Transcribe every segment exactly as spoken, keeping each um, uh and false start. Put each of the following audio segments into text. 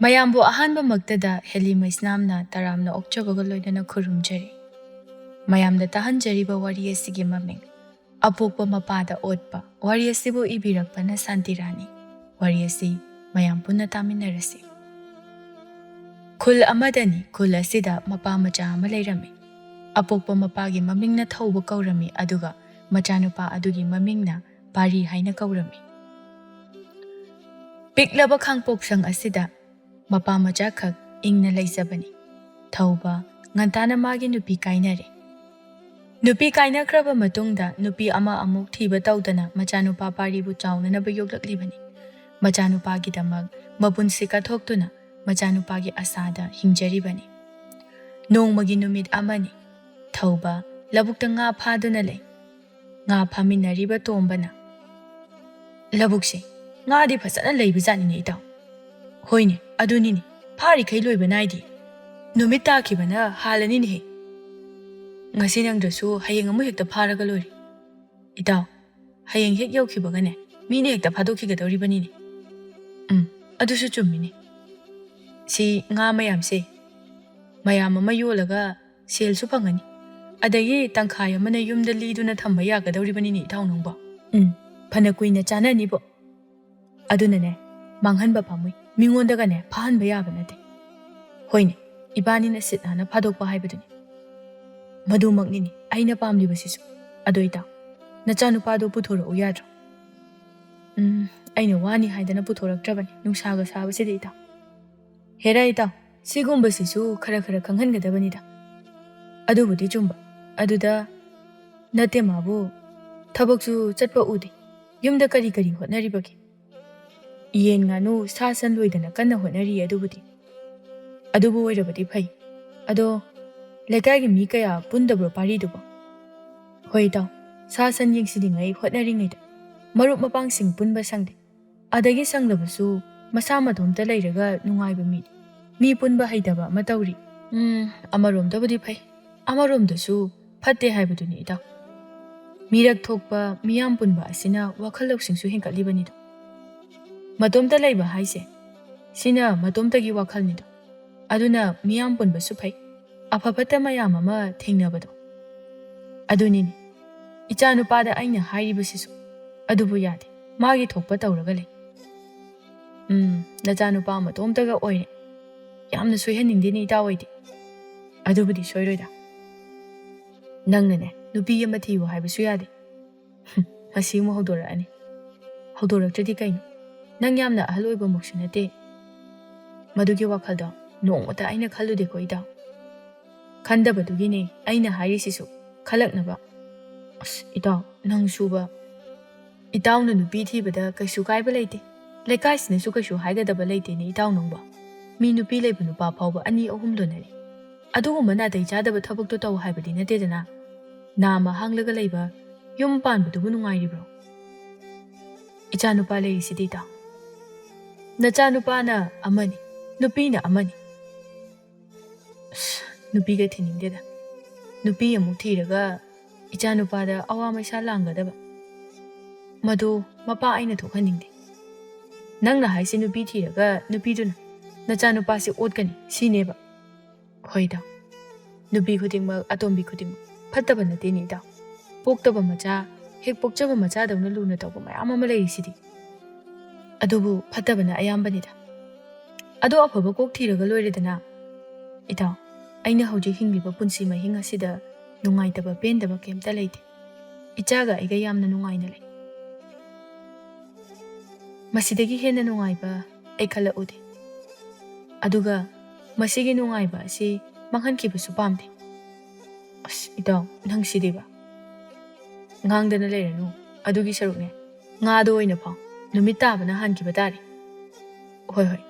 ꯃꯌꯥꯝꯕꯨ ꯑꯍꯥꯟꯕꯃꯛꯇꯗ ꯍꯦꯂꯤ ꯃꯩꯁꯅꯥꯝꯅ ꯇꯔꯥꯝꯅ ꯑꯣꯛꯆꯕꯒ ꯂꯣꯏꯅꯅ ꯈꯨꯔꯨꯝꯖꯔꯤ꯫ ꯃꯌꯥꯝꯗ ꯇꯥꯍꯟꯖꯔꯤꯕ ꯋꯥꯔꯤ ꯑꯁꯤꯒꯤ ꯃꯃꯤꯡ ꯑꯄꯣꯛꯄ ꯃꯄꯥꯗ ꯑꯣꯠꯄ꯫ ꯋꯥꯔꯤ ꯑꯁꯤꯕꯨ ꯏꯕꯤꯔꯛꯄꯅ ꯁꯥꯟꯇꯤꯔꯥꯅꯤ꯫ ꯋꯥꯔꯤ ꯑꯁꯤ ꯃꯌꯥꯝ ꯄꯨꯟꯅ ꯇꯥꯃꯤꯟꯅꯔꯁꯤ꯫ ꯈꯨꯜ ꯑꯃꯗꯅꯤ꯫ ꯈꯨꯜ ꯑꯁꯤꯗ ꯃꯄꯥ ꯃꯆꯥ ꯑꯃ ꯂꯩꯔꯝꯃꯤ꯫ ꯑꯄꯣꯛꯄ ꯃꯄꯥꯒꯤ ꯃꯃꯤꯡꯅ ꯊꯧꯕ ꯀꯧꯔꯝꯃꯤ, ꯑꯗꯨꯒ ꯃꯆꯥꯅꯨꯄꯥ ꯑꯗꯨꯒꯤ ꯃꯃꯤꯡꯅ ꯄꯥꯔꯤ ꯍꯥꯏꯅ ꯀꯧꯔꯝꯃꯤ꯫ ꯄꯤꯛꯂꯕ ꯈꯥꯡꯄꯣꯛꯁꯪ ꯑꯁꯤꯗ ꯃꯄꯥ ꯃꯆꯥꯈꯛ ꯏꯪꯅ ꯂꯩꯖꯕꯅꯤ꯫ ꯊꯧꯕ ꯉꯟꯇꯥꯅ ꯃꯥꯒꯤ ꯅꯨꯄꯤ ꯀꯥꯏꯅꯔꯦ꯫ ꯅꯨꯄꯤ ꯀꯥꯏꯅꯈ꯭ꯔꯕ ꯃꯇꯨꯡꯗ ꯅꯨꯄꯤ ꯑꯃ ꯑꯃꯨꯛ ꯊꯤꯕ ꯇꯧꯗꯅ ꯃꯆꯥꯅꯨꯄꯥ ꯄꯥꯔꯤꯕꯨ ꯆꯥꯎꯅꯅꯕ ꯌꯣꯛꯂꯛꯂꯤꯕꯅꯤ꯫ ꯃꯆꯥꯅꯨꯄꯥꯒꯤꯗꯃꯛ ꯃꯄꯨꯟꯁꯤ ꯀꯠꯊꯣꯛꯇꯨꯅ ꯃꯆꯥꯅꯨꯄꯥꯒꯤ ꯑꯁꯥꯗ ꯍꯤꯡꯖꯔꯤꯕꯅꯤ꯫ ꯅꯣꯡꯃꯒꯤ ꯅꯨꯃꯤꯠ ꯑꯃꯅꯤ꯫ ꯊꯧꯕ ꯂꯧꯕꯨꯛꯇ ꯉꯥ ꯐꯥꯗꯨꯅ ꯂꯩ꯫ ꯉꯥ ꯐꯥꯃꯤꯟꯅꯔꯤꯕ ꯇꯣꯝꯕꯅ, "ꯂꯧꯕꯨꯛꯁꯦ ꯉꯥꯗꯤ ꯐꯖꯅ ꯂꯩꯕꯖꯥꯠꯅꯤꯅꯦ, ꯏꯇꯥꯎ꯫" "ꯍꯣꯏꯅꯦ, ꯑꯗꯨꯅꯤꯅꯦ, ꯐꯥꯔꯤꯈꯩ ꯂꯣꯏꯕ ꯅꯥꯏꯗꯦ꯫ ꯅꯨꯃꯤꯠ ꯇꯥꯈꯤꯕꯅ ꯍꯥꯜꯂꯅꯤꯅꯦꯍꯦ꯫ ꯉꯁꯤ ꯅꯪꯗ꯭ꯔꯁꯨ ꯍꯌꯦꯡ ꯑꯃꯨꯛ ꯍꯦꯛꯇ ꯐꯥꯔꯒ ꯂꯣꯏꯔꯦ, ꯏꯇꯥꯎ꯫ ꯍꯌꯦꯡ ꯍꯦꯛ ꯌꯧꯈꯤꯕꯒꯅꯦ, ꯃꯤꯅ ꯍꯦꯛꯇ ꯐꯥꯗꯣꯛꯈꯤꯒꯗꯧꯔꯤꯕꯅꯤꯅꯦ꯫" "ꯎꯝ, ꯑꯗꯨꯁꯨ ꯆꯨꯝꯃꯤꯅꯦ꯫ ꯁꯤ ꯉꯥ ꯃꯌꯥꯝꯁꯦ ꯃꯌꯥꯝ ꯑꯃ ꯌꯣꯜꯂꯒ ꯁꯦꯜꯁꯨ ꯐꯪꯉꯅꯤ, ꯑꯗꯒꯤ ꯇꯪꯈꯥꯏ ꯑꯃꯅ ꯌꯨꯝꯗ ꯂꯤꯗꯨꯅ ꯊꯝꯕ ꯌꯥꯒꯗꯧꯔꯤꯕꯅꯤꯅꯦ, ꯏꯇꯥꯎ ꯅꯪꯕꯣ꯫ ꯎꯝ, ꯐꯅ ꯀꯨꯏꯅ ꯆꯥꯅꯅꯤꯕꯣ꯫ ꯑꯗꯨꯅꯅꯦ, ꯃꯥꯡꯍꯟꯕ ꯄꯥꯝꯃꯨꯏ, ꯃꯤꯉꯣꯟꯗꯒꯅꯦ ꯐꯥꯍꯟꯕ ꯌꯥꯕ ꯅꯠꯇꯦ꯫ ꯍꯣꯏꯅꯦ, ꯏꯕꯥꯅꯤꯅ ꯁꯤꯠ ꯅꯥꯟꯅ ꯐꯥꯗꯣꯛꯄ ꯍꯥꯏꯕꯗꯨꯅꯤ꯫ ꯃꯗꯨꯃꯛꯅꯤꯅꯦ ꯑꯩꯅ ꯄꯥꯝꯂꯤꯕꯁꯤꯁꯨ꯫ ꯑꯗꯣ ꯏꯇꯥꯎ, ꯅꯆꯥꯅꯨꯄꯥꯗꯣ ꯄꯨꯊꯣꯔꯛꯎ ꯌꯥꯗ꯭ꯔꯣ?" "ꯎꯝ, ꯑꯩꯅ ꯋꯥꯅꯤ ꯍꯥꯏꯗꯅ ꯄꯨꯊꯣꯔꯛꯇ꯭ꯔꯕꯅꯤ, ꯅꯨꯡꯁꯥꯒ ꯁꯥꯕꯁꯤꯗ, ꯏꯇꯥꯎ꯫" "ꯍꯦꯔꯥ ꯏꯇꯥꯎ, ꯁꯤꯒꯨꯝꯕꯁꯤꯁꯨ ꯈꯔ ꯈꯔ ꯈꯪꯍꯟꯒꯗꯕꯅꯤꯗ꯫" "ꯑꯗꯨꯕꯨꯗꯤ ꯆꯨꯝꯕ꯫ ꯑꯗꯨꯗ ꯅꯠꯇꯦ ꯃꯥꯕꯨ, ꯊꯕꯛꯁꯨ ꯆꯠꯄ ꯎꯗꯦ꯫ ꯌꯨꯝꯗ ꯀꯔꯤ ꯀꯔꯤ ꯍꯣꯠꯅꯔꯤꯕꯒꯦ?" "ꯌꯦꯟ ꯉꯥꯅꯨ ꯁꯥ ꯁꯟ ꯂꯣꯏꯗꯅ ꯀꯟꯅ ꯍꯣꯠꯅꯔꯤ ꯑꯗꯨꯕꯨꯗꯤ꯫" "ꯑꯗꯨꯕꯨ ꯑꯣꯏꯔꯕꯗꯤ ꯐꯩ꯫ ꯑꯗꯣ ꯂꯩꯀꯥꯏꯒꯤ ꯃꯤ ꯀꯌꯥ ꯄꯨꯟꯗꯕ꯭ꯔꯣ ꯄꯥꯔꯤꯗꯨꯕꯣ?" "ꯍꯣꯏ ꯏꯇꯥꯎ, ꯁꯥ ꯁꯟ ꯌꯦꯡꯁꯤꯜꯂꯤꯉꯩ ꯍꯣꯠꯅꯔꯤꯉꯩꯗ ꯃꯔꯨꯞ ꯃꯄꯥꯡꯁꯤꯡ ꯄꯨꯟꯕ ꯁꯪꯗꯦ꯫ ꯑꯗꯒꯤ ꯁꯪꯂꯕꯁꯨ ꯃꯁꯥ ꯃꯇꯣꯝꯇ ꯂꯩꯔꯒ ꯅꯨꯡꯉꯥꯏꯕ ꯃꯤꯅꯤ꯫ ꯃꯤ ꯄꯨꯟꯕ ꯍꯩꯇꯕ ꯑꯃ ꯇꯧꯔꯤ꯫" "ꯎꯝ, ꯑꯃꯔꯣꯝꯗꯕꯨꯗꯤ ꯐꯩ, ꯑꯃꯔꯣꯝꯗꯁꯨ ꯐꯠꯇꯦ ꯍꯥꯏꯕꯗꯨꯅꯤ ꯏꯇꯥꯎ꯫ ꯃꯤꯔꯛ ꯊꯣꯛꯄ ꯃꯤꯌꯥꯝ ꯄꯨꯟꯕ ꯑꯁꯤꯅ ꯋꯥꯈꯜ ꯂꯧꯁꯤꯡꯁꯨ ꯍꯦꯟꯒꯠꯂꯤꯕꯅꯤꯗꯣ꯫ ꯃꯇꯣꯝꯇ ꯂꯩꯕ ꯍꯥꯏꯁꯦ ꯁꯤꯅ ꯃꯇꯣꯝꯇꯒꯤ ꯋꯥꯈꯜꯅꯤꯗꯣ꯫ ꯑꯗꯨꯅ ꯃꯤꯌꯥꯝ ꯄꯨꯟꯕꯁꯨ ꯐꯩ꯫ ꯑꯐ ꯐꯠꯇ ꯃꯌꯥꯝ ꯑꯃ ꯊꯦꯡꯅꯕꯗꯣ꯫ ꯑꯗꯨꯅꯤꯅꯦ, ꯏꯆꯥꯅꯨꯄꯥꯗ ꯑꯩꯅ ꯍꯥꯏꯔꯤꯕꯁꯤꯁꯨ꯫ ꯑꯗꯨꯕꯨ ꯌꯥꯗꯦ, ꯃꯥꯒꯤ ꯊꯣꯛꯄ ꯇꯧꯔꯒ ꯂꯩ꯫ ꯎꯝ, ꯅꯆꯥꯅꯨꯄꯥ ꯃꯇꯣꯝꯇꯒ ꯑꯣꯏꯔꯦ꯫ ꯌꯥꯝꯅ ꯁꯣꯏꯍꯟꯅꯤꯡꯗꯦꯅꯦ ꯏꯇꯥꯎ ꯑꯩꯗꯤ꯫ ꯑꯗꯨꯕꯨꯗꯤ ꯁꯣꯏꯔꯣꯏꯗ꯫ ꯅꯪꯅꯅꯦ, ꯅꯨꯄꯤ ꯑꯃ ꯊꯤꯌꯨ ꯍꯥꯏꯕꯁꯨ ꯌꯥꯗꯦ꯫ ꯍꯨꯝ, ꯃꯁꯤ ꯑꯃꯨꯛ ꯍꯧꯗꯣꯔꯛꯑꯅꯤ꯫ ꯍꯧꯗꯣꯔꯛꯇ꯭ꯔꯗꯤ ꯀꯩꯅꯣ? ꯅꯪ ꯌꯥꯝꯅ ꯑꯍꯜ ꯑꯣꯏꯕꯃꯛꯁꯨ ꯅꯠꯇꯦ꯫ ꯃꯗꯨꯒꯤ ꯋꯥꯈꯜꯗꯣ ꯅꯣꯡꯃꯇ ꯑꯩꯅ ꯈꯜꯂꯨꯗꯦꯀꯣ ꯏꯇꯥꯎ꯫ ꯈꯟꯗꯕꯗꯨꯒꯤꯅꯦ ꯑꯩꯅ ꯍꯥꯏꯔꯤꯁꯤꯁꯨ, ꯈꯜꯂꯛꯅꯕ꯫ ꯑꯁ ꯏꯇꯥꯎ, ꯅꯪꯁꯨꯕ꯫ ꯏꯇꯥꯎꯅ ꯅꯨꯄꯤ ꯊꯤꯕꯗ ꯀꯩꯁꯨ ꯀꯥꯏꯕ ꯂꯩꯇꯦ꯫ ꯂꯩꯀꯥꯏꯁꯤꯅꯁꯨ ꯀꯩꯁꯨ ꯍꯥꯏꯒꯗꯕ ꯂꯩꯇꯦꯅꯦ ꯏꯇꯥꯎ ꯅꯪꯕꯣ꯫ ꯃꯤ ꯅꯨꯄꯤ ꯂꯩꯕ ꯅꯨꯄꯥ ꯐꯥꯎꯕ ꯑꯅꯤ ꯑꯍꯨꯝ ꯂꯣꯟꯅꯔꯦ꯫ ꯑꯗꯨꯒꯨꯝꯕ ꯅꯥꯇꯩ ꯆꯥꯗꯕ ꯊꯕꯛꯇꯣ ꯇꯧ ꯍꯥꯏꯕꯗꯤ ꯅꯠꯇꯦꯗꯅ꯫ ꯅꯥꯃ ꯍꯥꯡꯂꯒ ꯂꯩꯕ ꯌꯨꯝ ꯄꯥꯟꯕꯗꯨꯕꯨ ꯅꯨꯡꯉꯥꯏꯔꯤꯕ꯭ꯔꯣ? ꯏꯆꯥꯅꯨꯄꯥ ꯂꯩꯔꯤꯁꯤꯗꯤ ꯏꯇꯥꯎ꯫ ꯅꯆꯥꯅꯨꯄꯥꯅ ꯑꯃꯅꯤ, ꯅꯨꯄꯤꯅ ꯑꯃꯅꯤ꯫ ꯑꯁ, ꯅꯨꯄꯤꯒ ꯊꯤꯅꯤꯡꯗꯦꯗ꯫ ꯅꯨꯄꯤ ꯑꯃꯨꯛ ꯊꯤꯔꯒ ꯏꯆꯥꯅꯨꯄꯥꯗ ꯑꯋꯥ ꯃꯩꯁꯥ ꯂꯥꯡꯒꯗꯕ꯫ ꯃꯗꯨ ꯃꯄꯥ ꯑꯩꯅ ꯊꯣꯛꯍꯟꯅꯤꯡꯗꯦ꯫ ꯅꯪꯅ ꯍꯥꯏꯁꯦ ꯅꯨꯄꯤ ꯊꯤꯔꯒ ꯅꯨꯄꯤꯗꯨꯅ ꯅꯆꯥꯅꯨꯄꯥꯁꯦ ꯑꯣꯠꯀꯅꯤ ꯁꯤꯅꯦꯕ? ꯍꯣꯏꯗ, ꯅꯨꯄꯤ ꯈꯨꯗꯤꯡꯃꯛ, ꯑꯇꯣꯝꯕꯤ ꯈꯨꯗꯤꯡꯃꯛ ꯐꯠꯇꯕ ꯅꯠꯇꯦꯅꯦ ꯏꯇꯥꯎ꯫ ꯄꯣꯛꯇꯕ ꯃꯆꯥ, ꯍꯦꯛ ꯄꯣꯛꯆꯕ ꯃꯆꯥꯗꯧꯅ ꯂꯨꯅ ꯇꯧꯕ ꯃꯌꯥꯝ ꯑꯃ ꯂꯩꯔꯤꯁꯤꯗꯤ꯫ ꯑꯗꯨꯕꯨ ꯐꯠꯇꯕꯅ ꯑꯌꯥꯝꯕꯅꯤꯗ꯫ ꯑꯗꯣ ꯑꯐꯕ ꯀꯣꯛ ꯊꯤꯔꯒ ꯂꯣꯏꯔꯦꯗꯅ꯫ ꯏꯇꯥꯎ, ꯑꯩꯅ ꯍꯧꯖꯤꯛ ꯍꯤꯡꯂꯤꯕ ꯄꯨꯟꯁꯤ ꯃꯍꯤꯡ ꯑꯁꯤꯗ ꯅꯨꯡꯉꯥꯏꯇꯕ ꯄꯦꯟꯗꯕ ꯀꯩꯝꯇ ꯂꯩꯇꯦ꯫ ꯏꯆꯥꯒ ꯑꯩꯒ ꯌꯥꯝꯅ ꯅꯨꯡꯉꯥꯏꯅ ꯂꯩ꯫ ꯃꯁꯤꯗꯒꯤ ꯍꯦꯟꯅ ꯅꯨꯡꯉꯥꯏꯕ ꯑꯩ ꯈꯜꯂꯛꯎꯗꯦ꯫ ꯑꯗꯨꯒ ꯃꯁꯤꯒꯤ ꯅꯨꯡꯉꯥꯏꯕ ꯑꯁꯤ ꯃꯥꯡꯍꯟꯈꯤꯕꯁꯨ ꯄꯥꯝꯗꯦ꯫ ꯑꯁ ꯏꯇꯥꯎ, ꯅꯪ ꯁꯤꯗꯤꯕ꯫ ꯉꯥꯡꯗꯅ ꯂꯩꯔꯅꯨ, ꯑꯗꯨꯒꯤ ꯁꯔꯨꯛꯅꯦ, ꯉꯥꯗꯣ ꯑꯣꯏꯅ ꯐꯥꯎ꯫ ꯅꯨꯃꯤꯠ ꯇꯥꯕꯅ ꯍꯥꯟꯈꯤꯕ ꯇꯥꯔꯦ꯫ ꯍꯣꯏ, ꯍꯣꯏ꯫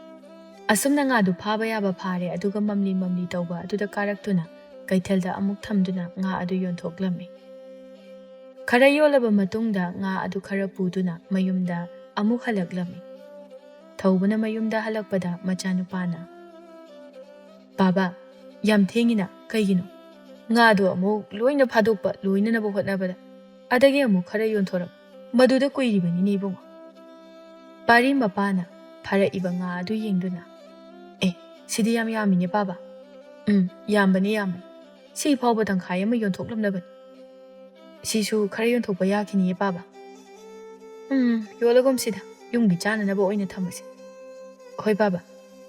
ꯑꯁꯨꯝꯅ ꯉꯥꯗꯨ ꯐꯥꯕ ꯌꯥꯕ ꯐꯥꯔꯦ, ꯑꯗꯨꯒ ꯃꯝꯂꯤ ꯃꯝꯂꯤ ꯇꯧꯕ ꯑꯗꯨꯗ ꯀꯥꯔꯛꯇꯨꯅ ꯀꯩꯊꯦꯜꯗ ꯑꯃꯨꯛ ꯊꯝꯗꯨꯅ ꯉꯥ ꯑꯗꯨ ꯌꯣꯟꯊꯣꯛꯂꯝꯃꯤ꯫ ꯈꯔ ꯌꯣꯜꯂꯕ ꯃꯇꯨꯡꯗ ꯉꯥ ꯑꯗꯨ ꯈꯔ ꯄꯨꯗꯨꯅ ꯃꯌꯨꯝꯗ ꯑꯃꯨꯛ ꯍꯜꯂꯛꯂꯝꯃꯤ꯫ ꯊꯧꯕꯅ ꯃꯌꯨꯝꯗ ꯍꯜꯂꯛꯄꯗ ꯃꯆꯥꯅꯨꯄꯥꯅ, "ꯕꯥꯕꯥ, ꯌꯥꯝ ꯊꯦꯡꯉꯤꯅ, ꯀꯩꯒꯤꯅꯣ?" "ꯉꯥꯗꯣ ꯑꯃꯨꯛ ꯂꯣꯏꯅ ꯐꯥꯗꯣꯛꯄ ꯂꯣꯏꯅꯅꯕ ꯍꯣꯠꯅꯕꯗ, ꯑꯗꯒꯤ ꯑꯃꯨꯛ ꯈꯔ ꯌꯣꯟꯊꯣꯔꯛ, ꯃꯗꯨꯗ ꯀꯨꯏꯔꯤꯕꯅꯤꯅꯦ ꯏꯕꯨꯡꯉꯣ꯫" ꯄꯥꯔꯤ ꯃꯄꯥꯅ ꯐꯥꯔꯛꯏꯕ ꯉꯥ ꯑꯗꯨ ꯌꯦꯡꯗꯨꯅ, "ꯑꯦ, ꯁꯤꯗꯤ ꯌꯥꯝ ꯌꯥꯝꯃꯤꯅꯦ ꯄꯥꯕ꯫ ꯎꯝ, ꯌꯥꯝꯕꯅꯤ, ꯌꯥꯝꯕꯅꯤ꯫ ꯁꯤ ꯐꯥꯎꯕ ꯇꯪꯈꯥꯏ ꯑꯃ ꯌꯣꯟꯊꯣꯛꯂꯝꯂꯕꯅꯤ꯫ ꯁꯤꯁꯨ ꯈꯔ ꯌꯣꯟꯊꯣꯛꯄ ꯌꯥꯈꯤꯅꯤꯌꯦ ꯄꯥꯕ꯫ ꯎꯝ, ꯌꯣꯜꯂꯒꯨꯝꯁꯤꯗ, ꯌꯨꯝꯒꯤ ꯆꯥꯅꯅꯕ ꯑꯣꯏꯅ ꯊꯝꯃꯁꯤ꯫ ꯍꯣꯏ ꯄꯥꯕ,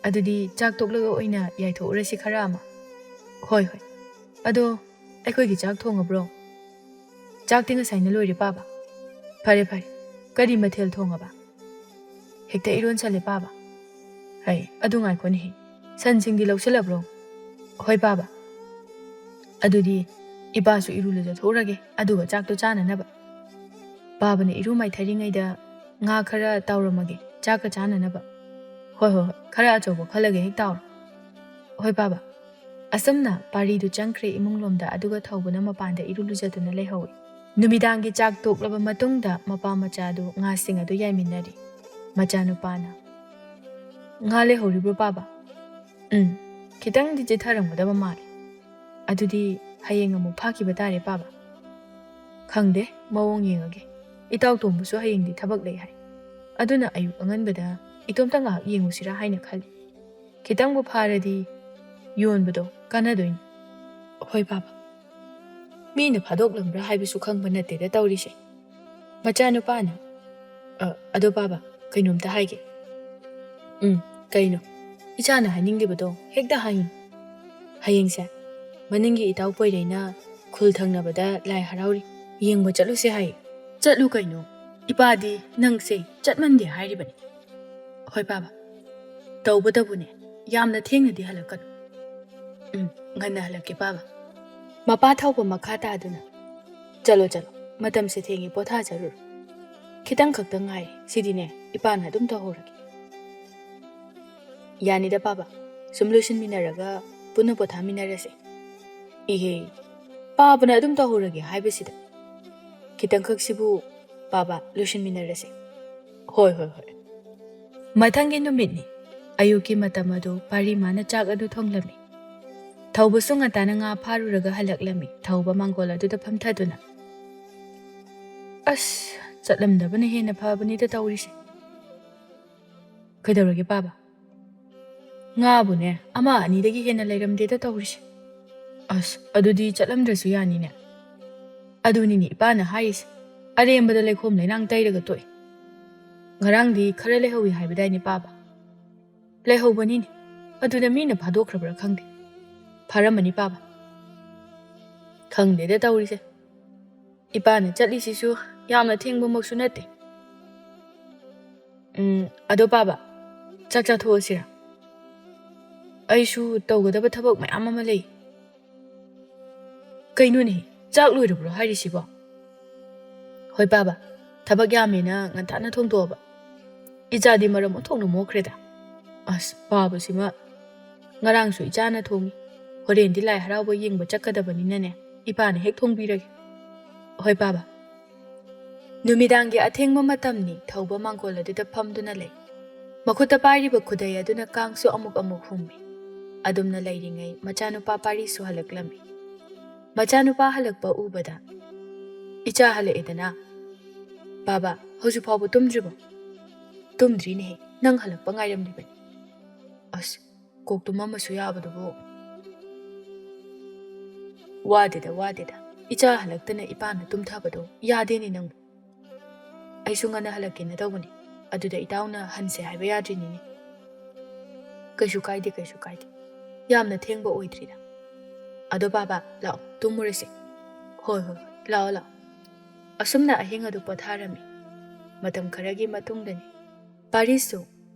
ꯑꯗꯨꯗꯤ ꯆꯥꯛ ꯇꯣꯛꯂꯒ ꯑꯣꯏꯅ ꯌꯥꯏꯊꯣꯛꯎꯔꯁꯤ ꯈꯔ ꯑꯃ꯫ ꯍꯣꯏ, ꯍꯣꯏ꯫ ꯑꯗꯣ ꯑꯩꯈꯣꯏꯒꯤ ꯆꯥꯛ ꯊꯣꯡꯉꯕ꯭ꯔꯣ?" "ꯆꯥꯛꯇꯤ ꯉꯁꯥꯏꯅ ꯂꯣꯏꯔꯦ ꯄꯥꯕ꯫" "ꯐꯔꯦ, ꯐꯔꯦ꯫ ꯀꯔꯤ ꯃꯊꯦꯜ ꯊꯣꯡꯉꯕ?" "ꯍꯦꯛꯇ ꯏꯔꯣꯟꯁꯜꯂꯦ ꯄꯥꯕ꯫" "ꯍꯩ, ꯑꯗꯨ ꯉꯥꯏꯈꯣꯅꯦꯍꯦ, ꯁꯟꯁꯤꯡꯗꯤ ꯂꯧꯁꯤꯜꯂꯕ꯭ꯔꯣ?" "ꯍꯣꯏ ꯄꯥꯕ꯫" "ꯑꯗꯨꯗꯤ ꯏꯄꯥꯁꯨ ꯏꯔꯨ ꯂꯨꯖꯊꯣꯛꯎꯔꯒꯦ, ꯑꯗꯨꯒ ꯆꯥꯛꯇꯣ ꯆꯥꯅꯅꯕ꯫" ꯄꯥꯕꯅ ꯏꯔꯨ ꯃꯥꯏꯊꯔꯤꯉꯩꯗ, "ꯉꯥ ꯈꯔ ꯇꯥꯎꯔꯝꯃꯒꯦ, ꯆꯥꯛꯀ ꯆꯥꯅꯅꯕ꯫" "ꯍꯣꯏ, ꯍꯣꯏ, ꯍꯣꯏ, ꯈꯔ ꯑꯆꯧꯕ ꯈꯜꯂꯒ ꯍꯦꯛ ꯇꯥꯎꯔꯣ꯫" "ꯍꯣꯏ ꯄꯥꯕ꯫" ꯑꯁꯨꯝꯅ ꯄꯥꯔꯤꯗꯨ ꯆꯪꯈ꯭ꯔꯦ ꯏꯃꯨꯡꯂꯣꯝꯗ, ꯑꯗꯨꯒ ꯊꯧꯕꯅ ꯃꯄꯥꯟꯗ ꯏꯔꯨ ꯂꯨꯖꯗꯨꯅ ꯂꯩꯍꯧꯏ꯫ ꯅꯨꯃꯤꯗꯥꯡꯒꯤ ꯆꯥꯛ ꯇꯣꯛꯂꯕ ꯃꯇꯨꯡꯗ ꯃꯄꯥ ꯃꯆꯥꯗꯨ ꯉꯥꯁꯤꯡ ꯑꯗꯨ ꯌꯥꯏꯃꯤꯟꯅꯔꯤ꯫ ꯃꯆꯥꯅꯨꯄꯥꯅ, "ꯉꯥ ꯂꯩꯍꯧꯔꯤꯕ꯭ꯔꯣ ꯄꯥꯕ?" "ꯎꯝ, ꯈꯤꯇꯪꯗꯤ ꯆꯤꯠꯊꯔꯝꯒꯗꯕ ꯃꯥꯜꯂꯤ꯫ ꯑꯗꯨꯗꯤ ꯍꯌꯦꯡ ꯑꯃꯨꯛ ꯐꯥꯈꯤꯕ ꯇꯥꯔꯦ ꯄꯥꯕ꯫" "ꯈꯪꯗꯦ, ꯃꯑꯣꯡ ꯌꯦꯡꯉꯒꯦ꯫ ꯏꯇꯥꯎ ꯇꯣꯝꯕꯁꯨ ꯍꯌꯦꯡꯗꯤ ꯊꯕꯛ ꯂꯩ ꯍꯥꯏ꯫ ꯑꯗꯨꯅ ꯑꯌꯨꯛ ꯑꯉꯟꯕꯗ ꯏꯇꯣꯝꯇ ꯉꯥꯏꯍꯥꯛ ꯌꯦꯡꯉꯨꯁꯤꯔꯥ ꯍꯥꯏꯅ ꯈꯜꯂꯤ꯫ ꯈꯤꯇꯪꯕꯨ ꯐꯥꯔꯗꯤ ꯌꯣꯟꯕꯗꯣ ꯀꯥꯟꯅꯗꯣꯏꯅꯤ꯫" "ꯍꯣꯏ ꯄꯥꯕ꯫ ꯃꯤꯅ ꯐꯥꯗꯣꯛꯂꯝꯕ꯭ꯔꯥ ꯍꯥꯏꯕꯁꯨ ꯈꯪꯕ ꯅꯠꯇꯦꯗ ꯇꯧꯔꯤꯁꯦ꯫" ꯃꯆꯥꯅꯨꯄꯥꯅ, "ꯑ, ꯑꯗꯣ ꯄꯥꯕ, ꯀꯩꯅꯣꯝꯇ ꯍꯥꯏꯒꯦ꯫" "ꯎꯝ, ꯀꯩꯅꯣ?" "ꯏꯆꯥꯅ ꯍꯥꯏꯅꯤꯡꯂꯤꯕꯗꯣ ꯍꯦꯛꯇ ꯍꯥꯏꯌꯨ꯫" "ꯍꯌꯦꯡꯁꯦ ꯃꯅꯤꯡꯒꯤ ꯏꯇꯥꯎ ꯄꯣꯏꯔꯩꯅ ꯈꯨꯜ ꯊꯪꯅꯕꯗ ꯂꯥꯏ ꯍꯔꯥꯎꯔꯤ, ꯌꯦꯡꯕ ꯆꯠꯂꯨꯁꯦ ꯍꯥꯏ꯫" "ꯆꯠꯂꯨ ꯀꯩꯅꯣ, ꯏꯄꯥꯗꯤ ꯅꯪꯁꯦ ꯆꯠꯃꯟꯗꯦ ꯍꯥꯏꯔꯤꯕꯅꯤ꯫" "ꯍꯣꯏ ꯄꯥꯕ, ꯇꯧꯕꯇꯕꯨꯅꯦ, ꯌꯥꯝꯅ ꯊꯦꯡꯅꯗꯤ ꯍꯜꯂꯛꯀꯅꯨ꯫" "ꯎꯝ, ꯉꯟꯅ ꯍꯜꯂꯛꯀꯦ ꯄꯥꯕ꯫" ꯃꯄꯥ ꯊꯧꯕ ꯃꯈꯥ ꯇꯥꯗꯨꯅ, "ꯆꯠꯂꯣ, ꯆꯠꯂꯣ, ꯃꯇꯝꯁꯦ ꯊꯦꯡꯉꯦ, ꯄꯣꯊꯥꯖꯔꯨꯔꯣ꯫ ꯈꯤꯇꯪ ꯈꯛꯇ ꯉꯥꯏꯔꯦ, ꯁꯤꯗꯤꯅꯦ ꯏꯄꯥꯅ ꯑꯗꯨꯝ ꯇꯧꯍꯧꯔꯒꯦ꯫" "ꯌꯥꯅꯤꯗ ꯄꯥꯕ, ꯁꯨꯝ ꯂꯣꯏꯁꯤꯟꯃꯤꯟꯅꯔꯒ ꯄꯨꯟꯅ ꯄꯣꯊꯥꯃꯤꯟꯅꯔꯁꯦ꯫" "ꯏꯍꯦ, ꯄꯥꯕꯅ ꯑꯗꯨꯝ ꯇꯧꯍꯧꯔꯒꯦ ꯍꯥꯏꯕꯁꯤꯗ꯫ ꯈꯤꯇꯪꯈꯛꯁꯤꯕꯨ ꯄꯥꯕ, ꯂꯣꯏꯁꯤꯟꯃꯤꯟꯅꯔꯁꯦ꯫" "ꯍꯣꯏ, ꯍꯣꯏ, ꯍꯣꯏ꯫" ꯃꯊꯪꯒꯤ ꯅꯨꯃꯤꯠꯅꯤ꯫ ꯑꯌꯨꯛꯀꯤ ꯃꯇꯝ ꯑꯗꯨ ꯄꯥꯔꯤꯃꯥꯅ ꯆꯥꯛ ꯑꯗꯨ ꯊꯣꯡꯂꯝꯃꯤ꯫ ꯊꯧꯕꯁꯨ ꯉꯟꯇꯥꯅ ꯉꯥ ꯐꯥꯔꯨꯔꯒ ꯍꯜꯂꯛꯂꯝꯃꯤ, ꯊꯧꯕ ꯃꯥꯡꯒꯣꯜ ꯑꯗꯨꯗ ꯐꯝꯊꯗꯨꯅ꯫ "ꯑꯁ, ꯆꯠꯂꯝꯗꯕꯅ ꯍꯦꯟꯅ ꯐꯕꯅꯤꯗ ꯇꯧꯔꯤꯁꯦ꯫ ꯀꯩꯗꯧꯔꯒꯦ ꯄꯥꯕ? ꯉꯥꯕꯨꯅꯦ ꯑꯃ ꯑꯅꯤꯗꯒꯤ ꯍꯦꯟꯅ ꯂꯩꯔꯝꯗꯦꯗ ꯇꯧꯔꯤꯁꯦ꯫ ꯑꯁ, ꯑꯗꯨꯗꯤ ꯆꯠꯂꯝꯗ꯭ꯔꯁꯨ ꯌꯥꯅꯤꯅꯦ꯫ ꯑꯗꯨꯅꯤꯅꯦ ꯏꯄꯥꯅ ꯍꯥꯏꯔꯤꯁꯦ, "ꯑꯔꯦꯝꯕꯗ ꯂꯩꯈꯣꯝ ꯂꯩꯅꯥꯡ ꯇꯩꯔꯒ ꯇꯣꯛꯑꯦ꯫ ꯉꯔꯥꯡꯗꯤ ꯈꯔ ꯂꯩꯍꯧꯋꯤ ꯍꯥꯏꯕꯗꯥꯏꯅꯦ ꯄꯥꯕ?" ꯂꯩꯍꯧꯕꯅꯤꯅꯦ꯫ ꯑꯗꯨꯗ ꯃꯤꯅ ꯐꯥꯗꯣꯛꯈ꯭ꯔꯕ꯭ꯔꯥ ꯈꯪꯗꯦ꯫ ꯐꯥꯔꯝꯃꯅꯤ ꯄꯥꯕ꯫ ꯈꯪꯗꯦꯗ ꯇꯧꯔꯤꯁꯦ꯫ ꯏꯄꯥꯅ ꯆꯠꯂꯤꯁꯤꯁꯨ ꯌꯥꯝꯅ ꯊꯦꯡꯕꯃꯛꯁꯨ ꯅꯠꯇꯦ꯫ ꯎꯝ, ꯑꯗꯣ ꯄꯥꯕ, ꯆꯥꯛ ꯆꯥꯊꯣꯛꯑꯁꯤꯔ? ꯑꯩꯁꯨ ꯇꯧꯒꯗꯕ ꯊꯕꯛ ꯃꯌꯥꯝ ꯑꯃ ꯂꯩ꯫ ꯀꯩꯅꯣꯅꯦ, ꯆꯥꯛ ꯂꯣꯏꯔꯕ꯭ꯔꯣ ꯍꯥꯏꯔꯤꯁꯤꯕꯣ? ꯍꯣꯏ ꯄꯥꯕ, ꯊꯕꯛ ꯌꯥꯝꯃꯦꯅ ꯉꯟꯇꯥꯅ ꯊꯣꯡꯗꯣꯛꯑꯕ꯫ ꯏꯆꯥꯗꯤ ꯃꯔꯝ ꯑꯣꯟꯊꯣꯛꯅ ꯃꯣꯛꯈ꯭ꯔꯦꯗ꯫ ꯑꯁ, ꯄꯥꯕꯁꯤꯃ ꯉꯔꯥꯡꯁꯨ ꯏꯆꯥꯅ ꯊꯣꯡꯉꯤ, ꯍꯣꯔꯦꯟꯗꯤ ꯂꯥꯏ ꯍꯔꯥꯎꯕ ꯌꯦꯡꯕ ꯆꯠꯀꯗꯕꯅꯤꯅꯅꯦ, ꯏꯄꯥꯅ ꯍꯦꯛ ꯊꯣꯡꯕꯤꯔꯒꯦ꯫ ꯍꯣꯏ ꯄꯥꯕ꯫ ꯅꯨꯃꯤꯗꯥꯡꯒꯤ ꯑꯊꯦꯡꯕ ꯃꯇꯝꯅꯤ꯫ ꯊꯧꯕ ꯃꯥꯡꯒꯣꯜ ꯑꯗꯨꯗ ꯐꯝꯗꯨꯅ ꯂꯩ꯫ ꯃꯈꯨꯠꯇ ꯄꯥꯏꯔꯤꯕ ꯈꯨꯗꯩ ꯑꯗꯨꯅ ꯀꯥꯡꯁꯨ ꯑꯃꯨꯛ ꯑꯃꯨꯛ ꯍꯨꯝꯃꯤ꯫ ꯑꯗꯨꯝꯅ ꯂꯩꯔꯤꯉꯩ ꯃꯆꯥꯅꯨꯄꯥ ꯄꯥꯔꯤꯁꯨ ꯍꯜꯂꯛꯂꯝꯃꯤ꯫ ꯃꯆꯥꯅꯨꯄꯥ ꯍꯜꯂꯛꯄ ꯎꯕꯗ, "ꯏꯆꯥ ꯍꯜꯂꯛꯑꯦꯗꯅ꯫ ꯕꯥꯕꯥ, ꯍꯧꯖꯤꯛ ꯐꯥꯎꯕ ꯇꯨꯝꯗ꯭ꯔꯤꯕꯣ?" "ꯇꯨꯝꯗ꯭ꯔꯤꯅꯦꯍꯦ, ꯅꯪ ꯍꯜꯂꯛꯄ ꯉꯥꯏꯔꯝꯂꯤꯕꯅꯤ꯫" "ꯑꯁ, ꯀꯣꯛ ꯇꯨꯝꯃꯝꯃꯁꯨ ꯌꯥꯕꯗꯨꯕꯨ꯫" "ꯋꯥꯗꯦꯗ, ꯋꯥꯗꯦꯗ꯫ ꯏꯆꯥ ꯍꯜꯂꯛꯇꯅ ꯏꯄꯥꯅ ꯇꯨꯝꯊꯕꯗꯣ ꯌꯥꯗꯦꯅꯦ ꯅꯪꯕꯨ꯫ ꯑꯩꯁꯨ ꯉꯟꯅ ꯍꯜꯂꯛꯀꯦꯅ ꯇꯧꯕꯅꯤ꯫ ꯑꯗꯨꯗ ꯏꯇꯥꯎꯅ ꯍꯟꯁꯦ ꯍꯥꯏꯕ ꯌꯥꯗ꯭ꯔꯤꯅꯤꯅꯦ꯫" "ꯀꯩꯁꯨ ꯀꯥꯏꯗꯦ, ꯀꯩꯁꯨ ꯀꯥꯏꯗꯦ꯫ ꯌꯥꯝꯅ ꯊꯦꯡꯕ ꯑꯣꯏꯗ꯭ꯔꯤꯗ꯫ ꯑꯗꯣ ꯕꯥꯕꯥ, ꯂꯥꯛꯑꯣ, ꯇꯨꯝꯃꯨꯔꯁꯦ꯫" "ꯍꯣꯏ, ꯍꯣꯏ, ꯍꯣꯏ, ꯂꯥꯛꯑꯣ, ꯂꯥꯛꯑꯣ꯫" ꯑꯁꯨꯝꯅ ꯑꯍꯤꯡ ꯑꯗꯨ ꯄꯣꯊꯥꯔꯝꯃꯤ꯫ ꯃꯇꯝ ꯈꯔꯒꯤ ꯃꯇꯨꯡꯗꯅꯤ꯫ ꯄꯥꯔꯤꯁꯁꯨ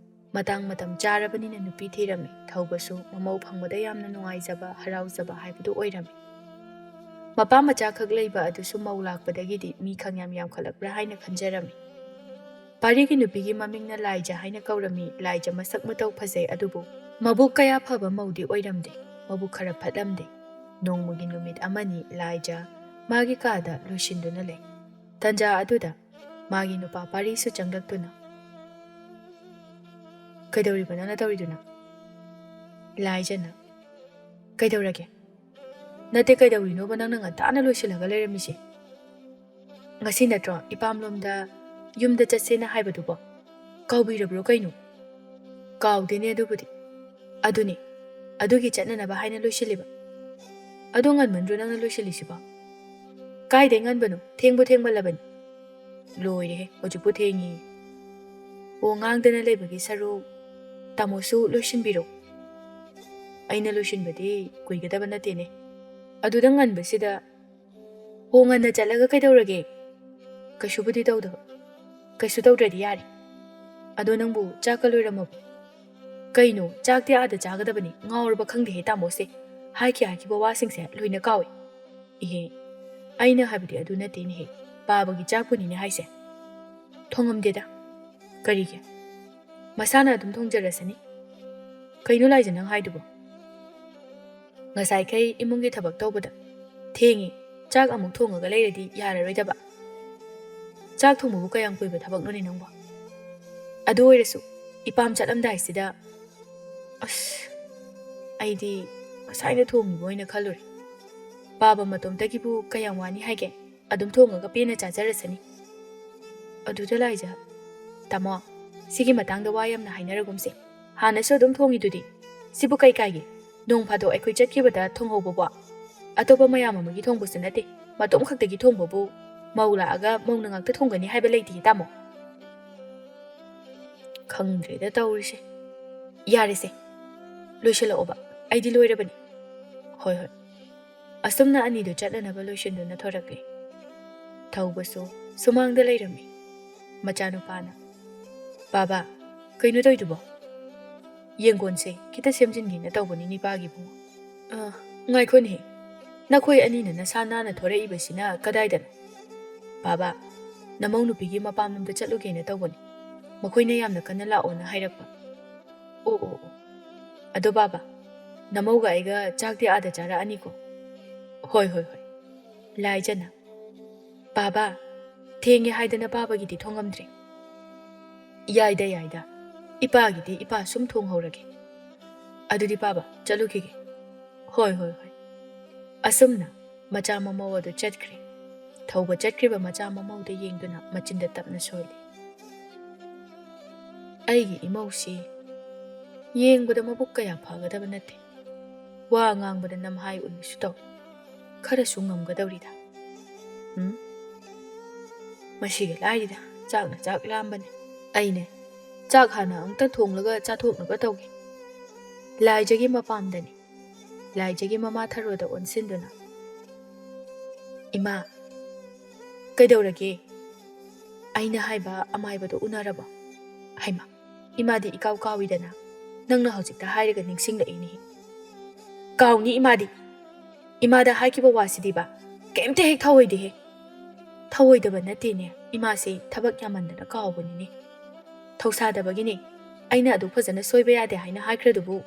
ꯃꯇꯥꯡ ꯃꯇꯝ ꯆꯥꯔꯕꯅꯤꯅ ꯅꯨꯄꯤ ꯊꯤꯔꯝꯃꯤ꯫ ꯊꯧꯕꯁꯨ ꯃꯃꯧ ꯐꯪꯕꯗ ꯌꯥꯝꯅ ꯅꯨꯡꯉꯥꯏꯖꯕ, ꯍꯔꯥꯎꯖꯕ ꯍꯥꯏꯕꯗꯨ ꯑꯣꯏꯔꯝꯃꯤ꯫ ꯃꯄꯥ ꯃꯆꯥꯈꯛ ꯂꯩꯕ ꯑꯗꯨꯁꯨ ꯃꯧ ꯂꯥꯛꯄꯗꯒꯤꯗꯤ ꯃꯤ ꯈꯪꯌꯥꯝ ꯌꯥꯝꯈꯠꯂꯛꯄ꯭ꯔꯥ ꯍꯥꯏꯅ ꯈꯟꯖꯔꯝꯃꯤ꯫ ꯄꯥꯔꯤꯒꯤ ꯅꯨꯄꯤꯒꯤ ꯃꯃꯤꯡꯅ ꯂꯥꯏꯖ ꯍꯥꯏꯅ ꯀꯧꯔꯝꯃꯤ꯫ ꯂꯥꯏꯖ ꯃꯁꯛ ꯃꯇꯧ ꯐꯖꯩ, ꯑꯗꯨꯕꯨ ꯃꯕꯨꯛ ꯀꯌꯥ ꯐꯕ ꯃꯧꯗꯤ ꯑꯣꯏꯔꯝꯗꯦ꯫ ꯃꯕꯨꯛ ꯈꯔ ꯐꯠꯂꯝꯗꯦ꯫ ꯅꯣꯡꯃꯒꯤ ꯅꯨꯃꯤꯠ ꯑꯃꯅꯤ ꯂꯥꯏꯖ ꯃꯥꯒꯤ ꯀꯥꯗ ꯂꯣꯏꯁꯤꯟꯗꯨꯅ ꯂꯩ꯫ ꯇꯟꯖꯥ ꯑꯗꯨꯗ ꯃꯥꯒꯤ ꯅꯨꯄꯥ ꯄꯥꯔꯤꯁꯨ ꯆꯪꯂꯛꯇꯨꯅ, "ꯀꯩꯗꯧꯔꯤꯕ ꯅꯪꯅ ꯇꯧꯔꯤꯗꯨꯅ?" ꯂꯥꯏꯖꯅ, "ꯀꯩꯗꯧꯔꯒꯦ? ꯅꯠꯇꯦ, ꯀꯩꯗꯧꯔꯤꯅꯣꯕ ꯅꯪꯅ ꯉꯟꯇꯥꯅ ꯂꯣꯏꯁꯤꯜꯂꯒ ꯂꯩꯔꯝꯃꯤꯁꯦ? ꯉꯁꯤ ꯅꯠꯇ꯭ꯔꯣ ꯏꯄꯥꯝꯂꯣꯝꯗ ꯌꯨꯝꯗ ꯆꯠꯁꯦꯅ ꯍꯥꯏꯕꯗꯨꯕꯣ? ꯀꯥꯎꯕꯤꯔꯕ꯭ꯔꯣ ꯀꯩꯅꯣ?" ꯀꯥꯎꯗꯦꯅꯦ ꯑꯗꯨꯕꯨꯗꯤ꯫ ꯑꯗꯨꯅꯤ, ꯑꯗꯨꯒꯤ ꯆꯠꯅꯅꯕ ꯍꯥꯏꯅ ꯂꯣꯏꯁꯤꯜꯂꯤꯕ꯫ ꯑꯗꯨ ꯉꯟꯃꯟꯗ꯭ꯔꯣ ꯅꯪꯅ ꯂꯣꯏꯁꯤꯜꯂꯤꯁꯤꯕꯣ? ꯀꯥꯏꯗꯩ ꯉꯟꯕꯅꯣ? ꯊꯦꯡꯕꯨ ꯊꯦꯡꯃꯜꯂꯕꯅꯤ꯫ ꯂꯣꯏꯔꯦꯍꯦ, ꯍꯧꯖꯤꯛꯄꯨ ꯊꯦꯡꯉꯤ꯫ ꯑꯣ, ꯉꯥꯡꯗꯅ ꯂꯩꯕꯒꯤ ꯁꯔꯨꯛ ꯇꯥꯃꯣꯁꯨ ꯂꯣꯏꯁꯤꯟꯕꯤꯔꯣ꯫ ꯑꯩꯅ ꯂꯣꯏꯁꯤꯟꯕꯗꯤ ꯀꯨꯏꯒꯗꯕ ꯅꯠꯇꯦꯅꯦ꯫ ꯑꯗꯨꯗ ꯉꯟꯕꯁꯤꯗ꯫ ꯑꯣ, ꯉꯟꯅ ꯆꯠꯂꯒ ꯀꯩꯗꯧꯔꯒꯦ? ꯀꯩꯁꯨꯕꯨꯗꯤ ꯇꯧꯗꯕ꯫ ꯀꯩꯁꯨ ꯇꯧꯗ꯭ꯔꯗꯤ ꯌꯥꯔꯦ꯫ ꯑꯗꯣ ꯅꯪꯕꯨ ꯆꯥꯛꯀ ꯂꯣꯏꯔꯝꯃꯕꯣ? ꯀꯩꯅꯣ, ꯆꯥꯛꯇꯤ ꯑꯥꯗ ꯆꯥꯒꯗꯕꯅꯤ꯫ ꯉꯥꯎꯔꯕ ꯈꯪꯗꯦꯍꯦ ꯇꯥꯃꯣꯁꯦ꯫ ꯍꯥꯏꯈꯤ ꯍꯥꯏꯈꯤꯕ ꯋꯥꯁꯤꯡꯁꯦ ꯂꯣꯏꯅ ꯀꯥꯎꯏ꯫ ꯏꯍꯦ, ꯑꯩꯅ ꯍꯥꯏꯕꯗꯤ ꯑꯗꯨ ꯅꯠꯇꯦꯅꯦꯍꯦ꯫ ꯄꯥꯕꯒꯤ ꯆꯥꯛꯄꯨꯅꯤꯅꯦ ꯍꯥꯏꯁꯦ꯫ ꯊꯣꯡꯉꯝꯗꯦꯗ꯫ ꯀꯔꯤꯒꯤ? ꯃꯁꯥꯅ ꯑꯗꯨꯝ ꯊꯣꯡꯖꯔꯁꯅꯤ꯫ ꯀꯩꯅꯣ ꯂꯥꯏꯖ ꯅꯪ ꯍꯥꯏꯗꯨꯕꯣ? ꯉꯁꯥꯏꯈꯩ ꯏꯃꯨꯡꯒꯤ ꯊꯕꯛ ꯇꯧꯕꯗ ꯊꯦꯡꯉꯤ, ꯆꯥꯛ ꯑꯃꯨꯛ ꯊꯣꯡꯉꯒ ꯂꯩꯔꯗꯤ ꯌꯥꯔꯔꯣꯏꯗꯕ꯫ ꯆꯥꯛ ꯊꯣꯡꯕꯕꯨ ꯀꯌꯥꯝ ꯀꯨꯏꯕ ꯊꯕꯛꯅꯣꯅꯦ ꯅꯪꯕꯣ? ꯑꯗꯨ ꯑꯣꯏꯔꯁꯨ ꯏꯄꯥꯝ ꯆꯠꯂꯝꯗꯥꯏꯁꯤꯗ꯫ ꯑꯁ, ꯑꯩꯗꯤ ꯉꯁꯥꯏꯅ ꯊꯣꯡꯉꯤꯕ ꯑꯣꯏꯅ ꯈꯜꯂꯨꯔꯦ꯫ ꯄꯥꯕ ꯃꯇꯣꯝꯇꯒꯤꯕꯨ ꯀꯌꯥꯝ ꯋꯥꯅꯤ ꯍꯥꯏꯒꯦ? ꯑꯗꯨꯝ ꯊꯣꯡꯉꯒ ꯄꯦꯟꯅ ꯆꯥꯖꯔꯁꯅꯤ꯫ ꯑꯗꯨꯗ ꯂꯥꯏꯖ, ꯇꯥꯃꯣ, ꯁꯤꯒꯤ ꯃꯇꯥꯡꯗ ꯋꯥ ꯌꯥꯝꯅ ꯍꯥꯏꯅꯔꯒꯨꯝꯁꯦ꯫ ꯍꯥꯟꯅꯁꯨ ꯑꯗꯨꯝ ꯊꯣꯡꯉꯤꯗꯨꯗꯤ꯫ ꯁꯤꯕꯨ ꯀꯩ ꯀꯥꯏꯒꯦ? ꯅꯣꯡ ꯐꯥꯗꯣꯛ ꯑꯩꯈꯣꯏ ꯆꯠꯈꯤꯕꯗ ꯊꯣꯡꯍꯧꯕꯕꯣ? ꯑꯇꯣꯞꯄ ꯃꯌꯥꯝ ꯑꯃꯒꯤ ꯊꯣꯡꯕꯁꯨ ꯅꯠꯇꯦ꯫ ꯃꯇꯣꯝ ꯈꯛꯇꯒꯤ ꯊꯣꯡꯕꯕꯨ ꯃꯧ ꯂꯥꯛꯑꯒ ꯃꯧꯅ ꯉꯥꯛꯇ ꯊꯣꯡꯒꯅꯤ ꯍꯥꯏꯕ ꯂꯩꯇꯦ, ꯇꯥꯃꯣ꯫ ꯈꯪꯗ꯭ꯔꯦꯗ ꯇꯧꯔꯤꯁꯦ꯫ ꯌꯥꯔꯦꯁꯦ, ꯂꯣꯏꯁꯤꯜꯂꯛꯑꯣꯕ꯫ ꯑꯩꯗꯤ ꯂꯣꯏꯔꯕꯅꯤ꯫ ꯍꯣꯏ, ꯍꯣꯏ꯫ ꯑꯁꯨꯝꯅ ꯑꯅꯤꯗꯨ ꯆꯠꯅꯅꯕ ꯂꯣꯏꯁꯤꯟꯗꯨꯅ ꯊꯣꯔꯛꯂꯦ꯫ ꯊꯧꯕꯁꯨ ꯁꯨꯃꯥꯡꯗ ꯂꯩꯔꯝꯃꯤ꯫ ꯃꯆꯥꯅꯨꯄꯥꯅ, "ꯕꯥꯕꯥ, ꯀꯩꯅꯣ ꯇꯧꯔꯤꯗꯨꯕꯣ?" "ꯌꯦꯡꯒꯣꯟꯁꯦ ꯈꯤꯇ ꯁꯦꯝꯖꯤꯟꯒꯦꯅ ꯇꯧꯕꯅꯤ, ꯅꯤꯄꯥꯒꯤꯕꯨ꯫" "ꯑ, ꯉꯥꯏꯈꯣꯅꯦꯍꯦ, ꯅꯈꯣꯏ ꯑꯅꯤꯅ ꯅꯁꯥ ꯅꯥꯟꯅ ꯊꯣꯔꯛꯏꯕꯁꯤꯅ ꯀꯗꯥꯏꯗꯅꯣ?" "ꯕꯥꯕꯥ, ꯅꯃꯧ ꯅꯨꯄꯤꯒꯤ ꯃꯄꯥꯝꯂꯣꯝꯗ ꯆꯠꯂꯨꯒꯦꯅ ꯇꯧꯕꯅꯤ, ꯃꯈꯣꯏꯅ ꯌꯥꯝꯅ ꯀꯟꯅ ꯂꯥꯛꯑꯣꯅ ꯍꯥꯏꯔꯛꯄ꯫" "ꯑꯣ, ꯑꯣ, ꯑꯣ꯫ ꯑꯗꯣ ꯕꯥꯕꯥ, ꯅꯃꯧꯒ ꯑꯩꯒ ꯆꯥꯛꯇꯤ ꯑꯥꯗ ꯆꯥꯔꯛꯑꯅꯤꯀꯣ?" "ꯍꯣꯏ, ꯍꯣꯏ, ꯍꯣꯏ꯫" ꯂꯥꯏꯖꯅ, "ꯕꯥꯕꯥ, ꯊꯦꯡꯉꯦ ꯍꯥꯏꯗꯅ ꯄꯥꯕꯒꯤꯗꯤ ꯊꯣꯡꯉꯝꯗ꯭ꯔꯦ꯫" "ꯌꯥꯏꯗ, ꯌꯥꯏꯗ꯫ ꯏꯄꯥꯒꯤꯗꯤ ꯏꯄꯥ ꯁꯨꯝ ꯊꯣꯡꯍꯧꯔꯒꯦ꯫ ꯑꯗꯨꯗꯤ ꯄꯥꯕ, ꯆꯠꯂꯨꯈꯤꯒꯦ꯫" "ꯍꯣꯏ, ꯍꯣꯏ, ꯍꯣꯏ꯫" ꯑꯁꯨꯝꯅ ꯃꯆꯥ ꯃꯃꯧ ꯑꯗꯨ ꯆꯠꯈ꯭ꯔꯦ꯫ ꯊꯧꯕ ꯆꯠꯈ꯭ꯔꯤꯕ ꯃꯆꯥ ꯃꯃꯧꯗ ꯌꯦꯡꯗꯨꯅ ꯃꯆꯤꯟꯗ ꯇꯞꯅ ꯁꯣꯜꯂꯤ꯫ "ꯑꯩꯒꯤ ꯏꯃꯧꯁꯤ ꯌꯦꯡꯕꯗ ꯃꯕꯨꯛ ꯀꯌꯥ ꯐꯒꯗꯕ ꯅꯠꯇꯦ꯫ ꯋꯥ ꯉꯥꯡꯕꯗ ꯅꯝꯍꯥꯏ ꯑꯣꯏꯕꯁꯨ ꯇꯧ꯫ ꯈꯔꯁꯨ ꯉꯝꯒꯗꯧꯔꯤꯗ꯫ ꯎꯝ? ꯃꯁꯤꯒ ꯂꯥꯏꯔꯤꯗ, ꯆꯥꯛꯅ ꯆꯥꯛ ꯂꯥꯝꯕꯅꯦ꯫ ꯑꯩꯅꯦ, ꯆꯥꯛ ꯍꯥꯟꯅ ꯑꯃꯨꯛꯇ ꯊꯣꯡꯂꯒ ꯆꯥꯊꯣꯛꯅꯕ ꯇꯧꯒꯦ꯫ ꯂꯥꯏꯖꯒꯤ ꯃꯄꯥꯝꯗꯅꯤ꯫ ꯂꯥꯏꯖꯒꯤ ꯃꯃꯥ ꯊꯔꯣꯗ ꯑꯣꯟꯁꯤꯟꯗꯨꯅ, "ꯏꯃꯥ, ꯀꯩꯗꯧꯔꯒꯦ? ꯑꯩꯅ ꯍꯥꯏꯕ ꯑꯃꯥꯏꯕꯗꯣ ꯎꯅꯔꯕꯣ?" ꯍꯩꯃꯥ, ꯏꯃꯥꯗꯤ ꯏꯀꯥꯎ ꯀꯥꯎꯏꯗꯅ, ꯅꯪꯅ ꯍꯧꯖꯤꯛꯇ ꯍꯥꯏꯔꯒ ꯅꯤꯡꯁꯤꯡꯂꯛꯏꯅꯦ꯫ ꯀꯥꯎꯅꯤ ꯏꯃꯥꯗꯤ꯫ ꯏꯃꯥꯗ ꯍꯥꯏꯈꯤꯕ ꯋꯥꯁꯤꯗꯤꯕ ꯀꯩꯝꯇ ꯍꯦꯛ ꯊꯧꯑꯣꯏꯗꯦꯍꯦ꯫ ꯊꯧꯑꯣꯏꯗꯕ ꯅꯠꯇꯦꯅꯦ, ꯏꯃꯥꯁꯦ ꯊꯕꯛ ꯌꯥꯝꯃꯟꯗꯅ ꯀꯥꯎꯕꯅꯤꯅꯦ꯫ ꯊꯧꯁꯥꯗꯕꯒꯤꯅꯦ꯫ ꯑꯩꯅ ꯑꯗꯨ ꯐꯖꯅ ꯁꯣꯏꯕ ꯌꯥꯗꯦ ꯍꯥꯏꯅ ꯍꯥꯏꯈ꯭ꯔꯗꯨꯕꯨ꯫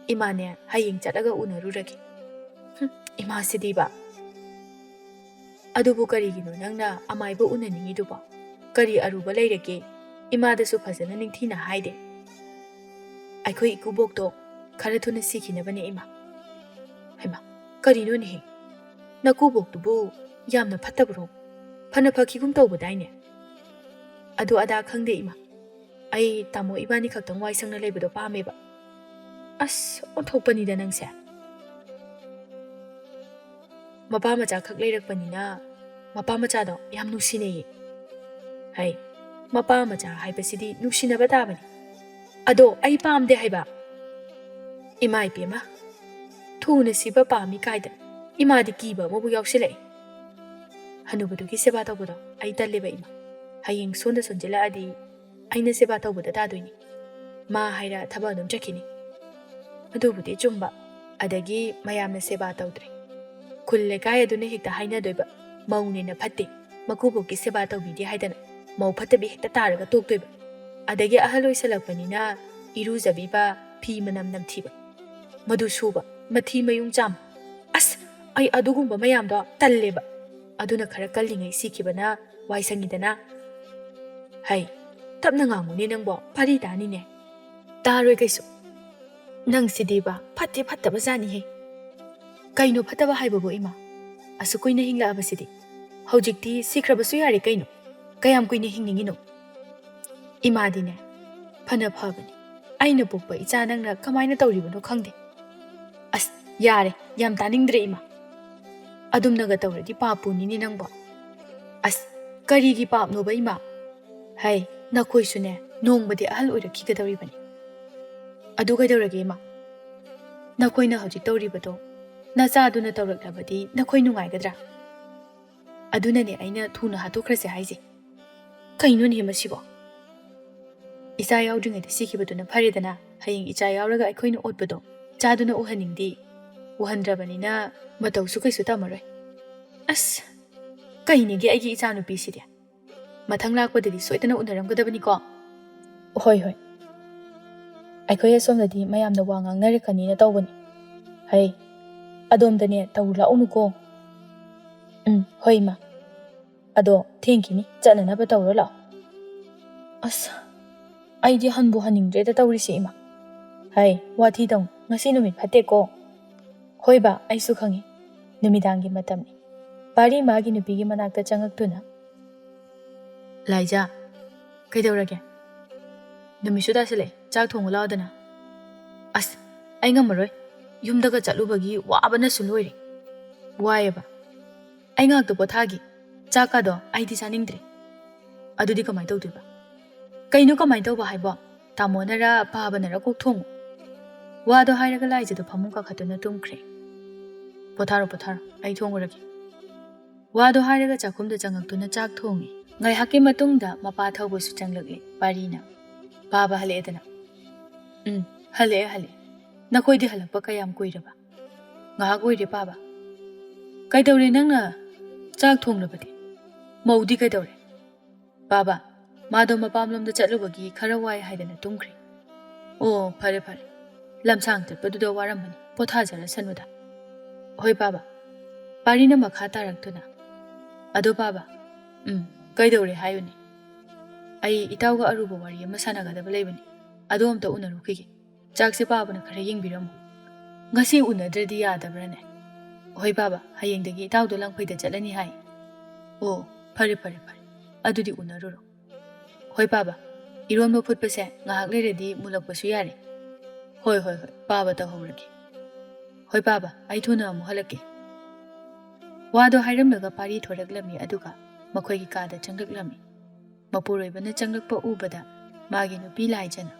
ꯏꯃꯥꯅꯦ, ꯍꯌꯦꯡ ꯆꯠꯂꯒ ꯎꯅꯔꯨꯔꯒꯦ꯫ ꯍꯨꯝ, ꯏꯃꯥꯁꯤꯗꯤꯕ꯫ ꯑꯗꯨꯕꯨ ꯀꯔꯤꯒꯤꯅꯣ ꯅꯪꯅ ꯑꯃꯥꯏꯕ ꯎꯅꯅꯤꯡꯉꯤꯗꯨꯕꯣ? ꯀꯔꯤ ꯑꯔꯨꯕ ꯂꯩꯔꯒꯦ? ꯏꯃꯥꯗꯁꯨ ꯐꯖꯅ ꯅꯤꯡꯊꯤꯅ ꯍꯥꯏꯗꯦ꯫ ꯑꯩꯈꯣꯏ ꯏꯀꯨꯕꯣꯛꯇꯣ ꯈꯔ ꯊꯨꯅ ꯁꯤꯈꯤꯅꯕꯅꯦ, ꯏꯃꯥ꯫ ꯍꯩꯃꯥ, ꯀꯔꯤꯅꯣꯅꯦꯍꯦ? ꯅꯀꯨꯕꯣꯛꯇꯨꯕꯨ ꯌꯥꯝꯅ ꯐꯠꯇꯕ꯭ꯔꯣ? ꯐꯅ ꯐꯈꯤꯒꯨꯝ ꯇꯧꯕꯗꯥꯏꯅꯦ? ꯑꯗꯨ ꯑꯗꯥ ꯈꯪꯗꯦ, ꯏꯃꯥ꯫ ꯑꯩ ꯇꯥꯃꯣ ꯏꯕꯥꯅꯤ ꯈꯛꯇꯪ ꯋꯥꯏ ꯁꯪꯅ ꯂꯩꯕꯗꯣ ꯄꯥꯝꯃꯦꯕ꯫ ꯑꯁ, ꯑꯣꯟꯊꯣꯛꯄꯅꯤꯗ ꯅꯪꯁꯦ꯫ ꯃꯄꯥ ꯃꯆꯥ ꯈꯛ ꯂꯩꯔꯛꯄꯅꯤꯅ ꯃꯄꯥ ꯃꯆꯥꯗꯣ ꯌꯥꯝ ꯅꯨꯡꯁꯤꯅꯩꯌꯦ꯫ ꯍꯩ, ꯃꯄꯥ ꯃꯆꯥ ꯍꯥꯏꯕꯁꯤꯗꯤ ꯅꯨꯡꯁꯤꯅꯕ ꯇꯥꯕꯅꯤ꯫ ꯑꯗꯣ ꯑꯩ ꯄꯥꯝꯗꯦ ꯍꯥꯏꯕ꯫ ꯏꯃꯥ ꯏꯕꯦꯝꯃ, ꯊꯨꯅ ꯁꯤꯕ ꯄꯥꯝꯃꯤ ꯀꯥꯏꯗ ꯏꯃꯥꯗꯤ ꯀꯤꯕ ꯑꯃꯕꯨ ꯌꯥꯎꯁꯤꯜꯂꯛꯑꯦ꯫ ꯍꯅꯨꯕꯗꯨꯒꯤ ꯁꯦꯕꯥ ꯇꯧꯕꯗꯣ ꯑꯩ ꯇꯜꯂꯦꯕ, ꯏꯃꯥ꯫ ꯍꯌꯦꯡ ꯁꯣꯟꯗ ꯁꯣꯟꯖꯤꯜꯂꯛꯑꯗꯤ ꯑꯩꯅ ꯁꯦꯕꯥ ꯇꯧꯕꯗ ꯇꯥꯗꯣꯏꯅꯤ꯫ ꯃꯥ ꯍꯥꯏꯔ ꯊꯕꯛ ꯑꯗꯨꯝ ꯆꯠꯈꯤꯅꯤ꯫ ꯑꯗꯨꯕꯨꯗꯤ ꯆꯨꯝꯕ꯫ ꯑꯗꯒꯤ ꯃꯌꯥꯝꯅ ꯁꯦꯕꯥ ꯇꯧꯗ꯭ꯔꯦ꯫ ꯈꯨꯜ ꯂꯩꯀꯥꯏ ꯑꯗꯨꯅ ꯍꯦꯛꯇ ꯍꯥꯏꯅꯗꯣꯏꯕ, "ꯃꯧꯅꯦꯅ ꯐꯠꯇꯦ, ꯃꯀꯨꯕꯣꯛꯀꯤ ꯁꯦꯕꯥ ꯇꯧꯕꯤꯗꯦ" ꯍꯥꯏꯗꯅ꯫ ꯃꯧ ꯐꯠꯇꯕꯤ ꯍꯦꯛꯇ ꯇꯥꯔꯒ ꯇꯣꯛꯇꯣꯏꯕ꯫ ꯑꯗꯒꯤ ꯑꯍꯜ ꯑꯣꯏꯁꯜꯂꯛꯄꯅꯤꯅ ꯏꯔꯨꯖꯕꯤꯕ, ꯐꯤ ꯃꯅꯝ ꯅꯝꯊꯤꯕ, ꯃꯗꯨ ꯁꯨꯕ, ꯃꯊꯤ ꯃꯌꯨꯡ ꯆꯥꯝꯕ꯫ ꯑꯁ, ꯑꯩ ꯑꯗꯨꯒꯨꯝꯕ ꯃꯌꯥꯝꯗꯣ ꯇꯜꯂꯦꯕ꯫ ꯑꯗꯨꯅ ꯈꯔ ꯀꯜꯂꯤꯉꯩ ꯁꯤꯈꯤꯕꯅ ꯋꯥꯏ ꯁꯪꯉꯤꯗꯅ꯫ ꯍꯩ, ꯇꯞꯅ ꯉꯥꯡꯉꯨꯅꯦ ꯅꯪꯕꯣ, ꯐꯥꯔꯤ ꯇꯥꯅꯤꯅꯦ꯫ ꯇꯥꯔꯣꯏ ꯀꯩꯁꯨ꯫ ꯅꯪꯁꯤꯗꯤꯕ ꯐꯠꯇꯤ ꯐꯠꯇꯕ ꯖꯥꯠꯅꯤꯍꯦ꯫ ꯀꯩꯅꯣ ꯐꯠꯇꯕ ꯍꯥꯏꯕꯕꯨ, ꯏꯃꯥ? ꯑꯁꯨꯛ ꯀꯨꯏꯅ ꯍꯤꯡꯂꯛꯑꯕꯁꯤꯗꯤ꯫ ꯍꯧꯖꯤꯛꯇꯤ ꯁꯤꯈ꯭ꯔꯕꯁꯨ ꯌꯥꯔꯦ ꯀꯩꯅꯣ꯫ ꯀꯌꯥꯝ ꯀꯨꯏꯅ ꯍꯤꯡꯅꯤꯡꯉꯤꯅꯣ? ꯏꯃꯥꯗꯤꯅꯦ, ꯐꯅ ꯐꯕꯅꯤ꯫ ꯑꯩꯅ ꯄꯣꯛꯄ ꯏꯆꯥ ꯅꯪꯅ ꯀꯃꯥꯏꯅ ꯇꯧꯔꯤꯕꯅꯣ ꯈꯪꯗꯦ꯫ ꯑꯁ, ꯌꯥꯔꯦ, ꯌꯥꯝ ꯇꯥꯅꯤꯡꯗ꯭ꯔꯦ ꯏꯃꯥ꯫ ꯑꯗꯨꯝꯅꯒ ꯇꯧꯔꯗꯤ ꯄꯥꯞ ꯄꯨꯅꯤꯅꯦ ꯅꯪꯕꯣ꯫ ꯑꯁ, ꯀꯔꯤꯒꯤ ꯄꯥꯞꯅꯣꯕ ꯏꯃꯥ? ꯍꯩ, ꯅꯈꯣꯏꯁꯨꯅꯦ ꯅꯣꯡꯃꯗꯤ ꯑꯍꯜ ꯑꯣꯏꯔꯛꯈꯤꯒꯗꯧꯔꯤꯕꯅꯤ꯫ ꯑꯗꯨ ꯀꯩꯗꯧꯔꯒꯦ ꯏꯃꯥ? ꯅꯈꯣꯏꯅ ꯍꯧꯖꯤꯛ ꯇꯧꯔꯤꯕꯗꯣ ꯅꯆꯥꯗꯨꯅ ꯇꯧꯔꯛꯂꯕꯗꯤ ꯅꯈꯣꯏ ꯅꯨꯡꯉꯥꯏꯒꯗ꯭ꯔꯥ? ꯑꯗꯨꯅꯅꯦ ꯑꯩꯅ ꯊꯨꯅ ꯍꯥꯠꯇꯣꯛꯈ꯭ꯔꯁꯦ ꯍꯥꯏꯁꯦ꯫ ꯀꯩꯅꯣꯅꯦ ꯃꯁꯤꯕꯣ? ꯏꯆꯥ ꯌꯥꯎꯗ꯭ꯔꯤꯉꯩꯗ ꯁꯤꯈꯤꯕꯗꯨꯅ ꯐꯔꯦꯗꯅ, ꯍꯌꯦꯡ ꯏꯆꯥ ꯌꯥꯎꯔꯒ ꯑꯩꯈꯣꯏꯅ ꯑꯣꯠꯄꯗꯣ ꯏꯆꯥꯗꯨꯅ ꯎꯍꯟꯅꯤꯡꯗꯦ꯫ ꯎꯍꯟꯗ꯭ꯔꯕꯅꯤꯅ ꯃꯇꯧꯁꯨ ꯀꯩꯁꯨ ꯇꯝꯃꯔꯣꯏ꯫ ꯑꯁ, ꯀꯩꯅꯦꯒꯦ ꯑꯩꯒꯤ ꯏꯆꯥꯅꯨꯄꯤꯁꯤꯗꯤ? ꯃꯊꯪ ꯂꯥꯛꯄꯗꯗꯤ ꯁꯣꯏꯗꯅ ꯎꯅꯔꯝꯒꯗꯕꯅꯤꯀꯣ꯫ ꯍꯣꯏ, ꯍꯣꯏ꯫ ꯑꯩꯈꯣꯏ ꯑꯁꯣꯝꯗꯗꯤ ꯃꯌꯥꯝꯅ ꯋꯥ ꯉꯥꯡꯅꯔꯛꯀꯅꯤꯅ ꯇꯧꯕꯅꯤ꯫ ꯍꯩ, ꯑꯗꯣꯝꯗꯅꯦ ꯇꯧꯔꯨ ꯂꯥꯛꯎꯅꯨꯀꯣ꯫ ꯎꯝ, ꯍꯣꯏ, ꯏꯃꯥ꯫ ꯑꯗꯣ ꯊꯦꯡꯈꯤꯅꯤ, ꯆꯠꯅꯅꯕ ꯇꯧꯔꯣ ꯂꯥꯛꯑꯣ꯫ ꯑꯁ, ꯑꯩꯗꯤ ꯍꯟꯕꯨ ꯍꯟꯅꯤꯡꯗ꯭ꯔꯦꯗ ꯇꯧꯔꯤꯁꯤ, ꯏꯃꯥ꯫ ꯍꯩ, ꯋꯥꯊꯤ ꯇꯧꯅꯨ, ꯉꯁꯤ ꯅꯨꯃꯤꯠ ꯐꯠꯇꯦꯀꯣ꯫ ꯍꯣꯏ ꯕꯥ, ꯑꯩꯁꯨ ꯈꯪꯉꯤ꯫ ꯅꯨꯃꯤꯗꯥꯡꯒꯤ ꯃꯇꯝꯅꯤ꯫ ꯄꯥꯔꯤ ꯃꯥꯒꯤ ꯅꯨꯄꯤꯒꯤ ꯃꯅꯥꯛꯇ ꯆꯪꯉꯛꯇꯨꯅ, "ꯂꯥꯏꯖꯥ, ꯀꯩꯗꯧꯔꯒꯦ? ꯅꯨꯃꯤꯠꯁꯨ ꯇꯥꯁꯤꯜꯂꯛꯑꯦ, ꯆꯥꯛ ꯊꯣꯡꯉꯨ ꯂꯥꯎꯗꯅ꯫" "ꯑꯁ, ꯑꯩ ꯉꯝꯃꯔꯣꯏ꯫ ꯌꯨꯝꯗꯒ ꯆꯠꯂꯨꯕꯒꯤ ꯋꯥꯕꯅꯁꯨ ꯂꯣꯏꯔꯦ꯫ ꯋꯥꯏꯌꯦꯕ꯫ ꯑꯩ ꯉꯥꯏꯍꯥꯛꯇ ꯄꯣꯊꯥꯒꯦ꯫ ꯆꯥꯛꯀꯗꯣ ꯑꯩꯗꯤ ꯆꯥꯅꯤꯡꯗ꯭ꯔꯦ꯫" "ꯑꯗꯨꯗꯤ ꯀꯃꯥꯏꯅ ꯇꯧꯗꯣꯏꯕ?" "ꯀꯩꯅꯣ ꯀꯃꯥꯏꯅ ꯇꯧꯕ ꯍꯥꯏꯕꯣ? ꯇꯥꯃꯣꯅꯔ ꯄꯥꯕꯅꯔ ꯀꯣꯛ ꯊꯣꯡꯉꯨ꯫" ꯋꯥꯗꯣ ꯍꯥꯏꯔꯒ ꯂꯥꯏꯖꯗꯣ ꯐꯃꯨꯡ ꯀꯥꯈꯠꯇꯨꯅ ꯇꯨꯝꯈ꯭ꯔꯦ꯫ "ꯄꯣꯊꯥꯔꯣ, ꯄꯣꯊꯥꯔꯣ, ꯑꯩ ꯊꯣꯡꯉꯨꯔꯒꯦ꯫" ꯋꯥꯗꯣ ꯍꯥꯏꯔꯒ ꯆꯥꯛꯈꯨꯝꯗ ꯆꯪꯉꯛꯇꯨꯅ ꯆꯥꯛ ꯊꯣꯡꯉꯤ꯫ ꯉꯥꯏꯍꯥꯛꯀꯤ ꯃꯇꯨꯡꯗ ꯃꯄꯥ ꯊꯧꯕꯁꯨ ꯆꯪꯂꯛꯏ꯫ ꯄꯥꯔꯤꯅ, "ꯄꯥꯕ ꯍꯜꯂꯛꯑꯦꯗꯅ?" "ꯎꯝ, ꯍꯜꯂꯛꯑꯦ, ꯍꯜꯂꯛꯑꯦ꯫ ꯅꯈꯣꯏꯗꯤ ꯍꯜꯂꯛꯄ ꯀꯌꯥꯝ ꯀꯨꯏꯔꯕ?" "ꯉꯥꯏꯍꯥꯛ ꯑꯣꯏꯔꯦ, ꯄꯥꯕ꯫" "ꯀꯩꯗꯧꯔꯦ ꯅꯪꯅ ꯆꯥꯛ ꯊꯣꯡꯂꯕꯗꯤ? ꯃꯧꯗꯤ ꯀꯩꯗꯧꯔꯦ?" "ꯄꯥꯕ, ꯃꯥꯗꯣ ꯃꯄꯥꯝꯂꯣꯝꯗ ꯆꯠꯂꯨꯕꯒꯤ ꯈꯔ ꯋꯥꯏ ꯍꯥꯏꯗꯅ ꯇꯨꯝꯈ꯭ꯔꯦ꯫" "ꯑꯣ, ꯐꯔꯦ, ꯐꯔꯦ꯫ ꯂꯝꯁꯥꯡ ꯆꯠꯄꯗꯨꯗ ꯋꯥꯔꯝꯃꯅꯤ꯫ ꯄꯣꯊꯥꯖꯔꯁꯅꯨꯗ꯫" "ꯍꯣꯏ, ꯄꯥꯕ꯫" ꯄꯥꯔꯤꯅ ꯃꯈꯥ ꯇꯥꯔꯛꯇꯨꯅ, "ꯑꯗꯣ ꯄꯥꯕ꯫" "ꯎꯝ, ꯀꯩꯗꯧꯔꯦ ꯍꯥꯏꯌꯨꯅꯦ?" "ꯑꯩ ꯏꯇꯥꯎꯒ ꯑꯔꯨꯕ ꯋꯥꯔꯤ ꯑꯃ ꯁꯥꯟꯅꯒꯗꯕ ꯂꯩꯕꯅꯤ꯫ ꯑꯗꯣ ꯑꯝꯇ ꯎꯅꯔꯨꯈꯤꯒꯦ꯫ ꯆꯥꯛꯁꯦ ꯄꯥꯕꯅ ꯈꯔ ꯌꯦꯡꯕꯤꯔꯝꯃꯨ꯫" "ꯉꯁꯤ ꯎꯅꯗ꯭ꯔꯗꯤ ꯌꯥꯗꯕ꯭ꯔꯥꯅꯦ?" "ꯍꯣꯏ ꯄꯥꯕ, ꯍꯌꯦꯡꯗꯒꯤ ꯏꯇꯥꯎꯗꯣ ꯂꯪꯐꯩꯗ ꯆꯠꯂꯅꯤ ꯍꯥꯏ꯫" "ꯑꯣ, ꯐꯔꯦ, ꯐꯔꯦ, ꯐꯔꯦ꯫ ꯑꯗꯨꯗꯤ ꯎꯅꯔꯨꯔꯣ꯫" "ꯍꯣꯏ ꯄꯥꯕ꯫" "ꯏꯔꯣꯟꯕ ꯐꯨꯠꯄꯁꯦ ꯉꯥꯏꯍꯥꯛ ꯂꯩꯔꯗꯤ ꯃꯨꯜꯂꯛꯄꯁꯨ ꯌꯥꯔꯦ꯫ ꯍꯣꯏ, ꯍꯣꯏ, ꯍꯣꯏ, ꯄꯥꯕ ꯇꯧꯍꯧꯔꯒꯦ꯫ ꯍꯣꯏ ꯄꯥꯕ, ꯑꯩ ꯊꯨꯅ ꯑꯃꯨꯛ ꯍꯜꯂꯛꯀꯦ"꯫ ꯋꯥꯗꯣ ꯍꯥꯏꯔꯝꯂꯒ ꯄꯥꯔꯤ ꯊꯣꯔꯛꯂꯝꯃꯤ, ꯑꯗꯨꯒ ꯃꯈꯣꯏꯒꯤ ꯀꯥꯗ ꯆꯪꯂꯛꯂꯝꯃꯤ꯫ ꯃꯄꯨꯔꯣꯏꯕꯅ ꯆꯪꯂꯛꯄ ꯎꯕꯗ ꯃꯥꯒꯤ ꯅꯨꯄꯤ ꯂꯥꯏꯖꯅ,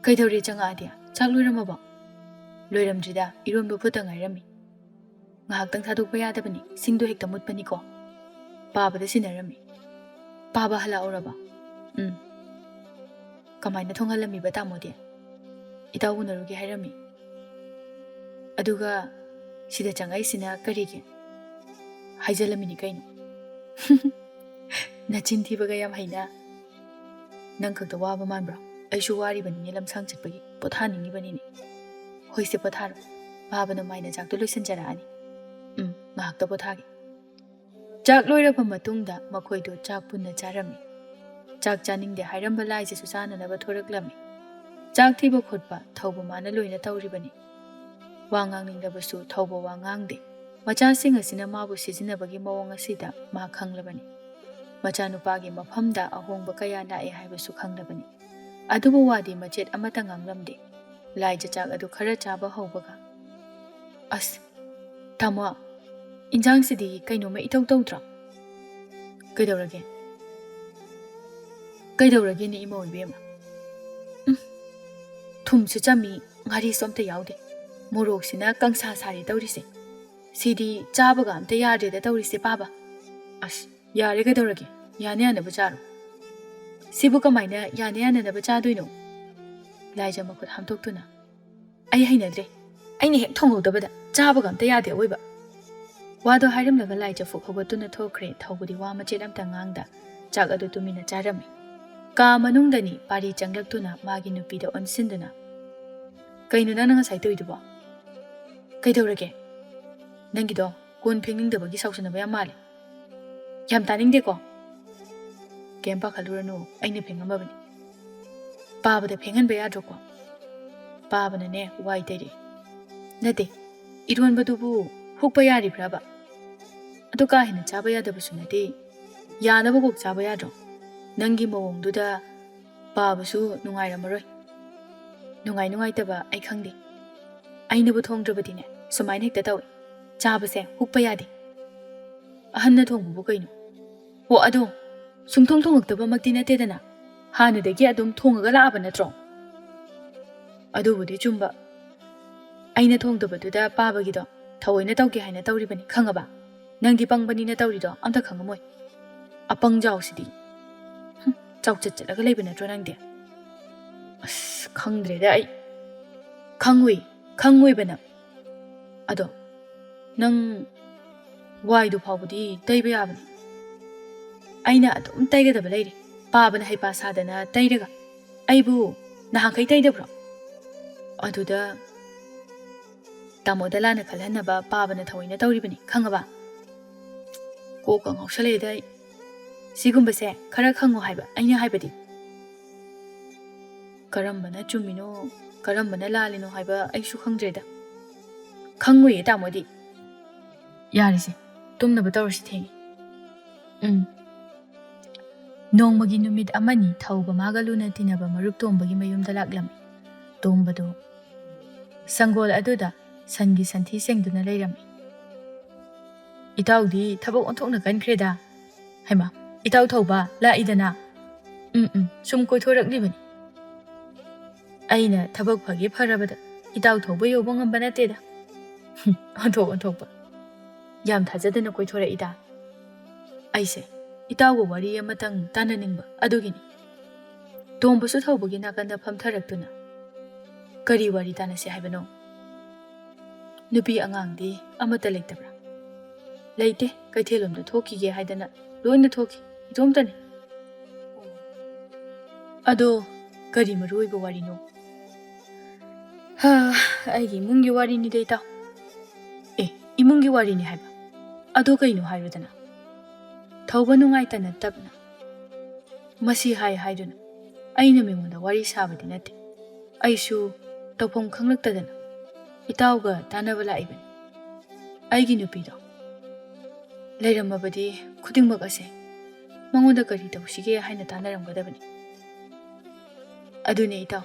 "ꯀꯩꯗꯧꯔꯦ ꯆꯪꯉꯛꯑꯗꯤ? ꯆꯥꯛ ꯂꯣꯏꯔꯝꯃꯕꯣ?" "ꯂꯣꯏꯔꯝꯗ꯭ꯔꯤꯗ, ꯏꯔꯣꯟꯕ ꯐꯨꯠꯇ ꯉꯥꯏꯔꯝꯃꯤ"꯫ "ꯉꯥꯏꯍꯥꯛꯇꯪ ꯊꯥꯗꯣꯛꯄ ꯌꯥꯗꯕꯅꯤ, ꯁꯤꯡꯗꯣ ꯍꯦꯛꯇ ꯃꯨꯠꯄꯅꯤꯀꯣ"꯫ ꯄꯥꯕꯗ ꯁꯤꯟꯅꯔꯝꯃꯤ꯫ "ꯄꯥꯕ ꯍꯜꯂꯛꯑꯧꯔꯕ?" "ꯎꯝ"꯫ "ꯀꯃꯥꯏꯅ ꯊꯣꯡꯍꯜꯂꯝꯃꯤꯕ ꯇꯥꯃꯣꯗꯤ?" "ꯏꯇꯥꯎ ꯎꯅꯔꯨꯒꯦ ꯍꯥꯏꯔꯝꯃꯤ"꯫ "ꯑꯗꯨꯒ ꯁꯤꯗ ꯆꯪꯉꯛꯏꯁꯤꯅ ꯀꯔꯤꯒꯤ?" "ꯍꯥꯏꯖꯜꯂꯝꯃꯤꯅꯤ ꯀꯩꯅꯣ"꯫ "ꯅꯆꯤꯟ ꯊꯤꯕꯒ ꯌꯥꯝ ꯍꯩꯅ꯫ ꯅꯪ ꯈꯛꯇ ꯋꯥꯕ ꯃꯥꯟꯕ꯭ꯔꯣ? ꯑꯩꯁꯨ ꯋꯥꯔꯤꯕꯅꯤꯅꯦ, ꯂꯝꯁꯥꯡ ꯆꯠꯄꯒꯤ ꯄꯣꯊꯥꯅꯤꯡꯉꯤꯕꯅꯤꯅꯦ"꯫ "ꯍꯣꯏꯁꯦ, ꯄꯣꯊꯥꯔꯣ꯫ ꯄꯥꯕꯅ ꯃꯥꯏꯅ ꯆꯥꯛꯇꯣ ꯂꯣꯏꯁꯤꯟꯖꯔꯛꯑꯅꯤ"꯫ "ꯎꯝ, ꯉꯥꯏꯍꯥꯛꯇ ꯄꯣꯊꯥꯒꯦ"꯫ ꯆꯥꯛ ꯂꯣꯏꯔꯕ ꯃꯇꯨꯡꯗ ꯃꯈꯣꯏꯗꯨ ꯆꯥꯛ ꯄꯨꯟꯅ ꯆꯥꯔꯝꯃꯤ꯫ ꯆꯥꯛ ꯆꯥꯅꯤꯡꯗꯦ ꯍꯥꯏꯔꯝꯕ ꯂꯥꯏꯖꯁꯨ ꯆꯥꯅꯅꯕ ꯊꯣꯔꯛꯂꯝꯃꯤ꯫ ꯆꯥꯛ ꯊꯤꯕ ꯈꯣꯠꯄ ꯊꯧꯕ ꯃꯥꯅ ꯂꯣꯏꯅ ꯇꯧꯔꯤꯕꯅꯤ꯫ ꯋꯥ ꯉꯥꯡꯅꯤꯡꯂꯕꯁꯨ ꯊꯧꯕ ꯋꯥ ꯉꯥꯡꯗꯦ꯫ ꯃꯆꯥꯁꯤꯡ ꯑꯁꯤꯅ ꯃꯥꯕꯨ ꯁꯤꯖꯤꯟꯅꯕꯒꯤ ꯃꯑꯣꯡ ꯑꯁꯤꯗ ꯃꯥ ꯈꯪꯂꯕꯅꯤ꯫ ꯃꯆꯥꯅꯨꯄꯥꯒꯤ ꯃꯐꯝꯗ ꯑꯍꯣꯡꯕ ꯀꯌꯥ ꯂꯥꯛꯑꯦ ꯍꯥꯏꯕꯁꯨ ꯈꯪꯂꯕꯅꯤ꯫ ꯑꯗꯨꯕꯨ ꯋꯥꯗꯤ ꯃꯆꯦꯠ ꯑꯃꯠꯇ ꯉꯥꯡꯂꯝꯗꯦ꯫ ꯂꯥꯏꯖ ꯆꯥꯛ ꯑꯗꯨ ꯈꯔ ꯆꯥꯕ ꯍꯧꯕꯒ, "ꯑꯁ, ꯇꯥꯃꯣ, ꯏꯟꯖꯥꯡꯁꯤꯗꯤ ꯀꯩꯅꯣꯝꯃ ꯏꯇꯧ ꯇꯧꯗ꯭ꯔꯣ?" "ꯀꯩꯗꯧꯔꯒꯦ? ꯀꯩꯗꯧꯔꯒꯦꯅꯦ ꯏꯃꯧ ꯏꯕꯦꯝꯃ? ꯎꯝ, ꯊꯨꯝꯁꯨ ꯆꯝꯃꯤ, ꯉꯥꯔꯤꯁꯨ ꯑꯝꯇ ꯌꯥꯎꯗꯦ꯫ ꯃꯣꯔꯣꯛꯁꯤꯅ ꯀꯪꯁꯥ ꯁꯥꯔꯦ ꯇꯧꯔꯤꯁꯦ꯫ ꯁꯤꯗꯤ ꯆꯥꯕꯒ ꯑꯝꯇ ꯌꯥꯗ꯭ꯔꯦꯗ ꯇꯧꯔꯤꯁꯦ ꯄꯥꯕ"꯫ "ꯑꯁ, ꯌꯥꯔꯦ ꯀꯩꯗꯧꯔꯒꯦ? ꯌꯥꯅ ꯌꯥꯅꯕ ꯆꯥꯔꯣ"꯫ "ꯁꯤꯕꯨ ꯀꯃꯥꯏꯅ ꯌꯥꯅ ꯌꯥꯅꯅꯕ ꯆꯥꯗꯣꯏꯅꯣ?" ꯂꯥꯏꯖ ꯃꯈꯨꯠ ꯍꯥꯝꯗꯣꯛꯇꯨꯅ, "ꯑꯩ ꯍꯩꯅꯗ꯭ꯔꯦ꯫ ꯑꯩꯅ ꯍꯦꯛ ꯊꯣꯡꯍꯧꯗꯕꯗ ꯆꯥꯕꯒ ꯑꯝꯇ ꯌꯥꯗꯦ ꯑꯋꯣꯏꯕ"꯫ ꯋꯥꯗꯣ ꯍꯥꯏꯔꯝꯂꯒ ꯂꯥꯏꯖ ꯐꯨꯛ ꯍꯧꯒꯠꯇꯨꯅ ꯊꯣꯛꯈ꯭ꯔꯦ꯫ ꯊꯧꯕꯗꯤ ꯋꯥ ꯃꯆꯦꯠ ꯑꯝꯇ ꯉꯥꯡꯗ ꯆꯥꯛ ꯑꯗꯨ ꯇꯨꯃꯤꯟꯅ ꯆꯥꯔꯝꯃꯤ꯫ ꯀꯥ ꯃꯅꯨꯡꯗꯅꯤ ꯄꯥꯔꯤ ꯆꯪꯂꯛꯇꯨꯅ ꯃꯥꯒꯤ ꯅꯨꯄꯤꯗ ꯑꯣꯟꯁꯤꯟꯗꯨꯅ, "ꯀꯩꯅꯣ ꯅꯪꯅ ꯉꯁꯥꯏ ꯇꯧꯔꯤꯗꯨꯕꯣ? ꯀꯩꯗꯧꯔꯒꯦ? ꯅꯪꯒꯤꯗꯣ ꯀꯣꯟ ꯐꯦꯡꯅꯤꯡꯗꯕꯒꯤ ꯁꯥꯎꯁꯟꯅꯕ ꯌꯥꯝ ꯃꯥꯜꯂꯦ꯫ ꯌꯥꯝ ꯇꯥꯅꯤꯡꯗꯦꯀꯣ"꯫ "ꯀꯩꯝ ꯄꯥꯈꯠꯂꯨꯔꯅꯨ, ꯑꯩꯅ ꯐꯦꯡꯉꯝꯃꯕꯅꯤ"꯫ "ꯄꯥꯕꯗ ꯐꯦꯡꯍꯟꯕ ꯌꯥꯗ꯭ꯔꯣꯀꯣ? ꯄꯥꯕꯅꯅꯦ ꯋꯥꯏ ꯇꯩꯔꯛꯑꯦ"꯫ "ꯅꯠꯇꯦ, ꯏꯔꯣꯟꯕꯗꯨꯕꯨ ꯍꯨꯛꯄ ꯌꯥꯔꯤꯕ꯭ꯔꯕ? ꯑꯗꯨ ꯀꯥ ꯍꯦꯟꯅ ꯆꯥꯕ ꯌꯥꯗꯕꯁꯨ ꯅꯠꯇꯦ, ꯌꯥꯅꯕ ꯀꯣꯛ ꯆꯥꯕ ꯌꯥꯗ꯭ꯔꯣ? ꯅꯪꯒꯤ ꯃꯑꯣꯡꯗꯨꯗ ꯄꯥꯕꯁꯨ ꯅꯨꯡꯉꯥꯏꯔꯝꯃꯔꯣꯏ꯫ ꯅꯨꯡꯉꯥꯏ ꯅꯨꯡꯉꯥꯏꯇꯕ ꯑꯩ ꯈꯪꯗꯦ꯫ ꯑꯩꯅꯕꯨ ꯊꯣꯡꯗ꯭ꯔꯕꯗꯤꯅꯦ, ꯁꯨꯃꯥꯏꯅ ꯍꯦꯛꯇ ꯇꯧꯏ꯫ ꯆꯥꯕꯁꯦ ꯍꯨꯛꯄ ꯌꯥꯗꯦ꯫ ꯑꯍꯟꯅ ꯊꯣꯡꯕꯕꯨ ꯀꯩꯅꯣ? ꯑꯣ, ꯑꯗꯣ ꯁꯨꯡꯊꯣꯡ ꯊꯣꯡꯉꯛꯇꯕꯃꯛꯇꯤ ꯅꯠꯇꯦꯗꯅ, ꯍꯥꯟꯅꯗꯒꯤ ꯑꯗꯨꯝ ꯊꯣꯡꯉꯒ ꯂꯥꯛꯑꯕ ꯅꯠꯇ꯭ꯔꯣ? ꯑꯗꯨꯕꯨꯗꯤ ꯆꯨꯝꯕ꯫ ꯑꯩꯅ ꯊꯣꯡꯗꯕꯗꯨꯗ ꯄꯥꯕꯒꯤꯗꯣ ꯊꯑꯣꯏꯅ ꯇꯧꯒꯦ ꯍꯥꯏꯅ ꯇꯧꯔꯤꯕꯅꯤ, ꯈꯪꯉꯕ? ꯅꯪꯗꯤ ꯄꯪꯕꯅꯤꯅ ꯇꯧꯔꯤꯗꯣ ꯑꯝꯇ ꯈꯪꯉꯝꯃꯣꯏ꯫ ꯑꯄꯪ ꯖꯥꯎꯁꯤꯗꯤ꯫ ꯍꯨꯝ, ꯆꯥꯎꯆꯠ ꯆꯠꯂꯒ ꯂꯩꯕ ꯅꯠꯇ꯭ꯔꯣ ꯅꯪꯗꯤ? ꯑꯁ, ꯈꯪꯗ꯭ꯔꯦꯗ ꯑꯩ꯫ ꯈꯪꯉꯨꯏ, ꯈꯪꯉꯨꯏꯕ ꯅꯪ꯫ ꯑꯗꯣ ꯅꯪ ꯋꯥꯏꯗꯨ ꯐꯥꯎꯕꯗꯤ ꯇꯩꯕ ꯌꯥꯕꯅꯤ꯫ ꯑꯩꯅ ꯑꯗꯨꯝ ꯇꯩꯒꯗꯕ ꯂꯩꯔꯦ꯫ ꯄꯥꯕꯅ ꯍꯩꯄꯥ ꯁꯥꯗꯅ ꯇꯩꯔꯒ ꯑꯩꯕꯨ ꯅꯍꯥꯟꯈꯩ ꯇꯩꯗꯕ꯭ꯔꯣ? ꯑꯗꯨꯗ ꯇꯥꯃꯣꯗ ꯂꯥꯟꯅ ꯈꯜꯍꯟꯅꯕ ꯄꯥꯕꯅ ꯊꯑꯣꯏꯅ ꯇꯧꯔꯤꯕꯅꯤ, ꯈꯪꯉꯕ? ꯀꯣꯛꯀ ꯉꯥꯎꯁꯜꯂꯛꯑꯦꯗ ꯑꯩ꯫ ꯁꯤꯒꯨꯝꯕꯁꯦ ꯈꯔ ꯈꯪꯉꯣ ꯍꯥꯏꯕ ꯑꯩꯅ ꯍꯥꯏꯕꯗꯤ꯫ ꯀꯔꯝꯕꯅ ꯆꯨꯝꯃꯤꯅꯣ, ꯀꯔꯝꯕꯅ ꯂꯥꯜꯂꯤꯅꯣ ꯍꯥꯏꯕ ꯑꯩꯁꯨ ꯈꯪꯗ꯭ꯔꯦꯗ꯫ ꯈꯪꯉꯨꯏꯌꯦ ꯇꯥꯃꯣꯗꯤ꯫ ꯌꯥꯔꯦꯁꯦ, ꯇꯨꯝꯅꯕ ꯇꯧꯔꯁꯤ, ꯊꯦꯡꯉꯦ꯫ ꯎꯝ꯫ ꯅꯣꯡꯃꯒꯤ ꯅꯨꯃꯤꯠ ꯑꯃꯅꯤ ꯊꯧꯕ ꯃꯥꯒ ꯂꯨꯅ ꯇꯤꯟꯅꯕ ꯃꯔꯨꯞ ꯇꯣꯝꯕꯒꯤ ꯃꯌꯨꯝꯗ ꯂꯥꯛꯂꯝꯃꯤ꯫ ꯇꯣꯝꯕꯗꯨ ꯁꯪꯒꯣꯜ ꯑꯗꯨꯗ ꯁꯟꯒꯤ ꯁꯟꯊꯤ ꯁꯦꯡꯗꯨꯅ ꯂꯩꯔꯝꯃꯤ꯫ "ꯏꯇꯥꯎꯗꯤ ꯊꯕꯛ ꯑꯣꯟꯊꯣꯛꯅ ꯀꯟꯈ꯭ꯔꯦꯗ꯫ ꯍꯩꯃꯥ, ꯏꯇꯥꯎ ꯊꯧꯕ ꯂꯥꯛꯏꯗꯅ꯫ ꯎꯝ, ꯎꯝ, ꯁꯨꯝ ꯀꯣꯏꯊꯣꯔꯛꯂꯤꯕꯅꯤ꯫ ꯑꯩꯅ ꯊꯕꯛ ꯐꯒꯦ ꯐꯔꯕꯗ ꯏꯇꯥꯎ ꯊꯧꯕ ꯌꯧꯕ ꯉꯝꯕ ꯅꯠꯇꯦꯗ꯫" ꯑꯣꯟꯊꯣꯛ ꯑꯣꯟꯊꯣꯛꯄ꯫ ꯌꯥꯝ ꯊꯥꯖꯗꯅ ꯀꯣꯏꯊꯣꯔꯛꯏꯗ꯫ ꯑꯩꯁꯦ ꯏꯇꯥꯎꯒ ꯋꯥꯔꯤ ꯑꯃꯇꯪ ꯇꯥꯟꯅꯅꯤꯡꯕ ꯑꯗꯨꯒꯤꯅꯤ꯫ ꯇꯣꯝꯕꯁꯨ ꯊꯧꯕꯒꯤ ꯅꯥꯀꯟꯗ ꯐꯝꯊꯔꯛꯇꯨꯅ, "ꯀꯔꯤ ꯋꯥꯔꯤ ꯇꯥꯟꯅꯁꯤ ꯍꯥꯏꯕꯅꯣ? ꯅꯨꯄꯤ ꯑꯉꯥꯡꯗꯤ ꯑꯃꯠꯇ ꯂꯩꯇꯕ꯭ꯔꯥ?" "ꯂꯩꯇꯦ, ꯀꯩꯊꯦꯜꯂꯣꯝꯗ ꯊꯣꯛꯈꯤꯒꯦ ꯍꯥꯏꯗꯅ ꯂꯣꯏꯅ ꯊꯣꯛꯈꯤ, ꯏꯇꯣꯝꯇꯅꯤ꯫" "ꯑꯗꯣ ꯀꯔꯤ ꯃꯔꯨ ꯑꯣꯏꯕ ꯋꯥꯔꯤꯅꯣ?" "ꯍꯥ, ꯑꯩꯒꯤ ꯏꯃꯨꯡꯒꯤ ꯋꯥꯔꯤꯅꯤꯗ ꯏꯇꯥꯎ꯫" "ꯑꯦ, ꯏꯃꯨꯡꯒꯤ ꯋꯥꯔꯤꯅꯤ ꯍꯥꯏꯕ? ꯑꯗꯣ ꯀꯩꯅꯣ ꯍꯥꯏꯔꯨꯗꯅ꯫" ꯊꯧꯕ ꯅꯨꯡꯉꯥꯏꯇꯅ ꯇꯞꯅ, "ꯃꯁꯤ ꯍꯥꯏ ꯍꯥꯏꯗꯨꯅ ꯑꯩꯅ ꯃꯤꯉꯣꯟꯗ ꯋꯥꯔꯤ ꯁꯥꯕꯗꯤ ꯅꯠꯇꯦ꯫ ꯑꯩꯁꯨ ꯇꯧꯐꯝ ꯈꯪꯂꯛꯇꯗꯅ ꯏꯇꯥꯎꯒ ꯇꯥꯟꯅꯕ ꯂꯥꯛꯏꯕꯅꯤ꯫ ꯑꯩꯒꯤ ꯅꯨꯄꯤꯗꯣ ꯂꯩꯔꯝꯃꯕꯗꯤ ꯈꯨꯗꯤꯡꯃꯛ ꯑꯁꯦ ꯃꯉꯣꯟꯗ ꯀꯔꯤ ꯇꯧꯁꯤꯒꯦ ꯍꯥꯏꯅ ꯇꯥꯟꯅꯔꯝꯒꯗꯕꯅꯤ꯫" ꯑꯗꯨꯅꯦ ꯏꯇꯥꯎ꯫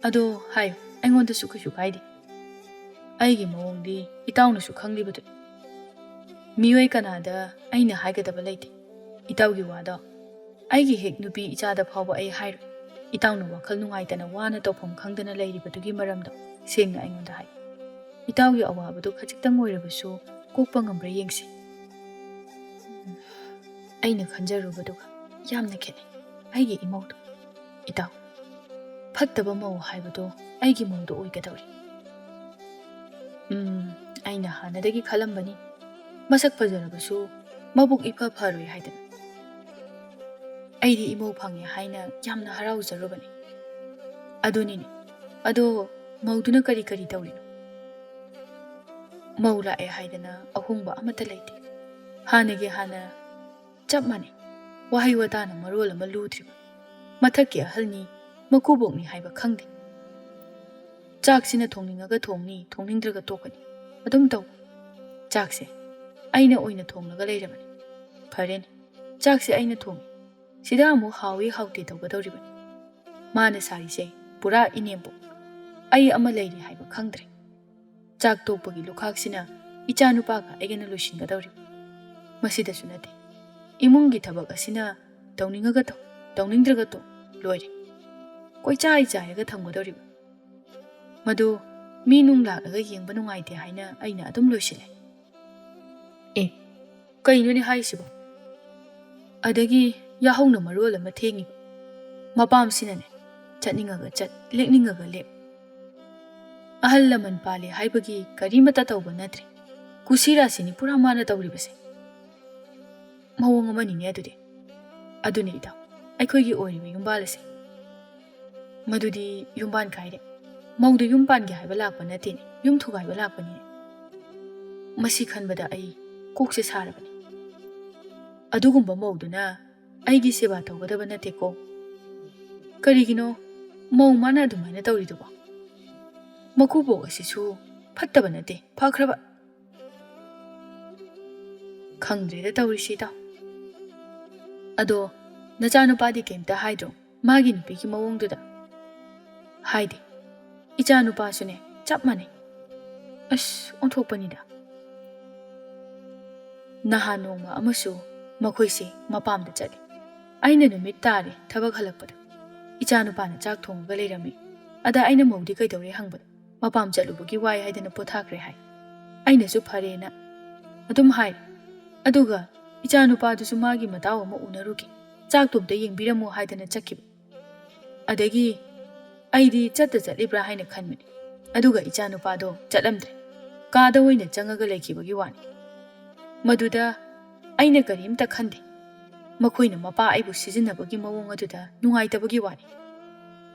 ꯑꯗꯣ ꯍꯥꯏꯌꯨ, ꯑꯩꯉꯣꯟꯗꯁꯨ ꯀꯩꯁꯨ ꯀꯥꯏꯗꯦ꯫ ꯑꯩꯒꯤ ꯃꯑꯣꯡꯗꯤ ꯏꯇꯥꯎꯅꯁꯨ ꯈꯪꯂꯤꯕꯗꯨꯅꯤ꯫ ꯃꯤꯑꯣꯏ ꯀꯅꯥꯗ ꯑꯩꯅ ꯍꯥꯏꯒꯗꯕ ꯂꯩꯇꯦ ꯏꯇꯥꯎꯒꯤ ꯋꯥꯗꯣ꯫ ꯑꯩꯒꯤ ꯍꯦꯛ ꯅꯨꯄꯤ ꯏꯆꯥꯗ ꯐꯥꯎꯕ ꯑꯩ ꯍꯥꯏꯔꯣꯏ꯫ ꯏꯇꯥꯎꯅ ꯋꯥꯈꯜ ꯅꯨꯡꯉꯥꯏꯇꯅ ꯋꯥꯅ ꯇꯧꯐꯝ ꯈꯪꯗꯅ ꯂꯩꯔꯤꯕꯗꯨꯒꯤ ꯃꯔꯝꯗꯣ ꯁꯦꯡꯅ ꯑꯩꯉꯣꯟꯗ ꯍꯥꯏ꯫ ꯏꯇꯥꯎꯒꯤ ꯑꯋꯥꯕꯗꯨ ꯈꯖꯤꯛꯇꯪ ꯑꯣꯏꯔꯕꯁꯨ ꯀꯣꯛꯄ ꯉꯝꯕ꯭ꯔꯥ ꯌꯦꯡꯁꯤ꯫ ꯎꯝ, ꯑꯩꯅ ꯈꯟꯖꯔꯨꯕꯗꯨꯒ ꯌꯥꯝꯅ ꯈꯦꯠꯅꯩ꯫ ꯑꯩꯒꯤ ꯏꯃꯧꯗꯣ, ꯏꯇꯥꯎ, ꯐꯠꯇꯕ ꯃꯧ ꯍꯥꯏꯕꯗꯣ ꯑꯩꯒꯤ ꯃꯧꯗꯣ ꯑꯣꯏꯒꯗꯧꯔꯤ꯫ ꯎꯝ, ꯑꯩꯅ ꯍꯥꯟꯅꯗꯒꯤ ꯈꯜꯂꯝꯕꯅꯤ, ꯃꯁꯛ ꯐꯖꯔꯕꯁꯨ ꯃꯕꯨꯛ ꯏꯐ ꯐꯔꯣꯏ ꯍꯥꯏꯗꯅ꯫ ꯑꯩꯗꯤ ꯏꯃꯧ ꯐꯪꯉꯦ ꯍꯥꯏꯅ ꯌꯥꯝꯅ ꯍꯔꯥꯎꯖꯔꯨꯕꯅꯤ꯫ ꯑꯗꯨꯅꯤꯅꯦ, ꯑꯗꯣ ꯃꯧꯗꯨꯅ ꯀꯔꯤ ꯀꯔꯤ ꯇꯧꯔꯤꯅꯣ? ꯃꯧ ꯂꯥꯛꯑꯦ ꯍꯥꯏꯗꯅ ꯑꯍꯣꯡꯕ ꯑꯃꯠꯇ ꯂꯩꯇꯦ꯫ ꯍꯥꯟꯅꯒꯤ ꯍꯥꯟꯅ ꯆꯞ ꯃꯥꯟꯅꯩ꯫ ꯋꯥꯍꯩ ꯋꯥꯇꯥꯅ ꯃꯔꯣꯜ ꯑꯃ ꯂꯨꯗ꯭ꯔꯤꯕ꯫ ꯃꯊꯛꯀꯤ ꯑꯍꯜꯅꯤ, ꯃꯀꯨꯕꯣꯛꯅꯤ ꯍꯥꯏꯕ ꯈꯪꯗꯦ꯫ ꯆꯥꯛꯁꯤꯅ ꯊꯣꯡꯅꯤꯡꯉꯒ ꯊꯣꯡꯅꯤ, ꯊꯣꯡꯅꯤꯡꯗ꯭ꯔꯒ ꯇꯣꯛꯀꯅꯤ꯫ ꯑꯗꯨꯝ ꯇꯧ꯫ ꯆꯥꯛꯁꯦ ꯑꯩꯅ ꯑꯣꯏꯅ ꯊꯣꯡꯂꯒ ꯂꯩꯔꯕꯅꯤ꯫ ꯐꯔꯦꯅꯦ, ꯆꯥꯛꯁꯦ ꯑꯩꯅ ꯊꯣꯡꯉꯤ꯫ ꯁꯤꯗ ꯑꯃꯨꯛ ꯍꯥꯎꯏ ꯍꯥꯎꯇꯦ ꯇꯧꯒꯗꯧꯔꯤꯕꯅꯤ꯫ ꯃꯥꯅ ꯁꯥꯔꯤꯁꯦ ꯄꯨꯔꯥ ꯏꯅꯦꯝꯕꯣꯛ꯫ ꯑꯩ ꯑꯃ ꯂꯩꯔꯤ ꯍꯥꯏꯕ ꯈꯪꯗ꯭ꯔꯦ꯫ ꯆꯥꯛ ꯇꯣꯛꯄꯒꯤ ꯂꯨꯈꯥꯛꯁꯤꯅ ꯏꯆꯥ ꯅꯨꯄꯥꯒ ꯑꯩꯒꯅ ꯂꯣꯏꯁꯤꯟꯒꯗꯧꯔꯤꯕ꯫ ꯃꯁꯤꯗꯁꯨ ꯅꯠꯇꯦ, ꯏꯃꯨꯡꯒꯤ ꯊꯕꯛ ꯑꯁꯤꯅ ꯇꯧꯅꯤꯡꯉꯒ ꯇꯧ, ꯇꯧꯅꯤꯡꯗ꯭ꯔꯒ ꯇꯣꯛ, ꯂꯣꯏꯔꯦ꯫ ꯀꯣꯏꯆꯥꯏ ꯆꯥꯏꯔꯒ ꯊꯝꯒꯗꯧꯔꯤꯕ꯫ ꯃꯗꯨ ꯃꯤ ꯅꯨꯡ ꯂꯥꯛꯂꯒ ꯌꯦꯡꯕ ꯅꯨꯡꯉꯥꯏꯇꯦ ꯍꯥꯏꯅ ꯑꯩꯅ ꯑꯗꯨꯝ ꯂꯣꯏꯁꯤꯜꯂꯦ꯫ ꯑꯦ, ꯀꯩꯅꯣꯅꯦ ꯍꯥꯏꯁꯤꯕꯣ? ꯑꯗꯒꯤ ꯌꯥꯍꯧꯅ ꯃꯔꯣꯜ ꯑꯃ ꯊꯦꯡꯉꯤꯕ꯫ ꯃꯄꯥꯝꯁꯤꯅꯅꯦ, ꯆꯠꯅꯤꯡꯉꯒ ꯆꯠ, ꯂꯦꯛꯅꯤꯡꯉꯒ ꯂꯦꯛ꯫ ꯑꯍꯜ ꯂꯃꯟ ꯄꯥꯜꯂꯦ ꯍꯥꯏꯕꯒꯤ ꯀꯔꯤꯃꯠꯇ ꯇꯧꯕ ꯅꯠꯇ꯭ꯔꯦ꯫ ꯀꯨꯁꯤ ꯔꯥꯁꯤꯅꯤ ꯄꯨꯔꯥ ꯃꯥꯅ ꯇꯧꯔꯤꯕꯁꯦ꯫ ꯃꯑꯣꯡ ꯑꯃꯅꯤꯅꯦ ꯑꯗꯨꯗꯤ꯫ ꯑꯗꯨꯅꯤ ꯏꯇꯥꯎ, ꯑꯩꯈꯣꯏꯒꯤ ꯑꯣꯏꯔꯤꯕ ꯌꯨꯝꯕꯥꯜ ꯑꯁꯦ꯫ ꯃꯗꯨꯗꯤ ꯌꯨꯝꯕꯥꯟ ꯀꯥꯏꯔꯦ꯫ ꯃꯧꯗ ꯌꯨꯝ ꯄꯥꯟꯒꯦ ꯍꯥꯏꯕ ꯂꯥꯛꯄ ꯅꯠꯇꯦꯅꯦ, ꯌꯨꯝ ꯊꯨꯒꯥꯏꯕ ꯂꯥꯛꯄꯅꯤꯅꯦ꯫ ꯃꯁꯤ ꯈꯟꯕꯗ ꯑꯩ ꯀꯣꯛꯁꯦ ꯁꯥꯔꯕꯅꯤ꯫ ꯑꯗꯨꯒꯨꯝꯕ ꯃꯧꯗꯨꯅ ꯑꯩꯒꯤ ꯁꯦꯕꯥ ꯇꯧꯒꯗꯕ ꯅꯠꯇꯦꯀꯣ꯫ ꯀꯔꯤꯒꯤꯅꯣ ꯃꯧ ꯃꯥꯅ ꯑꯗꯨꯃꯥꯏꯅ ꯇꯧꯔꯤꯗꯨꯕꯣ? ꯃꯀꯨꯕꯣꯛ ꯑꯁꯤꯁꯨ ꯐꯠꯇꯕ ꯅꯠꯇꯦ, ꯐꯈ꯭ꯔꯕ꯫ ꯈꯪꯗ꯭ꯔꯦꯗ ꯇꯧꯔꯤꯁꯤ ꯏꯇꯥꯎ꯫ ꯑꯗꯣ ꯅꯆꯥꯅꯨꯄꯥꯗꯤ ꯀꯩꯝꯇ ꯍꯥꯏꯗ꯭ꯔꯣ? ꯃꯥꯒꯤ ꯅꯨꯄꯤꯒꯤ ꯃꯑꯣꯡꯗꯨꯗ꯫ ꯍꯥꯏꯗꯦ꯫ ꯏꯆꯥꯅꯨꯄꯥꯁꯨꯅꯦ, ꯆꯞ ꯃꯥꯟꯅꯩ꯫ ꯑꯁ, ꯑꯣꯟꯊꯣꯛꯄꯅꯤꯗ꯫ ꯅꯍꯥꯟ ꯅꯣꯡꯃ ꯑꯃꯁꯨ ꯃꯈꯣꯏꯁꯦ ꯃꯄꯥꯝꯗ ꯆꯠꯂꯤ꯫ ꯑꯩꯅ ꯅꯨꯃꯤꯠ ꯇꯥꯔꯦ ꯊꯕꯛ ꯍꯜꯂꯛꯄꯗ꯫ ꯏꯆꯥꯅꯨꯄꯥꯅ ꯆꯥꯛ ꯊꯣꯡꯉꯒ ꯂꯩꯔꯝꯃꯤ꯫ ꯑꯗ ꯑꯩꯅ ꯃꯧꯗꯤ ꯀꯩꯗꯧꯔꯦ ꯍꯪꯕꯗ, "ꯃꯄꯥꯝ ꯆꯠꯂꯨꯕꯒꯤ ꯋꯥꯏ ꯍꯥꯏꯗꯅ ꯄꯣꯊꯥꯈ꯭ꯔꯦ" ꯍꯥꯏ꯫ ꯑꯩꯅꯁꯨ "ꯐꯔꯦꯅ" ꯑꯗꯨꯝ ꯍꯥꯏ꯫ ꯑꯗꯨꯒ ꯏꯆꯥꯅꯨꯄꯥꯗꯨꯁꯨ ꯃꯥꯒꯤ ꯃꯇꯥꯎ ꯑꯃ ꯎꯅꯔꯨꯒꯦ, ꯆꯥꯛꯇꯣ ꯑꯝꯇ ꯌꯦꯡꯕꯤꯔꯝꯃꯨ ꯍꯥꯏꯗꯅ ꯆꯠꯈꯤꯕ꯫ ꯑꯗꯒꯤ ꯑꯩꯗꯤ ꯆꯠꯇ ꯆꯠꯂꯤꯕ꯭ꯔꯥ ꯍꯥꯏꯅ ꯈꯟꯕꯅꯤ꯫ ꯑꯗꯨꯒ ꯏꯆꯥꯅꯨꯄꯥꯗꯣ ꯆꯠꯂꯝꯗ꯭ꯔꯦ꯫ ꯀꯥꯗ ꯑꯣꯏꯅ ꯆꯪꯉꯒ ꯂꯩꯈꯤꯕꯒꯤ ꯋꯥꯅꯤ꯫ ꯃꯗꯨꯗ ꯑꯩꯅ ꯀꯔꯤꯝꯇ ꯈꯟꯗꯦ꯫ ꯃꯈꯣꯏꯅ ꯃꯄꯥ ꯑꯩꯕꯨ ꯁꯤꯖꯤꯟꯅꯕꯒꯤ ꯃꯑꯣꯡ ꯑꯗꯨꯗ ꯅꯨꯡꯉꯥꯏꯇꯕꯒꯤ ꯋꯥꯅꯤ꯫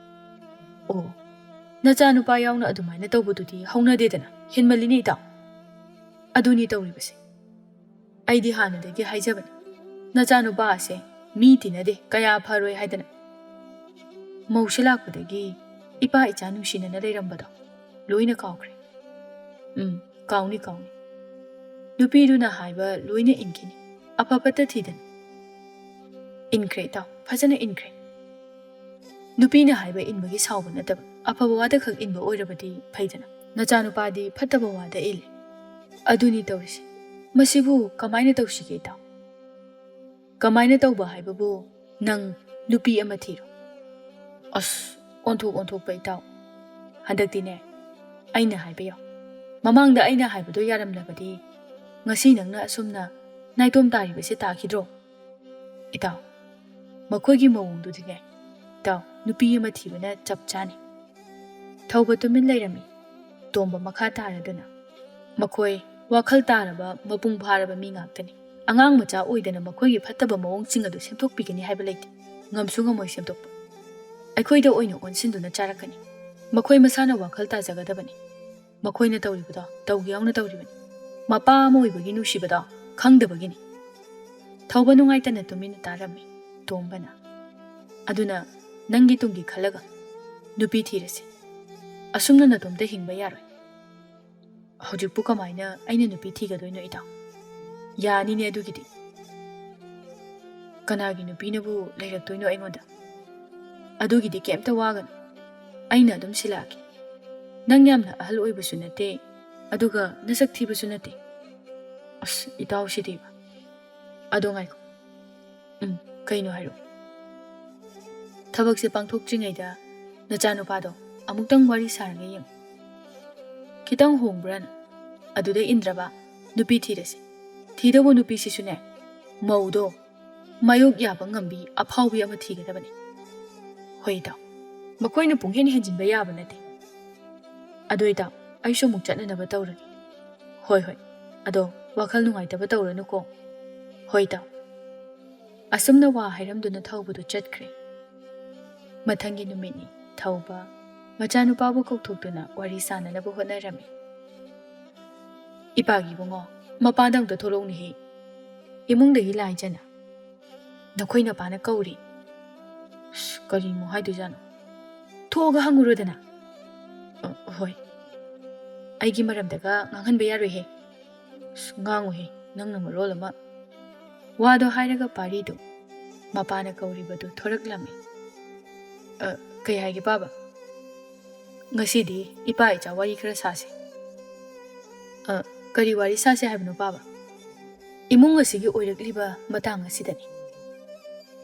ꯑꯣ, ꯅꯆꯥꯅꯨꯄꯥ ꯌꯥꯎꯅ ꯑꯗꯨꯃꯥꯏꯅ ꯇꯧꯕꯗꯨꯗꯤ ꯍꯧꯅꯗꯦꯗꯅ, ꯍꯦꯟꯃꯜꯂꯤꯅꯦ ꯏꯇꯥꯎ꯫ ꯑꯗꯨꯅꯤ ꯇꯧꯔꯤꯕꯁꯦ꯫ ꯑꯩꯗꯤ ꯍꯥꯟꯅꯗꯒꯤ ꯍꯥꯏꯖꯕꯅꯤ, ꯅꯆꯥꯅꯨꯄꯥ ꯑꯁꯦ ꯃꯤ ꯇꯤꯟꯅꯗꯦ, ꯀꯌꯥ ꯐꯔꯣꯏ ꯍꯥꯏꯗꯅ꯫ ꯃꯧꯁꯦ ꯂꯥꯛꯄꯗꯒꯤ ꯏꯄꯥ ꯏꯆꯥ ꯅꯨꯡꯁꯤꯅꯅ ꯂꯩꯔꯝꯕꯗꯣ ꯂꯣꯏꯅ ꯀꯥꯎꯈ꯭ꯔꯦ꯫ ꯎꯝ, ꯀꯥꯎꯅꯤ, ꯀꯥꯎꯅꯤ꯫ ꯅꯨꯄꯤꯗꯨꯅ ꯍꯥꯏꯕ ꯂꯣꯏꯅ ꯏꯟꯈꯤꯅꯤ, ꯑꯐ ꯐꯠꯇ ꯊꯤꯗꯅ꯫ ꯏꯟꯈ꯭ꯔꯦ ꯏꯇꯥꯎ, ꯐꯖꯅ ꯏꯟꯈ꯭ꯔꯦ꯫ ꯅꯨꯄꯤꯅ ꯍꯥꯏꯕ ꯏꯟꯕꯒꯤ ꯁꯥꯎꯕ ꯅꯠꯇꯕ, ꯑꯐꯕ ꯋꯥꯗ ꯈꯛ ꯏꯟꯕ ꯑꯣꯏꯔꯕꯗꯤ ꯐꯩꯗꯅ꯫ ꯅꯆꯥꯅꯨꯄꯥꯗꯤ ꯐꯠꯇꯕ ꯋꯥꯗ ꯏꯜꯂꯦ꯫ ꯑꯗꯨꯅꯤ ꯇꯧꯔꯤꯁꯦ꯫ ꯃꯁꯤꯕꯨ ꯀꯃꯥꯏꯅ ꯇꯧꯁꯤꯒꯦ ꯏꯇꯥꯎ? ꯀꯃꯥꯏꯅ ꯇꯧꯕ ꯍꯥꯏꯕꯕꯨ, ꯅꯪ ꯅꯨꯄꯤ ꯑꯃ ꯊꯤꯔꯣ꯫ ꯑꯁ, ꯑꯣꯟꯊꯣꯛ ꯑꯣꯟꯊꯣꯛꯄ ꯏꯇꯥꯎ꯫ ꯍꯟꯗꯛꯇꯤꯅꯦ, ꯑꯩꯅ ꯍꯥꯏꯕ ꯌꯥꯎ꯫ ꯃꯃꯥꯡꯗ ꯑꯩꯅ ꯍꯥꯏꯕꯗꯣ ꯌꯥꯔꯝꯂꯕꯗꯤ ꯉꯁꯤ ꯅꯪꯅ ꯑꯁꯨꯝꯅ ꯅꯥꯏꯇꯣꯝ ꯇꯥꯔꯤꯕꯁꯦ ꯇꯥꯈꯤꯗ꯭ꯔꯣ? ꯏꯇꯥꯎ, ꯃꯈꯣꯏꯒꯤ ꯃꯑꯣꯡꯗꯨꯗꯤꯅꯦ, ꯏꯇꯥꯎ, ꯅꯨꯄꯤ ꯑꯃ ꯊꯤꯕꯅ ꯆꯞ ꯆꯥꯅꯤ꯫ ꯊꯧꯕ ꯇꯨꯃꯤꯟ ꯂꯩꯔꯝꯃꯤ꯫ ꯇꯣꯝꯕ ꯃꯈꯥ ꯇꯥꯔꯗꯨꯅ, "ꯃꯈꯣꯏ ꯋꯥꯈꯜ ꯇꯥꯔꯕ, ꯃꯄꯨꯡ ꯐꯥꯔꯕ ꯃꯤ ꯉꯥꯛꯇꯅꯤ꯫ ꯑꯉꯥꯡ ꯃꯆꯥ ꯑꯣꯏꯗꯅ ꯃꯈꯣꯏꯒꯤ ꯐꯠꯇꯕ ꯃꯑꯣꯡꯁꯤꯡ ꯑꯗꯨ ꯁꯦꯝꯗꯣꯛꯄꯤꯒꯅꯤ ꯍꯥꯏꯕ ꯂꯩꯇꯦ꯫ ꯉꯝꯁꯨ ꯉꯝꯃꯣꯏ ꯁꯦꯝꯗꯣꯛꯄ꯫ ꯑꯩꯈꯣꯏꯗ ꯑꯣꯏꯅ ꯑꯣꯟꯁꯤꯟꯗꯨꯅ ꯆꯥꯔꯛꯀꯅꯤ꯫ ꯃꯈꯣꯏ ꯃꯁꯥꯅ ꯋꯥꯈꯜ ꯇꯥꯖꯒꯗꯕꯅꯤ꯫ ꯃꯈꯣꯏꯅ ꯇꯧꯔꯤꯕꯗꯣ ꯇꯧꯒꯦ ꯌꯥꯎꯅ ꯇꯧꯔꯤꯕꯅꯤ꯫ ꯃꯄꯥ ꯑꯃ ꯑꯣꯏꯕꯒꯤ ꯅꯨꯡꯁꯤꯕꯗꯣ ꯈꯪꯗꯕꯒꯤꯅꯤ꯫" ꯊꯧꯕ ꯅꯨꯡꯉꯥꯏꯇꯅ ꯇꯨꯃꯤꯟꯅ ꯇꯥꯔꯝꯃꯤ ꯇꯣꯝꯕꯅ꯫ "ꯑꯗꯨꯅ ꯅꯪꯒꯤ ꯇꯨꯡꯒꯤ ꯈꯜꯂꯒ ꯅꯨꯄꯤ ꯊꯤꯔꯁꯤ꯫ ꯑꯁꯨꯝꯅ ꯅꯇꯣꯝꯇ ꯍꯤꯡꯕ ꯌꯥꯔꯣꯏ꯫" "ꯍꯧꯖꯤꯛꯄꯨ ꯀꯃꯥꯏꯅ ꯑꯩꯅ ꯅꯨꯄꯤ ꯊꯤꯒꯗꯣꯏꯅꯣ ꯏꯇꯥꯎ?" "ꯌꯥꯅꯤꯅꯦ ꯑꯗꯨꯒꯤꯗꯤ꯫ ꯀꯅꯥꯒꯤ ꯅꯨꯄꯤꯅꯕꯨ ꯂꯩꯔꯛꯇꯣꯏꯅꯣ ꯑꯩꯉꯣꯟꯗ? ꯑꯗꯨꯒꯤꯗꯤ ꯀꯩꯝꯇ ꯋꯥꯒꯅꯨ꯫ ꯑꯩꯅ ꯑꯗꯨꯝ ꯁꯤꯜꯂꯛꯑꯒꯦ꯫ ꯅꯪ ꯌꯥꯝꯅ ꯑꯍꯜ ꯑꯣꯏꯕꯁꯨ ꯅꯠꯇꯦ, ꯑꯗꯨꯒ ꯅꯁꯛ ꯊꯤꯕꯁꯨ ꯅꯠꯇꯦ꯫ ꯑꯁ, ꯏꯇꯥꯎꯁꯤꯗꯤꯕ꯫ ꯑꯗꯣ ꯉꯥꯏꯈꯣ꯫ ꯎꯝ, ꯀꯩꯅꯣ ꯍꯥꯏꯔꯛꯑꯣ꯫ ꯊꯕꯛꯁꯦ ꯄꯥꯡꯊꯣꯛꯇ꯭ꯔꯤꯉꯩꯗ ꯅꯆꯥꯅꯨꯄꯥꯗꯣ ꯑꯃꯨꯛꯇꯪ ꯋꯥꯔꯤ ꯁꯥꯔꯒ ꯌꯦꯡꯉꯨ꯫ ꯈꯤꯇꯪ ꯍꯣꯡꯕ꯭ꯔꯥꯅ? ꯑꯗꯨꯗ ꯏꯟꯗ꯭ꯔꯕ, ꯅꯨꯄꯤ ꯊꯤꯔꯁꯤ꯫ ꯊꯤꯗꯧꯕ ꯅꯨꯄꯤꯁꯤꯁꯨꯅꯦ, ꯃꯧꯗꯣ ꯃꯥꯌꯣꯛ ꯌꯥꯕ ꯉꯝꯕꯤ ꯑꯐꯥꯎꯕꯤ ꯑꯃ ꯊꯤꯒꯗꯕꯅꯤ꯫ ꯍꯣꯏ ꯏꯇꯥꯎ, ꯃꯈꯣꯏꯅ ꯄꯨꯡꯍꯦꯟ ꯍꯦꯟꯖꯤꯟꯕ ꯌꯥꯕ ꯅꯠꯇꯦ꯫ ꯑꯗꯣ ꯏꯇꯥꯎ, ꯑꯩꯁꯨ ꯑꯃꯨꯛ ꯆꯠꯅꯅꯕ ꯇꯧꯔꯒꯦ꯫ ꯍꯣꯏ ꯍꯣꯏ, ꯑꯗꯣ ꯋꯥꯈꯜ ꯅꯨꯡꯉꯥꯏꯇꯕ ꯇꯧꯔꯅꯨꯀꯣ꯫ ꯍꯣꯏ ꯏꯇꯥꯎ꯫ ꯑꯁꯨꯝꯅ ꯋꯥ ꯍꯥꯏꯔꯝꯗꯨꯅ ꯊꯧꯕꯗꯨ ꯆꯠꯈ꯭ꯔꯦ꯫ ꯃꯊꯪꯒꯤ ꯅꯨꯃꯤꯠꯅꯤ꯫ ꯊꯧꯕ ꯃꯆꯥꯅꯨꯄꯥꯕꯨ ꯀꯧꯊꯣꯛꯇꯨꯅ ꯋꯥꯔꯤ ꯁꯥꯅꯅꯕ ꯍꯣꯠꯅꯔꯝꯃꯤ꯫ "ꯏꯄꯥꯒꯤ ꯏꯕꯨꯡꯉꯣ, ꯃꯄꯥꯟꯗ ꯑꯝꯇ ꯊꯣꯛꯂꯛꯎꯅꯦꯍꯦ꯫ ꯏꯃꯨꯡꯗꯒꯤ ꯂꯥꯏꯖꯅ ꯅꯈꯣꯏ ꯅꯄꯥꯅ ꯀꯧꯔꯤ꯫ ꯑꯁ, ꯀꯔꯤꯃꯨꯛ ꯍꯥꯏꯗꯣꯏꯖꯥꯠꯅꯣ? ꯊꯣꯛꯑꯒ ꯍꯪꯉꯨꯔꯣꯗꯅ꯫" "ꯑ, ꯍꯣꯏ꯫ ꯑꯩꯒꯤ ꯃꯔꯝꯗꯒ ꯉꯥꯡꯍꯟꯕ ꯌꯥꯔꯣꯏꯍꯦ꯫" "ꯑꯁ, ꯉꯥꯡꯉꯨꯍꯦ, ꯅꯪꯅ ꯃꯔꯣꯜ ꯑꯃ꯫" ꯋꯥꯗꯣ ꯍꯥꯏꯔꯒ ꯄꯥꯔꯤꯗꯨ ꯃꯄꯥꯅ ꯀꯧꯔꯤꯕꯗꯨ ꯊꯣꯔꯛꯂꯝꯃꯤ꯫ "ꯑ, ꯀꯩ ꯍꯥꯏꯒꯦ ꯄꯥꯕ? ꯉꯁꯤꯗꯤ ꯏꯄꯥ ꯏꯆꯥ ꯋꯥꯔꯤ ꯈꯔ ꯁꯥꯁꯦ꯫" "ꯑ, ꯀꯔꯤ ꯋꯥꯔꯤ ꯁꯥꯁꯦ ꯍꯥꯏꯕꯅꯣ ꯄꯥꯕ?" "ꯏꯃꯨꯡ ꯑꯁꯤꯒꯤ ꯑꯣꯏꯔꯛꯂꯤꯕ ꯃꯇꯥꯡ ꯑꯁꯤꯗꯅꯤ꯫"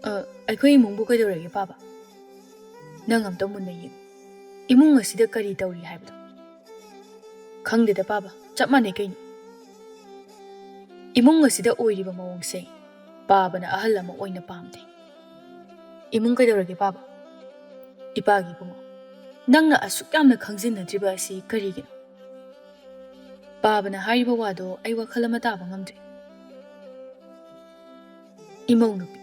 "ꯑ, ꯑꯩꯈꯣꯏ ꯏꯃꯨꯡꯕꯨ ꯀꯩꯗꯧꯔꯒꯦ ꯄꯥꯕ? ꯅꯪ ꯑꯝꯇ ꯃꯨꯟꯅ ꯌꯦꯡꯉꯨ꯫ ꯏꯃꯨꯡ ꯑꯁꯤꯗ ꯀꯔꯤ ꯇꯧꯔꯤ ꯍꯥꯏꯕꯗꯣ?" "ꯈꯪꯗꯦꯗ ꯄꯥꯕ, ꯆꯞ ꯃꯥꯟꯅꯩ ꯀꯩꯅꯣ꯫ ꯏꯃꯨꯡ ꯑꯁꯤꯗ ꯑꯣꯏꯔꯤꯕ ꯃꯑꯣꯡꯁꯦ ꯄꯥꯕꯅ ꯑꯍꯜ ꯑꯃ ꯑꯣꯏꯅ ꯄꯥꯝꯗꯦ꯫" "ꯏꯃꯨꯡ ꯀꯩꯗꯧꯔꯒꯦ ꯄꯥꯕ?" "ꯏꯄꯥꯒꯤ ꯏꯕꯨꯡꯉꯣ, ꯅꯪꯅ ꯑꯁꯨꯛ ꯌꯥꯝꯅ ꯈꯪꯖꯤꯟꯅꯗ꯭ꯔꯤꯕ ꯑꯁꯤ ꯀꯔꯤꯒꯤꯅꯣ? ꯄꯥꯕꯅ ꯍꯥꯏꯔꯤꯕ ꯋꯥꯗꯣ ꯑꯩ ꯋꯥꯈꯜ ꯑꯃ ꯇꯥꯕ ꯉꯝꯗ꯭ꯔꯦ꯫" "ꯏꯃꯧ ꯅꯨꯄꯤ,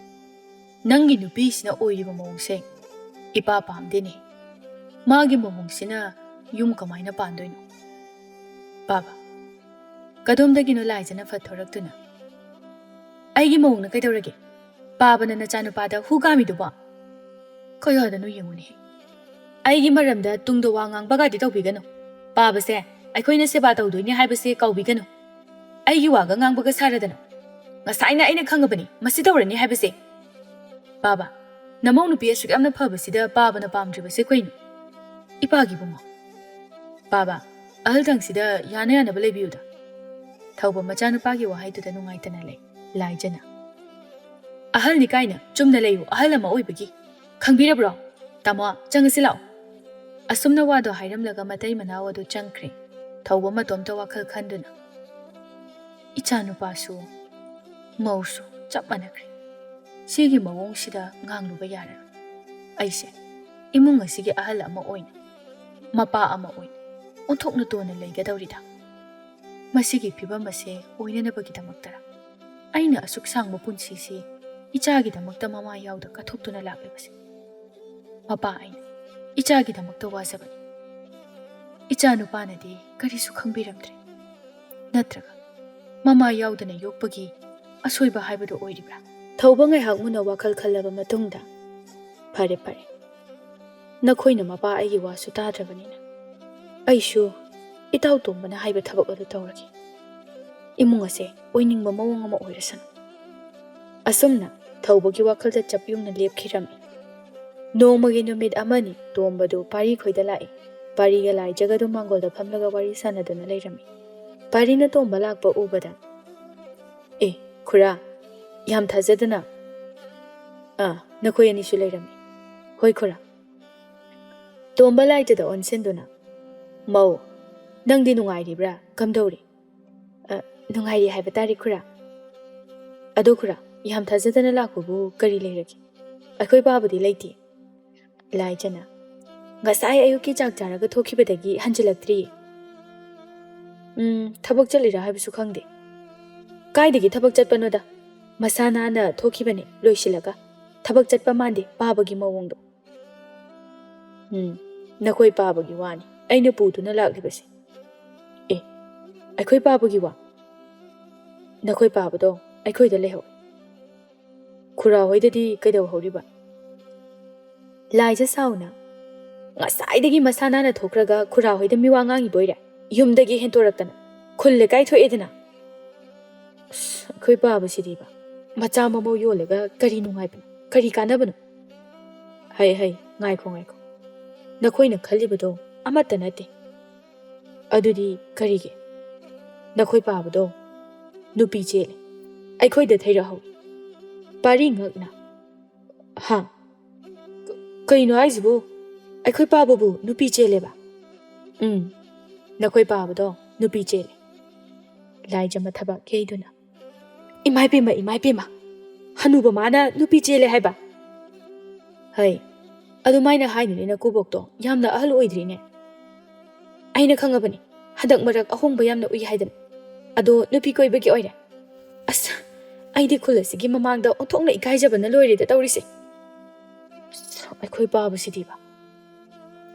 ꯅꯪꯒꯤ ꯅꯨꯄꯤꯁꯤꯅ ꯑꯣꯏꯔꯤꯕ ꯃꯑꯣꯡꯁꯦ ꯏꯄꯥ ꯄꯥꯝꯗꯦꯅꯦ꯫ ꯃꯥꯒꯤ ꯃꯑꯣꯡꯁꯤꯅ ꯌꯨꯝ ꯀꯃꯥꯏꯅ ꯄꯥꯟꯗꯣꯏꯅꯣ?" "ꯄꯥꯕ, ꯀꯗꯣꯝꯗꯒꯤꯅꯣ ꯂꯥꯏꯖꯅ ꯐꯠ ꯊꯣꯔꯛꯇꯨꯅ?" "ꯑꯩꯒꯤ ꯃꯑꯣꯡꯅ ꯀꯩꯗꯧꯔꯒꯦ? ꯄꯥꯕꯅ ꯅꯆꯥꯅꯨꯄꯥꯗ ꯍꯨ ꯀꯥꯝꯃꯤꯗꯨꯕꯣ? ꯀꯌꯥꯗꯅꯣ ꯌꯦꯡꯉꯨꯅꯦ꯫ ꯑꯩꯒꯤ ꯃꯔꯝꯗ ꯇꯨꯡꯗ ꯋꯥ ꯉꯥꯡꯕꯒꯗꯤ ꯇꯧꯕꯤꯒꯅꯨ꯫ ꯄꯥꯕꯁꯦ ꯑꯩꯈꯣꯏꯅ ꯁꯦꯕꯥ ꯇꯧꯗꯣꯏꯅꯦ ꯍꯥꯏꯕꯁꯦ ꯀꯥꯎꯕꯤꯒꯅꯨ꯫ ꯑꯩꯒꯤ ꯋꯥꯒ ꯉꯥꯡꯕꯒ ꯁꯥꯔꯗꯅ꯫ ꯉꯁꯥꯏꯅ ꯑꯩꯅ ꯈꯪꯉꯕꯅꯤ ꯃꯁꯤ ꯇꯧꯔꯅꯤ ꯍꯥꯏꯕꯁꯦ꯫ ꯄꯥꯕ, ꯅꯃꯧ ꯅꯨꯄꯤ ꯑꯁꯨꯛ ꯌꯥꯝꯅ ꯐꯕꯁꯤꯗ ꯄꯥꯕꯅ ꯄꯥꯝꯗ꯭ꯔꯤꯕꯁꯦ ꯀꯩꯅꯣ?" "ꯏꯄꯥꯒꯤ ꯏꯕꯨꯡꯉꯣ꯫ ꯄꯥꯕ, ꯑꯍꯜ ꯊꯪꯁꯤꯗ ꯌꯥꯅ ꯌꯥꯅꯕ ꯂꯩꯕꯤꯌꯨꯗ꯫" ꯊꯧꯕ ꯃꯆꯥꯅꯨꯄꯥꯒꯤ ꯋꯥꯍꯩꯗꯨꯗ ꯅꯨꯡꯉꯥꯏꯇꯅ ꯂꯩ ꯂꯥꯏꯖꯅ꯫ "ꯑꯍꯜꯅꯤ ꯀꯥꯏꯅ ꯆꯨꯝꯅ ꯂꯩꯌꯨ, ꯑꯍꯜ ꯑꯃ ꯑꯣꯏꯕꯒꯤ꯫ ꯈꯪꯕꯤꯔꯕ꯭ꯔꯣ? ꯇꯥꯃꯣ, ꯆꯪꯉꯁꯤ ꯂꯥꯛꯑꯣ꯫" ꯑꯁꯨꯝꯅ ꯋꯥꯗꯣ ꯍꯥꯏꯔꯝꯂꯒ ꯃꯇꯩ ꯃꯅꯥꯎ ꯑꯗꯨ ꯆꯪꯈ꯭ꯔꯦ꯫ ꯊꯧꯕ ꯃꯇꯣꯝꯇ ꯋꯥꯈꯜ ꯈꯟꯗꯨꯅ, "ꯏꯆꯥꯅꯨꯄꯥꯁꯨ ꯃꯧꯁꯨ ꯆꯞ ꯃꯥꯟꯅꯈ꯭ꯔꯦ꯫ ꯁꯤꯒꯤ ꯃꯑꯣꯡꯁꯤꯗ ꯉꯥꯡꯂꯨꯕ ꯌꯥꯔꯔꯣꯏ꯫ ꯑꯩꯁꯦ ꯏꯃꯨꯡ ꯑꯁꯤꯒꯤ ꯑꯍꯜ ꯑꯃ ꯑꯣꯏꯅ, ꯃꯄꯥ ꯑꯃ ꯑꯣꯏꯅ ꯑꯣꯟꯊꯣꯛꯅ ꯇꯣꯟꯅ ꯂꯩꯒꯗꯧꯔꯤꯗ꯫ ꯃꯁꯤꯒꯤ ꯐꯤꯕꯝ ꯑꯁꯦ ꯑꯣꯏꯅꯅꯕꯒꯤꯗꯃꯛꯇꯔ ꯑꯩꯅ ꯑꯁꯨꯛ ꯁꯥꯡꯕ ꯄꯨꯟꯁꯤꯁꯤ ꯏꯆꯥꯒꯤꯗꯃꯛꯇ ꯃꯃꯥ ꯌꯥꯎꯗ ꯀꯠꯊꯣꯛꯇꯨꯅ ꯂꯥꯛꯂꯤꯕꯁꯦ? ꯃꯄꯥ ꯑꯩꯅ ꯏꯆꯥꯒꯤꯗꯃꯛꯇ ꯋꯥꯖꯕꯅꯤ꯫ ꯏꯆꯥ ꯅꯨꯄꯥꯅꯗꯤ ꯀꯔꯤꯁꯨ ꯈꯪꯕꯤꯔꯝꯗ꯭ꯔꯦ꯫ ꯅꯠꯇ꯭ꯔꯒ ꯃꯃꯥ ꯌꯥꯎꯗꯅ ꯌꯣꯛꯄꯒꯤ ꯑꯁꯣꯏꯕ ꯍꯥꯏꯕꯗꯨ ꯑꯣꯏꯔꯤꯕ꯭ꯔꯥ?" ꯊꯧꯕ ꯉꯥꯏꯍꯥꯛ ꯃꯨꯟꯅ ꯋꯥꯈꯜ ꯈꯜꯂꯕ ꯃꯇꯨꯡꯗ, "ꯐꯔꯦ, ꯐꯔꯦ꯫ ꯅꯈꯣꯏꯅ ꯃꯄꯥ ꯑꯩꯒꯤ ꯋꯥꯁꯨ ꯇꯥꯗ꯭ꯔꯕꯅꯤꯅ, ꯑꯩꯁꯨ ꯏꯇꯥꯎ ꯇꯣꯝꯕꯅ ꯍꯥꯏꯕ ꯊꯕꯛ ꯑꯗꯨ ꯇꯧꯔꯒꯦ꯫ ꯏꯃꯨꯡ ꯑꯁꯦ ꯑꯣꯏꯅꯤꯡꯕ ꯃꯑꯣꯡ ꯑꯃ ꯑꯣꯏꯔꯁꯅꯨ꯫" ꯑꯁꯨꯝꯅ ꯊꯧꯕꯒꯤ ꯋꯥꯈꯜꯗ ꯆꯞ ꯌꯨꯡꯅ ꯂꯦꯞꯈꯤꯔꯝꯃꯤ꯫ ꯅꯣꯡꯃꯒꯤ ꯅꯨꯃꯤꯠ ꯑꯃꯅꯤ ꯇꯣꯝꯕꯗꯨ ꯄꯥꯔꯤ ꯈꯣꯏꯗ ꯂꯥꯛꯏ꯫ ꯄꯥꯔꯤꯒ ꯂꯥꯏꯖꯒꯗꯨ ꯃꯥꯡꯒꯣꯜꯗ ꯐꯝꯂꯒ ꯋꯥꯔꯤ ꯁꯥꯟꯅꯗꯨꯅ ꯂꯩꯔꯝꯃꯤ꯫ ꯄꯥꯔꯤꯅ ꯇꯣꯝꯕ ꯂꯥꯛꯄ ꯎꯕꯗ, "ꯑꯦ, ꯈꯨꯔꯥ, ꯌꯥꯝ ꯊꯥꯖꯗꯅ꯫ ꯑꯥ, ꯅꯈꯣꯏ ꯑꯅꯤꯁꯨ ꯂꯩꯔꯝꯃꯤ꯫ ꯍꯣꯏ ꯈꯨꯔꯥ꯫" ꯇꯣꯝꯕ ꯂꯥꯏꯖꯗ ꯑꯣꯟꯁꯤꯟꯗꯨꯅ, "ꯃꯧ, ꯅꯪꯗꯤ ꯅꯨꯡꯉꯥꯏꯔꯤꯕ꯭ꯔꯥ? ꯀꯝꯗꯧꯔꯤ?" "ꯑ, ꯅꯨꯡꯉꯥꯏꯔꯤ ꯍꯥꯏꯕ ꯇꯥꯔꯦ ꯈꯨꯔꯥ꯫" "ꯑꯗꯣ ꯈꯨꯔꯥ, ꯌꯥꯝ ꯊꯥꯖꯗꯅ ꯂꯥꯛꯄꯕꯨ ꯀꯔꯤ ꯂꯩꯔꯒꯦ?" "ꯑꯩꯈꯣꯏ ꯄꯥꯕꯨꯗꯤ ꯂꯩꯇꯦ, ꯂꯥꯏꯖꯅ꯫ ꯉꯁꯥꯏ ꯑꯌꯨꯛꯀꯤ ꯆꯥꯛ ꯆꯥꯔꯒ ꯊꯣꯛꯈꯤꯕꯗꯒꯤ ꯍꯟꯖꯤꯜꯂꯛꯇ꯭ꯔꯤꯌꯦ꯫" "ꯎꯝ, ꯊꯕꯛ ꯆꯠꯂꯤꯔꯥ ꯍꯥꯏꯕꯁꯨ ꯈꯪꯗꯦ꯫" "ꯀꯥꯏꯗꯒꯤ ꯊꯕꯛ ꯆꯠꯄꯅꯣꯗ? ꯃꯁꯥ ꯅꯥꯟꯅ ꯊꯣꯛꯈꯤꯕꯅꯦ ꯂꯣꯏꯁꯤꯜꯂꯒ꯫ ꯊꯕꯛ ꯆꯠꯄ ꯃꯥꯟꯗꯦ ꯄꯥꯕꯒꯤ ꯃꯑꯣꯡꯗꯣ꯫" "ꯎꯝ, ꯅꯈꯣꯏ ꯄꯥꯕꯒꯤ ꯋꯥꯅꯤ ꯑꯩꯅ ꯄꯨꯗꯨꯅ ꯂꯥꯛꯂꯤꯕꯁꯦ꯫" "ꯑꯦ, ꯑꯩꯈꯣꯏ ꯄꯥꯕꯒꯤ ꯋꯥ? ꯅꯈꯣꯏ ꯄꯥꯕꯗꯣ ꯑꯩꯈꯣꯏꯗ ꯂꯩꯍꯧꯏ꯫ ꯈꯨꯔꯥ ꯍꯣꯏꯗꯗꯤ ꯀꯩꯗꯧꯍꯧꯔꯤꯕ?" ꯂꯥꯏꯖ ꯁꯥꯎꯅ, "ꯉꯁꯥꯏꯗꯒꯤ ꯃꯁꯥ ꯅꯥꯟꯅ ꯊꯣꯛꯈ꯭ꯔꯒ ꯈꯨꯔꯥ ꯍꯣꯏꯗ ꯃꯤꯋꯥ ꯉꯥꯡꯉꯤꯕꯣꯏꯔꯦ? ꯌꯨꯝꯗꯒꯤ ꯍꯦꯟꯇꯣꯔꯛꯇꯅ ꯈꯨꯜ ꯂꯩꯀꯥꯏ ꯊꯣꯛꯑꯦꯗꯅ꯫" "ꯑꯁ, ꯑꯩꯈꯣꯏ ꯄꯥꯕꯁꯤꯗꯤꯕ, ꯃꯆꯥ ꯃꯃꯧ ꯌꯣꯜꯂꯒ ꯀꯔꯤ ꯅꯨꯡꯉꯥꯏꯕꯅꯣ, ꯀꯔꯤ ꯀꯥꯟꯅꯕꯅꯣ?" "ꯍꯩ, ꯍꯩ, ꯉꯥꯏꯈꯣ, ꯉꯥꯏꯈꯣ꯫ ꯅꯈꯣꯏꯅ ꯈꯜꯂꯤꯕꯗꯣ ꯑꯃꯠꯇ ꯅꯠꯇꯦ꯫ ꯑꯗꯨꯗꯤ ꯀꯔꯤꯒꯤ? ꯅꯈꯣꯏ ꯄꯥꯕꯗꯣ ꯅꯨꯄꯤ ꯆꯦꯜꯂꯦ, ꯑꯩꯈꯣꯏꯗ ꯊꯩꯔꯛꯍꯧꯏ꯫ ꯄꯥꯔꯤ ꯉꯛꯅ, "ꯍꯥ? ꯀ-, ꯀꯩꯅꯣ ꯍꯥꯏꯁꯤꯕꯨ? ꯑꯩꯈꯣꯏ ꯄꯥꯕꯕꯨ ꯅꯨꯄꯤ ꯆꯦꯜꯂꯦꯕ?" "ꯎꯝ, ꯅꯈꯣꯏ ꯄꯥꯕꯗꯣ ꯅꯨꯄꯤ ꯆꯦꯜꯂꯦ꯫" ꯂꯥꯏꯖ ꯃꯊꯕꯥꯛ ꯌꯩꯗꯨꯅ, "ꯏꯃꯥꯏ ꯄꯦꯝꯃ, ꯏꯃꯥꯏ ꯄꯦꯝꯃ! ꯍꯅꯨꯕ ꯃꯥꯅ ꯅꯨꯄꯤ ꯆꯦꯜꯂꯦ ꯍꯥꯏꯕ?" "ꯍꯩ, ꯑꯗꯨꯃꯥꯏꯅ ꯍꯥꯏꯅꯨꯅꯦ ꯅꯀꯨꯕꯣꯛꯇꯣ, ꯌꯥꯝꯅ ꯑꯍꯜ ꯑꯣꯏꯗ꯭ꯔꯤꯅꯦ꯫ ꯑꯩꯅ ꯈꯪꯉꯕꯅꯤ, ꯍꯟꯗꯛ ꯃꯔꯛ ꯑꯍꯣꯡꯕ ꯌꯥꯝꯅ ꯎꯏ ꯍꯥꯏꯗꯅ꯫ ꯑꯗꯣ ꯅꯨꯄꯤ ꯀꯣꯏꯕꯒꯤ ꯑꯣꯏꯔꯦ? ꯑꯁ, ꯑꯩꯗꯤ ꯈꯨꯜ ꯑꯁꯤꯒꯤ ꯃꯃꯥꯡꯗ ꯑꯣꯟꯊꯣꯛꯅ ꯏꯀꯥꯏꯖꯕꯅ ꯂꯣꯏꯔꯦꯗ ꯇꯧꯔꯤꯁꯦ꯫ ꯑꯁ, ꯑꯩꯈꯣꯏ ꯄꯥꯕꯁꯤꯗꯤꯕ꯫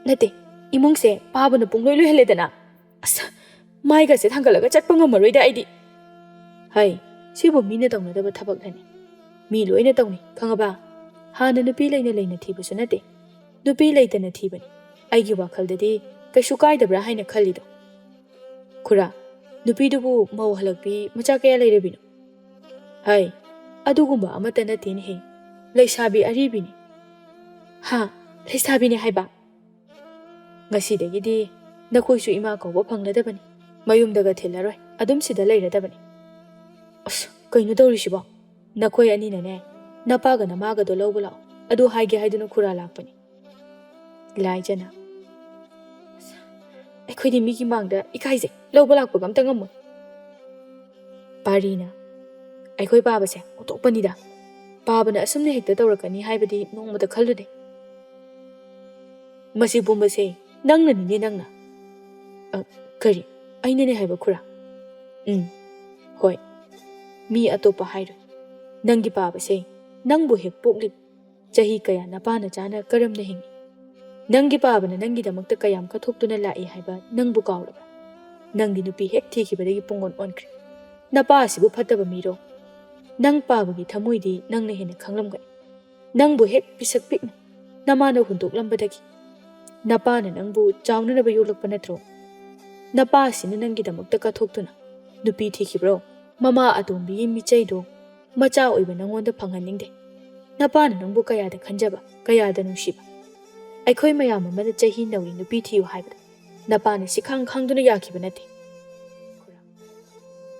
ꯅꯠꯇꯦ, ꯏꯃꯨꯡꯁꯦ ꯄꯥꯕꯅ ꯄꯨꯡꯂꯣꯏ ꯂꯣꯏꯍꯜꯂꯦꯗꯅ꯫ ꯑꯁ, ꯃꯥꯏꯒꯁꯦ ꯊꯥꯡꯒꯠꯂꯒ ꯆꯠꯄ ꯉꯝꯃꯔꯣꯏꯗ ꯑꯩꯗꯤ꯫" "ꯍꯩ, ꯁꯤꯕꯨ ꯃꯤꯅ ꯇꯧꯅꯗꯕ ꯊꯕꯛꯂꯅꯦ? ꯃꯤ ꯂꯣꯏꯅ ꯇꯧꯅꯩ, ꯈꯪꯉꯕ? ꯍꯥꯟꯅ ꯅꯨꯄꯤ ꯂꯩꯅ ꯂꯩꯅ ꯊꯤꯕꯁꯨ ꯅꯠꯇꯦ, ꯅꯨꯄꯤ ꯂꯩꯇꯅ ꯊꯤꯕꯅꯤ꯫ ꯑꯩꯒꯤ ꯋꯥꯈꯜꯗꯗꯤ ꯀꯩꯁꯨ ꯀꯥꯏꯗꯕ꯭ꯔꯥ ꯍꯥꯏꯅ ꯈꯜꯂꯤꯗꯣ꯫" "ꯈꯨꯔꯥ, ꯅꯨꯄꯤꯗꯨꯕꯨ ꯃꯧ ꯍꯜꯂꯛꯄꯤ ꯃꯆꯥ ꯀꯌꯥ ꯂꯩꯔꯕꯤꯅꯣ?" "ꯍꯩ, ꯑꯗꯨꯒꯨꯝꯕ ꯑꯃꯠꯇ ꯅꯠꯇꯦꯅꯦꯍꯦ, ꯂꯩꯁꯥꯕꯤ ꯑꯔꯤꯕꯤꯅꯤ꯫" "ꯍꯥ, ꯂꯩꯁꯥꯕꯤꯅꯤ ꯍꯥꯏꯕ? ꯉꯁꯤꯗꯒꯤꯗꯤ ꯅꯈꯣꯏꯁꯨ ꯏꯃꯥ ꯀꯧꯕ ꯐꯪꯂꯗꯕꯅꯤ, ꯃꯌꯨꯝꯗꯒ ꯊꯤꯜꯂꯔꯣꯏ, ꯑꯗꯨꯝ ꯁꯤꯗ ꯂꯩꯔꯗꯕꯅꯤ꯫" "ꯑꯁ, ꯀꯩꯅꯣ ꯇꯧꯔꯤꯁꯤꯕꯣ? ꯅꯈꯣꯏ ꯑꯅꯤꯅꯅꯦ, ꯅꯄꯥꯒ ꯅꯃꯥꯒꯗꯣ ꯂꯧꯕ ꯂꯥꯛꯑꯣ, ꯑꯗꯨ ꯍꯥꯏꯒꯦ ꯍꯥꯏꯗꯨꯅ ꯈꯨꯔꯥ ꯂꯥꯛꯄꯅꯤ꯫" ꯂꯥꯏꯖꯅ, "ꯑꯁ, ꯑꯩꯈꯣꯏꯗꯤ ꯃꯤꯒꯤ ꯃꯥꯡꯗ ꯏꯀꯥꯏꯖꯩ, ꯂꯧꯕ ꯂꯥꯛꯄꯒ ꯑꯝꯇ ꯉꯝꯃꯣꯏ꯫" ꯄꯥꯔꯤꯅ, "ꯑꯩꯈꯣꯏ ꯄꯥꯕꯁꯦ ꯑꯣꯟꯊꯣꯛꯄꯅꯤꯗ, ꯄꯥꯕꯅ ꯑꯁꯨꯝꯅ ꯍꯦꯛꯇ ꯇꯧꯔꯛꯀꯅꯤ ꯍꯥꯏꯕꯗꯤ ꯅꯣꯡꯃꯇ ꯈꯜꯂꯨꯗꯦ꯫" "ꯃꯁꯤ ꯄꯨꯝꯕꯁꯦ ꯅꯪꯅꯅꯤꯅꯦ, ꯅꯪꯅ꯫" "ꯑ, ꯀꯔꯤ? ꯑꯩꯅꯅꯦ ꯍꯥꯏꯕ, ꯈꯨꯔꯥ?" "ꯎꯝ, ꯍꯣꯏ, ꯃꯤ ꯑꯇꯣꯞꯄ ꯍꯥꯏꯔꯣꯏ꯫ ꯅꯪꯒꯤ ꯄꯥꯕꯁꯦ ꯅꯪꯕꯨ ꯍꯦꯛ ꯄꯣꯛꯂꯤꯕ ꯆꯍꯤ ꯀꯌꯥ ꯅꯄꯥ ꯅꯆꯥꯅ ꯀꯔꯝꯅ ꯍꯤꯡꯏ? ꯅꯪꯒꯤ ꯄꯥꯕꯅ ꯅꯪꯒꯤꯗꯃꯛꯇ ꯀꯌꯥꯝ ꯀꯠꯊꯣꯛꯇꯨꯅ ꯂꯥꯛꯏ ꯍꯥꯏꯕ ꯅꯪꯕꯨ ꯀꯥꯎꯔꯕ? ꯅꯪꯗꯤ ꯅꯨꯄꯤ ꯍꯦꯛ ꯊꯤꯈꯤꯕꯗꯒꯤ ꯄꯨꯡꯑꯣꯟ ꯑꯣꯟꯈ꯭ꯔꯦ꯫ ꯅꯄꯥ ꯑꯁꯤꯕꯨ ꯐꯠꯇꯕ ꯃꯤꯔꯣ? ꯅꯪ ꯄꯥꯕꯒꯤ ꯊꯃꯣꯏꯗꯤ ꯅꯪꯅ ꯍꯦꯟꯅ ꯈꯪꯂꯝꯒꯅꯤ꯫ ꯅꯪꯕꯨ ꯍꯦꯛ ꯄꯤꯁꯛ ꯄꯤꯛꯅ ꯅꯃꯥꯅ ꯍꯨꯟꯗꯣꯛꯂꯝꯕꯗꯒꯤ ꯅꯄꯥꯅ ꯅꯪꯕꯨ ꯆꯥꯎꯅꯅꯕ ꯌꯣꯛꯂꯛꯄ ꯅꯠꯇ꯭ꯔꯣ? ꯅꯄꯥ ꯑꯁꯤꯅ ꯅꯪꯒꯤꯗꯃꯛꯇ ꯀꯠꯊꯣꯛꯇꯨꯅ ꯅꯨꯄꯤ ꯊꯤꯈꯤꯕ꯭ꯔꯣ? ꯃꯃꯥ ꯑꯇꯣꯝꯕꯤꯒꯤ ꯃꯤꯆꯩꯗꯣ ꯃꯆꯥ ꯑꯣꯏꯕ ꯅꯪꯉꯣꯟꯗ ꯐꯪꯍꯟꯅꯤꯡꯗꯦ꯫ ꯅꯄꯥꯅ ꯅꯪꯕꯨ ꯀꯌꯥꯗ ꯈꯟꯖꯕ, ꯀꯌꯥꯗ ꯅꯨꯡꯁꯤꯕ꯫ ꯑꯩꯈꯣꯏ ꯃꯌꯥꯝ ꯑꯃꯅ ꯆꯍꯤ ꯅꯧꯔꯤ ꯅꯨꯄꯤ ꯊꯤꯌꯨ ꯍꯥꯏꯕꯗ ꯅꯄꯥꯅ ꯁꯤꯈꯥꯡ ꯈꯥꯡꯗꯨꯅ ꯌꯥꯈꯤꯕ ꯅꯠꯇꯦ꯫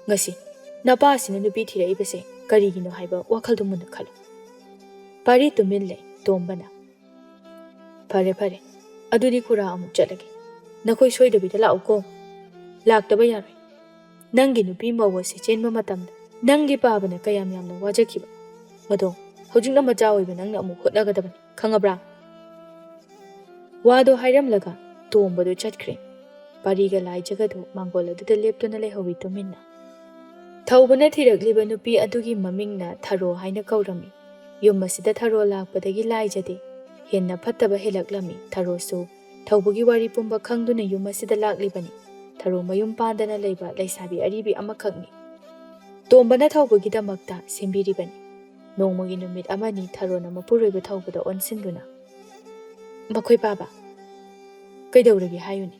ꯉꯁꯤ ꯅꯄꯥꯁꯤꯅ ꯅꯨꯄꯤ ꯊꯤꯔꯛꯏꯕꯁꯦ ꯀꯔꯤꯒꯤꯅꯣ ꯍꯥꯏꯕ ꯋꯥꯈꯜꯗꯨ ꯃꯨꯟꯅ ꯈꯜꯂꯨ꯫ ꯄꯥꯔꯤ ꯇꯨꯃꯤꯟ ꯂꯩ ꯇꯣꯝꯕꯅ꯫ "ꯐꯔꯦ, ꯐꯔꯦ, ꯑꯗꯨꯗꯤ ꯈꯨꯔꯥ ꯑꯃꯨꯛ ꯆꯠꯂꯒꯦ꯫ ꯅꯈꯣꯏ ꯁꯣꯏꯗꯕꯤꯗ ꯂꯥꯛꯎꯀꯣ꯫ ꯂꯥꯛꯇꯕ ꯌꯥꯔꯣꯏ꯫ ꯅꯪꯒꯤ ꯅꯨꯄꯤ ꯃꯧ ꯑꯁꯤ ꯆꯦꯟꯕ ꯃꯇꯝꯗ ꯅꯪꯒꯤ ꯄꯥꯕꯅ ꯀꯌꯥꯝ ꯌꯥꯝꯅ ꯋꯥꯖꯈꯤꯕ, ꯃꯗꯣ ꯍꯧꯖꯤꯛꯅ ꯃꯆꯥ ꯑꯣꯏꯕ ꯅꯪꯅ ꯑꯃꯨꯛ ꯍꯣꯠꯅꯒꯗꯕꯅꯤ, ꯈꯪꯉꯕ꯭ꯔꯥ?" ꯋꯥꯗꯣ ꯍꯥꯏꯔꯝꯂꯒ ꯇꯣꯝꯕꯗꯨ ꯆꯠꯈ꯭ꯔꯦ꯫ ꯄꯥꯔꯤꯒ ꯂꯥꯏꯖꯒꯗꯨ ꯃꯥꯡꯒꯣꯜ ꯑꯗꯨꯗ ꯂꯦꯞꯇꯨꯅ ꯂꯩꯍꯧꯏ ꯇꯨꯃꯤꯟꯅ꯫ ꯊꯧꯕꯅ ꯊꯤꯔꯛꯂꯤꯕ ꯅꯨꯄꯤ ꯑꯗꯨꯒꯤ ꯃꯃꯤꯡꯅ ꯊꯔꯣ ꯍꯥꯏꯅ ꯀꯧꯔꯝꯃꯤ꯫ ꯌꯨꯝ ꯑꯁꯤꯗ ꯊꯔꯣ ꯂꯥꯛꯄꯗꯒꯤ ꯂꯥꯏꯖꯗꯦ꯫ ꯍꯦꯟꯅ ꯐꯠꯇꯕ ꯍꯦꯜꯂꯛꯂꯝꯃꯤ꯫ ꯊꯔꯣꯁꯨ ꯊꯧꯕꯒꯤ ꯋꯥꯔꯤ ꯄꯨꯝꯕ ꯈꯪꯗꯨꯅ ꯌꯨꯝ ꯑꯁꯤꯗ ꯂꯥꯛꯂꯤꯕꯅꯤ꯫ ꯊꯔꯣ ꯃꯌꯨꯝ ꯄꯥꯟꯗꯅ ꯂꯩꯕ ꯂꯩꯁꯥꯕꯤ ꯑꯔꯤꯕꯤ ꯑꯃꯈꯛꯅꯤ꯫ ꯇꯣꯝꯕꯅ ꯊꯧꯕꯒꯤꯗꯃꯛꯇ ꯁꯦꯝꯕꯤꯔꯤꯕꯅꯤ꯫ ꯅꯣꯡꯃꯒꯤ ꯅꯨꯃꯤꯠ ꯑꯃꯅꯤ ꯊꯔꯣꯅ ꯃꯄꯨꯔꯣꯏꯕ ꯊꯧꯕꯗ ꯑꯣꯟꯁꯤꯟꯗꯨꯅ, "ꯃꯈꯣꯏ ꯄꯥꯕ, ꯀꯩꯗꯧꯔꯒꯦ ꯍꯥꯏꯌꯨꯅꯦ?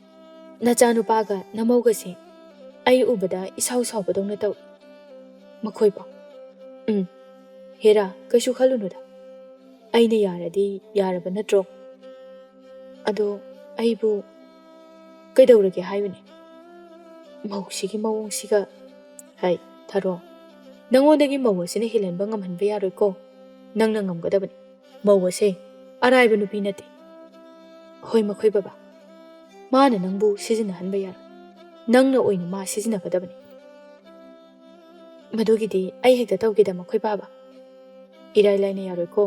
ꯅꯆꯥꯅꯨꯄꯥꯒ ꯅꯃꯧꯒꯁꯦ ꯑꯩ ꯎꯕꯗ ꯏꯁꯥꯎ ꯁꯥꯎꯕꯗꯧꯅ ꯇꯧꯏ꯫ ꯃꯈꯣꯏꯕꯣ?" "ꯎꯝ, ꯍꯦꯔꯥ, ꯀꯩꯁꯨ ꯈꯜꯂꯨꯅꯨꯗ꯫ ꯑꯩꯅ ꯌꯥꯔꯗꯤ ꯌꯥꯔꯕ ꯅꯠꯇ꯭ꯔꯣ? ꯑꯗꯣ ꯑꯩꯕꯨ ꯀꯩꯗꯧꯔꯒꯦ ꯍꯥꯏꯌꯨꯅꯦ? ꯃꯧꯁꯤꯒꯤ ꯃꯑꯣꯡꯁꯤꯒ꯫ ꯍꯩ, ꯊꯔꯣ, ꯅꯪꯉꯣꯟꯗꯒꯤ ꯃꯧ ꯑꯁꯤꯅ ꯍꯦꯜꯍꯟꯕ ꯉꯝꯍꯟꯕ ꯌꯥꯔꯣꯏꯀꯣ꯫ ꯅꯪꯅ ꯉꯝꯒꯗꯕꯅꯤ꯫ ꯃꯧ ꯑꯁꯦ ꯑꯔꯥꯏꯕ ꯅꯨꯄꯤ ꯅꯠꯇꯦ꯫" "ꯍꯣꯏ, ꯃꯈꯣꯏ ꯕꯕꯥ, ꯃꯥꯅ ꯅꯪꯕꯨ ꯁꯤꯖꯤꯟꯅꯍꯟꯕ ꯌꯥꯔꯣꯏ꯫ ꯅꯪꯅ ꯑꯣꯏꯅ ꯃꯥ ꯁꯤꯖꯤꯟꯅꯒꯗꯕꯅꯤ꯫" "ꯃꯗꯨꯒꯤꯗꯤ ꯑꯩ ꯍꯦꯛꯇ ꯇꯧꯒꯦꯗ, ꯃꯈꯣꯏ ꯕꯥꯕ꯫" "ꯏꯔꯥꯏ ꯂꯥꯏꯅ ꯌꯥꯔꯣꯏꯀꯣ꯫"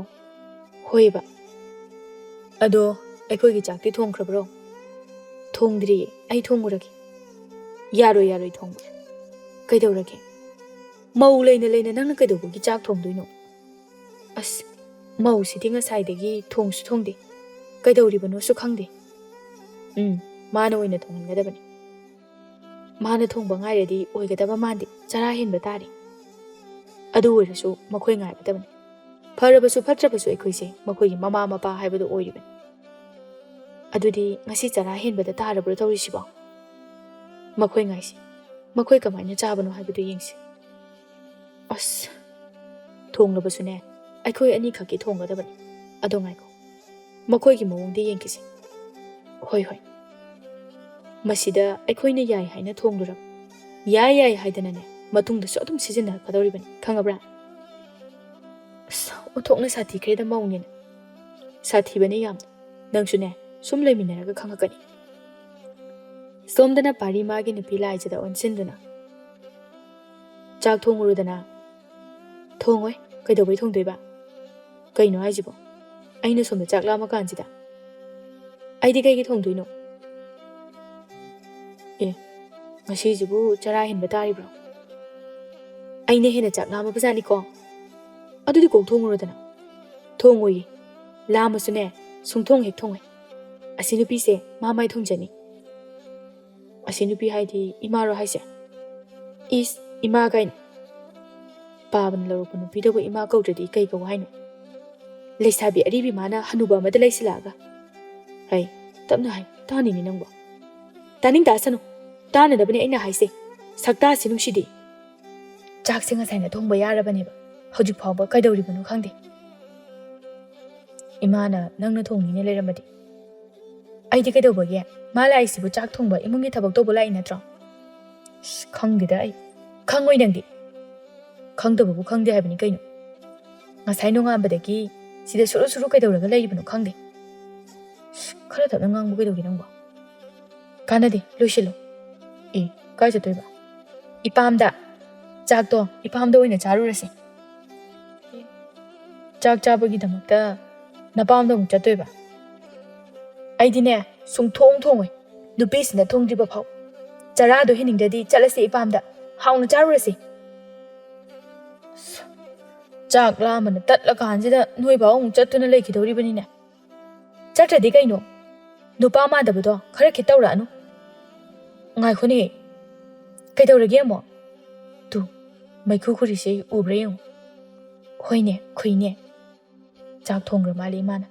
"ꯍꯣꯏꯕ꯫ ꯑꯗꯣ ꯑꯩꯈꯣꯏꯒꯤ ꯆꯥꯛꯇꯤ ꯊꯣꯡꯈ꯭ꯔꯕ꯭ꯔꯣ?" "ꯊꯣꯡꯗ꯭ꯔꯤꯌꯦ, ꯑꯩ ꯊꯣꯡꯉꯨꯔꯒꯦ꯫" "ꯌꯥꯔꯣꯏ, ꯌꯥꯔꯣꯏ ꯊꯣꯡꯕ꯫ ꯀꯩꯗꯧꯔꯒꯦ? ꯃꯧ ꯂꯩꯅ ꯂꯩꯅ ꯅꯪꯅ ꯀꯩꯗꯧꯕꯒꯤ ꯆꯥꯛ ꯊꯣꯡꯗꯣꯏꯅꯣ?" "ꯑꯁ, ꯃꯧꯁꯤꯗꯤ ꯉꯁꯥꯏꯗꯒꯤ ꯊꯣꯡꯁꯨ ꯊꯣꯡꯗꯦ꯫ ꯀꯩꯗꯧꯔꯤꯕꯅꯣꯁꯨ ꯈꯪꯗꯦ꯫" "ꯎꯝ, ꯃꯥꯅ ꯑꯣꯏꯅ ꯊꯣꯡꯍꯟꯒꯗꯕꯅꯤ꯫ ꯃꯥꯅ ꯊꯣꯡꯕ ꯉꯥꯏꯔꯗꯤ ꯑꯣꯏꯒꯗꯕ ꯃꯥꯟꯗꯦ, ꯆꯔꯥ ꯍꯦꯟꯕ ꯇꯥꯔꯦ꯫" "ꯑꯗꯨ ꯑꯣꯏꯔꯁꯨ ꯃꯈꯣꯏ ꯉꯥꯏꯒꯗꯕꯅꯤ꯫ ꯐꯔꯕꯁꯨ ꯐꯠꯇ꯭ꯔꯕꯁꯨ ꯑꯩꯈꯣꯏꯁꯦ ꯃꯈꯣꯏꯒꯤ ꯃꯃꯥ ꯃꯄꯥ ꯍꯥꯏꯕꯗꯨ ꯑꯣꯏꯔꯤꯕꯅꯤ꯫ ꯑꯗꯨꯗꯤ ꯉꯁꯤ ꯆꯔꯥ ꯍꯦꯟꯕꯗ ꯇꯥꯔꯕ꯭ꯔꯣ ꯇꯧꯔꯤꯁꯤꯕꯣ?" "ꯃꯈꯣꯏ ꯉꯥꯏꯁꯤ꯫ ꯃꯈꯣꯏ ꯀꯃꯥꯏꯅ ꯆꯥꯕꯅꯣ ꯍꯥꯏꯕꯗꯨ ꯌꯦꯡꯁꯤ꯫" "ꯑꯁ, ꯊꯣꯡꯂꯕꯁꯨꯅꯦ, ꯑꯩꯈꯣꯏ ꯑꯅꯤꯈꯛꯀꯤ ꯊꯣꯡꯒꯗꯕꯅꯤ꯫ ꯑꯗꯣ ꯉꯥꯏꯈꯣ, ꯃꯈꯣꯏꯒꯤ ꯃꯑꯣꯡꯗ ꯌꯦꯡꯈꯤꯁꯦ꯫ ꯍꯣꯏ, ꯍꯣꯏ꯫ ꯃꯁꯤꯗ ꯑꯩꯈꯣꯏꯅ ꯌꯥꯏ ꯍꯥꯏꯅ ꯊꯣꯡꯂꯨꯔꯕ, ꯌꯥꯏ ꯌꯥꯏ ꯍꯥꯏꯗꯅꯅꯦ, ꯃꯇꯨꯡꯗꯁꯨ ꯑꯗꯨꯝ ꯁꯤꯖꯤꯟꯅꯔꯛꯀꯗꯧꯔꯤꯕꯅꯤ, ꯈꯪꯉꯕ꯭ꯔꯥ? ꯑꯁ, ꯑꯣꯟꯊꯣꯛꯅ ꯁꯥꯊꯤꯈ꯭ꯔꯦꯗ ꯃꯧꯅꯦꯅ꯫ ꯁꯥꯊꯤꯕꯅꯦ ꯌꯥꯝꯅ꯫ ꯅꯪꯁꯨꯅꯦ, ꯁꯨꯝ ꯂꯩꯃꯤꯟꯅꯔꯒ ꯈꯪꯉꯛꯀꯅꯤ꯫ ꯁꯣꯝꯗꯅ ꯄꯥꯔꯤ ꯃꯥꯒꯤ ꯅꯨꯄꯤ ꯂꯥꯏꯖꯗ ꯑꯣꯟꯁꯤꯟꯗꯨꯅ, "ꯆꯥꯛ ꯊꯣꯡꯉꯨꯔꯣꯗꯅ?" "ꯊꯣꯡꯉꯣꯏ꯫ ꯀꯩꯗꯧꯕꯩ ꯊꯣꯡꯗꯣꯏꯕ? ꯀꯩꯅꯣ ꯍꯥꯏꯁꯤꯕꯣ? ꯑꯩꯅ ꯁꯣꯝꯗ ꯆꯥꯛ ꯂꯥꯝꯃ ꯀꯥꯟꯁꯤꯗ?" "ꯑꯩꯗꯤ ꯀꯩꯒꯤ ꯊꯣꯡꯗꯣꯏꯅꯣ?" "ꯑꯦ, ꯉꯁꯤꯁꯤꯕꯨ ꯆꯔꯥ ꯍꯦꯟꯕ ꯇꯥꯔꯤꯕ꯭ꯔꯣ?" "ꯑꯩꯅ ꯍꯦꯟꯅ ꯆꯥꯛ ꯂꯥꯝꯃꯕꯖꯥꯠꯅꯤꯀꯣ꯫ ꯑꯗꯨꯗꯤ ꯀꯣꯛ ꯊꯣꯡꯉꯨꯔꯣꯗꯅ?" "ꯊꯣꯡꯉꯣꯏꯌꯦ꯫ ꯂꯥꯝꯃꯁꯨꯅꯦ, ꯁꯨꯡꯊꯣꯡ ꯍꯦꯛ ꯊꯣꯡꯉꯣꯏ꯫ ꯑꯁꯤ ꯅꯨꯄꯤꯁꯦ ꯃꯥ ꯃꯥꯏ ꯊꯣꯡꯖꯅꯤ꯫ ꯑꯁꯤ ꯅꯨꯄꯤ ꯍꯥꯏꯗꯤ ꯏꯃꯥꯔꯣ ꯍꯥꯏꯁꯦ? ꯏꯁ, ꯏꯃꯥ ꯀꯥꯏꯅ꯫ ꯄꯥꯕꯅ ꯂꯧꯔꯛꯄ ꯅꯨꯄꯤꯗꯕꯨ ꯏꯃꯥ ꯀꯧꯗ꯭ꯔꯗꯤ ꯀꯩ ꯀꯧ ꯍꯥꯏꯅꯣ? ꯂꯩꯁꯥꯕꯤ ꯑꯔꯤꯕꯤ ꯃꯥꯅ ꯍꯅꯨꯕ ꯑꯃꯗ ꯂꯩꯁꯤꯜꯂꯛꯑꯒ꯫ ꯍꯩ, ꯇꯞꯅ ꯍꯥꯏ, ꯇꯥꯅꯤꯅꯦ ꯅꯪꯕꯣ꯫ ꯇꯥꯅꯤꯡ ꯇꯥꯁꯅꯨ, ꯇꯥꯅꯗꯕꯅꯦ ꯑꯩꯅ ꯍꯥꯏꯁꯦ꯫ ꯁꯛꯇꯥꯁꯤ ꯅꯨꯡꯁꯤꯗꯦ꯫ ꯆꯥꯛꯁꯦ ꯉꯁꯥꯏꯅ ꯊꯣꯡꯕ ꯌꯥꯔꯕꯅꯦꯕ, ꯍꯧꯖꯤꯛ ꯐꯥꯎꯕ ꯀꯩꯗꯧꯔꯤꯕꯅꯣ ꯈꯪꯗꯦ꯫ ꯏꯃꯥꯅ ꯅꯪꯅ ꯊꯣꯡꯅꯤꯅ ꯂꯩꯔꯝꯃꯗꯤ ꯑꯩꯗꯤ ꯀꯩꯗꯧꯕꯒꯤ? ꯃꯥ ꯂꯥꯛꯏꯁꯤꯕꯨ ꯆꯥꯛ ꯊꯣꯡꯕ, ꯏꯃꯨꯡꯒꯤ ꯊꯕꯛ ꯇꯧꯕ ꯂꯥꯛꯏ ꯅꯠꯇ꯭ꯔꯣ? ꯑꯁ, ꯈꯪꯗꯦꯗ ꯑꯩ꯫ ꯈꯪꯉꯣꯏ ꯅꯪꯗꯤ꯫ ꯈꯪꯗꯕꯕꯨ ꯈꯪꯗꯦ ꯍꯥꯏꯕꯅꯤ ꯀꯩꯅꯣ꯫ ꯉꯁꯥꯏ ꯅꯣꯡꯉꯥꯟꯕꯗꯒꯤ ꯁꯤꯗ ꯁꯨꯔꯨ ꯁꯨꯔꯨ ꯀꯩꯗꯧꯔꯒ ꯂꯩꯔꯤꯕꯅꯣ ꯈꯪꯗꯦ꯫ ꯑꯁ, ꯈꯔ ꯇꯞꯅ ꯉꯥꯡꯕ ꯀꯩꯗꯧꯒꯦ ꯅꯪꯕꯣ? ꯀꯥꯟꯅꯗꯦ, ꯂꯣꯏꯁꯤꯜꯂꯣ꯫ ꯑꯦ, ꯀꯥꯏ ꯆꯠꯇꯣꯏꯕ? ꯏꯄꯥꯝꯗ꯫ ꯆꯥꯛꯇꯣ ꯏꯄꯥꯝꯗ ꯑꯣꯏꯅ ꯆꯥꯔꯨꯔꯁꯦ꯫ ꯆꯥꯛ ꯆꯥꯕꯒꯤꯗꯃꯛꯇ ꯅꯄꯥꯝꯗ ꯑꯃꯨꯛ ꯆꯠꯇꯣꯏꯕ? ꯑꯩꯗꯤꯅꯦ, ꯁꯨꯡꯊꯣꯡ ꯊꯣꯡꯉꯣꯏ꯫ ꯅꯨꯄꯤꯁꯤꯅ ꯊꯣꯡꯗ꯭ꯔꯤꯕ ꯐꯥꯎ꯫ ꯆꯔꯥꯗꯣ ꯍꯦꯟꯅꯤꯡꯗ꯭ꯔꯗꯤ ꯆꯠꯂꯁꯦ ꯏꯄꯥꯝꯗ꯫ ꯍꯥꯎꯅ ꯆꯥꯔꯨꯔꯁꯦ꯫ ꯆꯥꯛ ꯂꯥꯝꯕꯅ ꯇꯠꯂꯀꯥꯟꯁꯤꯗ ꯅꯣꯏ ꯐꯥꯎ ꯑꯃꯨꯛ ꯆꯠꯇꯨꯅ ꯂꯩꯈꯤꯗꯧꯔꯤꯕꯅꯤꯅꯦ꯫ ꯆꯠꯇ꯭ꯔꯗꯤ ꯀꯩꯅꯣ? ꯅꯨꯄꯥ ꯃꯥꯟꯗꯕꯗꯣ ꯈꯔ ꯈꯤꯠ ꯇꯧꯔꯛꯑꯅꯨ꯫ ꯉꯥꯏꯈꯣꯅꯦ, ꯀꯩꯗꯧꯔꯒꯦ ꯑꯃꯨꯛ? ꯇꯨ, ꯃꯩꯈꯨ ꯈꯨꯔꯤꯁꯦ ꯎꯕ꯭ꯔꯥ ꯌꯦꯡꯉꯨ꯫ ꯍꯣꯏꯅꯦ, ꯈꯨꯏꯅꯦ꯫ ꯆꯥꯛ ꯊꯣꯡꯈ꯭ꯔ ꯃꯥꯜꯂꯦ ꯏꯃꯥꯅ꯫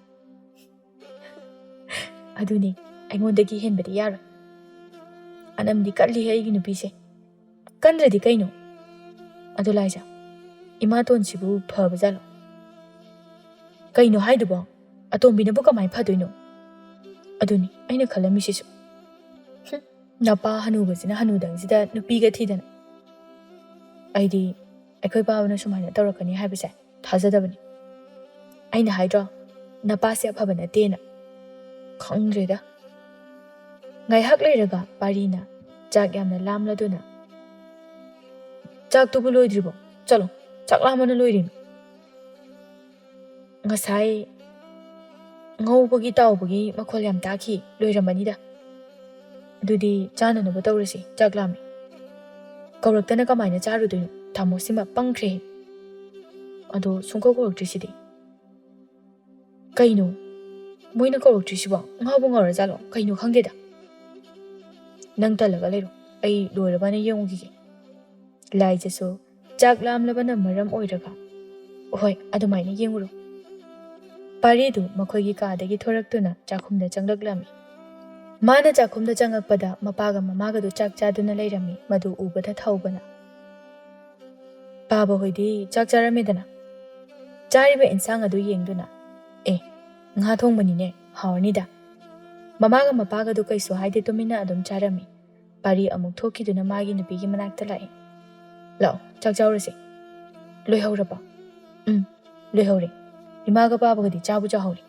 ꯑꯗꯨꯅꯦ, ꯑꯩꯉꯣꯟꯗꯒꯤ ꯍꯦꯟꯕꯗꯤ ꯌꯥꯔꯣꯏ꯫ ꯑꯅꯝꯗꯤ ꯀꯜꯂꯤꯍꯦ ꯑꯩꯒꯤ ꯅꯨꯄꯤꯁꯦ꯫ ꯀꯟꯗ꯭ꯔꯗꯤ ꯀꯩꯅꯣ? ꯑꯗꯨ ꯂꯥꯏꯖꯥ, ꯏꯃꯥꯇꯣꯟꯁꯤꯕꯨ ꯐꯕ ꯖꯥꯠꯂꯣ? ꯀꯩꯅꯣ ꯍꯥꯏꯗꯨꯕꯣ? ꯑꯇꯣꯝꯕꯤꯅꯕꯨ ꯀꯃꯥꯏꯅ ꯐꯗꯣꯏꯅꯣ? ꯑꯗꯨꯅꯤ ꯑꯩꯅ ꯈꯜꯂꯝꯃꯤꯁꯤꯁꯨ꯫ ꯍꯨꯝ, ꯅꯄꯥ ꯍꯅꯨꯕꯁꯤꯅ ꯍꯅꯨꯗꯪꯁꯤꯗ ꯅꯨꯄꯤꯒ ꯊꯤꯗꯅ꯫ ꯑꯩꯗꯤ ꯑꯩꯈꯣꯏ ꯄꯥꯕꯅ ꯁꯨꯃꯥꯏꯅ ꯇꯧꯔꯛꯀꯅꯤ ꯍꯥꯏꯕꯁꯦ ꯊꯥꯖꯗꯕꯅꯤ꯫ ꯑꯩꯅ ꯍꯥꯏꯗ꯭ꯔꯣ, ꯅꯄꯥꯁꯦ ꯑꯐꯕ ꯅꯠꯇꯦꯅ꯫ ꯈꯪꯗ꯭ꯔꯦꯗ꯫ ꯉꯥꯏꯍꯥꯛ ꯂꯩꯔꯒ ꯄꯥꯔꯤꯅ ꯆꯥꯛ ꯌꯥꯝꯅ ꯂꯥꯝꯂꯗꯨꯅ, "ꯆꯥꯛꯇꯨꯕꯨ ꯂꯣꯏꯗ꯭ꯔꯤꯕꯣ? ꯆꯠꯂꯣ, ꯆꯥꯛ ꯂꯥꯝꯕꯅ ꯂꯣꯏꯔꯦꯃꯤ꯫ ꯉꯁꯥꯏ ꯉꯧꯕꯒꯤ ꯇꯥꯎꯕꯒꯤ ꯃꯈꯣꯜ ꯌꯥꯝ ꯇꯥꯈꯤ, ꯂꯣꯏꯔꯝꯃꯅꯤꯗ꯫ ꯑꯗꯨꯗꯤ ꯆꯥꯅꯅꯕ ꯇꯧꯔꯁꯤ, ꯆꯥꯛ ꯂꯥꯝꯃꯤ꯫ ꯀꯧꯔꯛꯇꯅ ꯀꯃꯥꯏꯅ ꯆꯥꯔꯨꯗꯣꯏꯅꯣ? ꯇꯥꯃꯣꯁꯤꯃ ꯄꯪꯈ꯭ꯔꯦ꯫ ꯑꯗꯣ ꯁꯨꯡꯀꯧ ꯀꯧꯔꯛꯇ꯭ꯔꯤꯁꯤꯗꯤ?" "ꯀꯩꯅꯣ? ꯃꯣꯏꯅ ꯀꯧꯔꯛꯇ꯭ꯔꯤꯁꯤꯕꯣ? ꯉꯥꯎꯕ ꯉꯥꯎꯔꯖꯥꯠꯂꯣ? ꯀꯩꯅꯣ ꯈꯪꯗꯦꯗ꯫ ꯅꯪ ꯇꯜꯂꯒ ꯂꯩꯔꯣ, ꯑꯩ ꯂꯣꯏꯔꯕꯅ ꯌꯦꯡꯉꯨꯈꯤꯒꯦ꯫" ꯂꯥꯏꯖꯁꯨ ꯆꯥꯛ ꯂꯥꯝꯂꯕꯅ ꯃꯔꯝ ꯑꯣꯏꯔꯒ, "ꯍꯣꯏ, ꯑꯗꯨꯃꯥꯏꯅ ꯌꯦꯡꯉꯨꯔꯣ꯫" ꯄꯥꯔꯤꯗꯨ ꯃꯈꯣꯏꯒꯤ ꯀꯥꯗꯒꯤ ꯊꯣꯔꯛꯇꯨꯅ ꯆꯥꯛꯈꯨꯝꯗ ꯆꯪꯂꯛꯂꯝꯃꯤ꯫ ꯃꯥꯅ ꯆꯥꯛꯈꯨꯝꯗ ꯆꯪꯉꯛꯄꯗ ꯃꯄꯥꯒ ꯃꯃꯥꯒꯗꯨ ꯆꯥꯛ ꯆꯥꯗꯨꯅ ꯂꯩꯔꯝꯃꯤ꯫ ꯃꯗꯨ ꯎꯕꯗ ꯊꯧꯕꯅ, "ꯄꯥꯕ ꯍꯣꯏꯗꯤ ꯆꯥꯛ ꯆꯥꯔꯝꯃꯦꯗꯅ?" ꯆꯥꯔꯤꯕ ꯏꯟꯁꯥꯡ ꯑꯗꯨ ꯌꯦꯡꯗꯨꯅ, "ꯑꯦ, ꯉꯥ ꯊꯣꯡꯕꯅꯤꯅꯦ, ꯍꯥꯎꯔꯅꯤꯗ꯫" ꯃꯃꯥꯒ ꯃꯄꯥꯒꯗꯨ ꯀꯩꯁꯨ ꯍꯥꯏꯗꯦ, ꯇꯨꯃꯤꯟꯅ ꯑꯗꯨꯝ ꯆꯥꯔꯝꯃꯤ꯫ ꯄꯥꯔꯤ ꯑꯃꯨꯛ ꯊꯣꯛꯈꯤꯗꯨꯅ ꯃꯥꯒꯤ ꯅꯨꯄꯤꯒꯤ ꯃꯅꯥꯛꯇ ꯂꯥꯛꯏ꯫ "ꯂꯥꯛꯑꯣ, ꯆꯥꯛ ꯆꯥꯎꯔꯁꯦ꯫" "ꯂꯣꯏꯍꯧꯔꯕꯣ?" "ꯎꯝ, ꯂꯣꯏꯍꯧꯔꯦ꯫ ꯏꯃꯥꯒ ꯄꯥꯕꯒꯗꯤ ꯆꯥꯕꯨ ꯆꯥꯍꯧꯔꯦ꯫"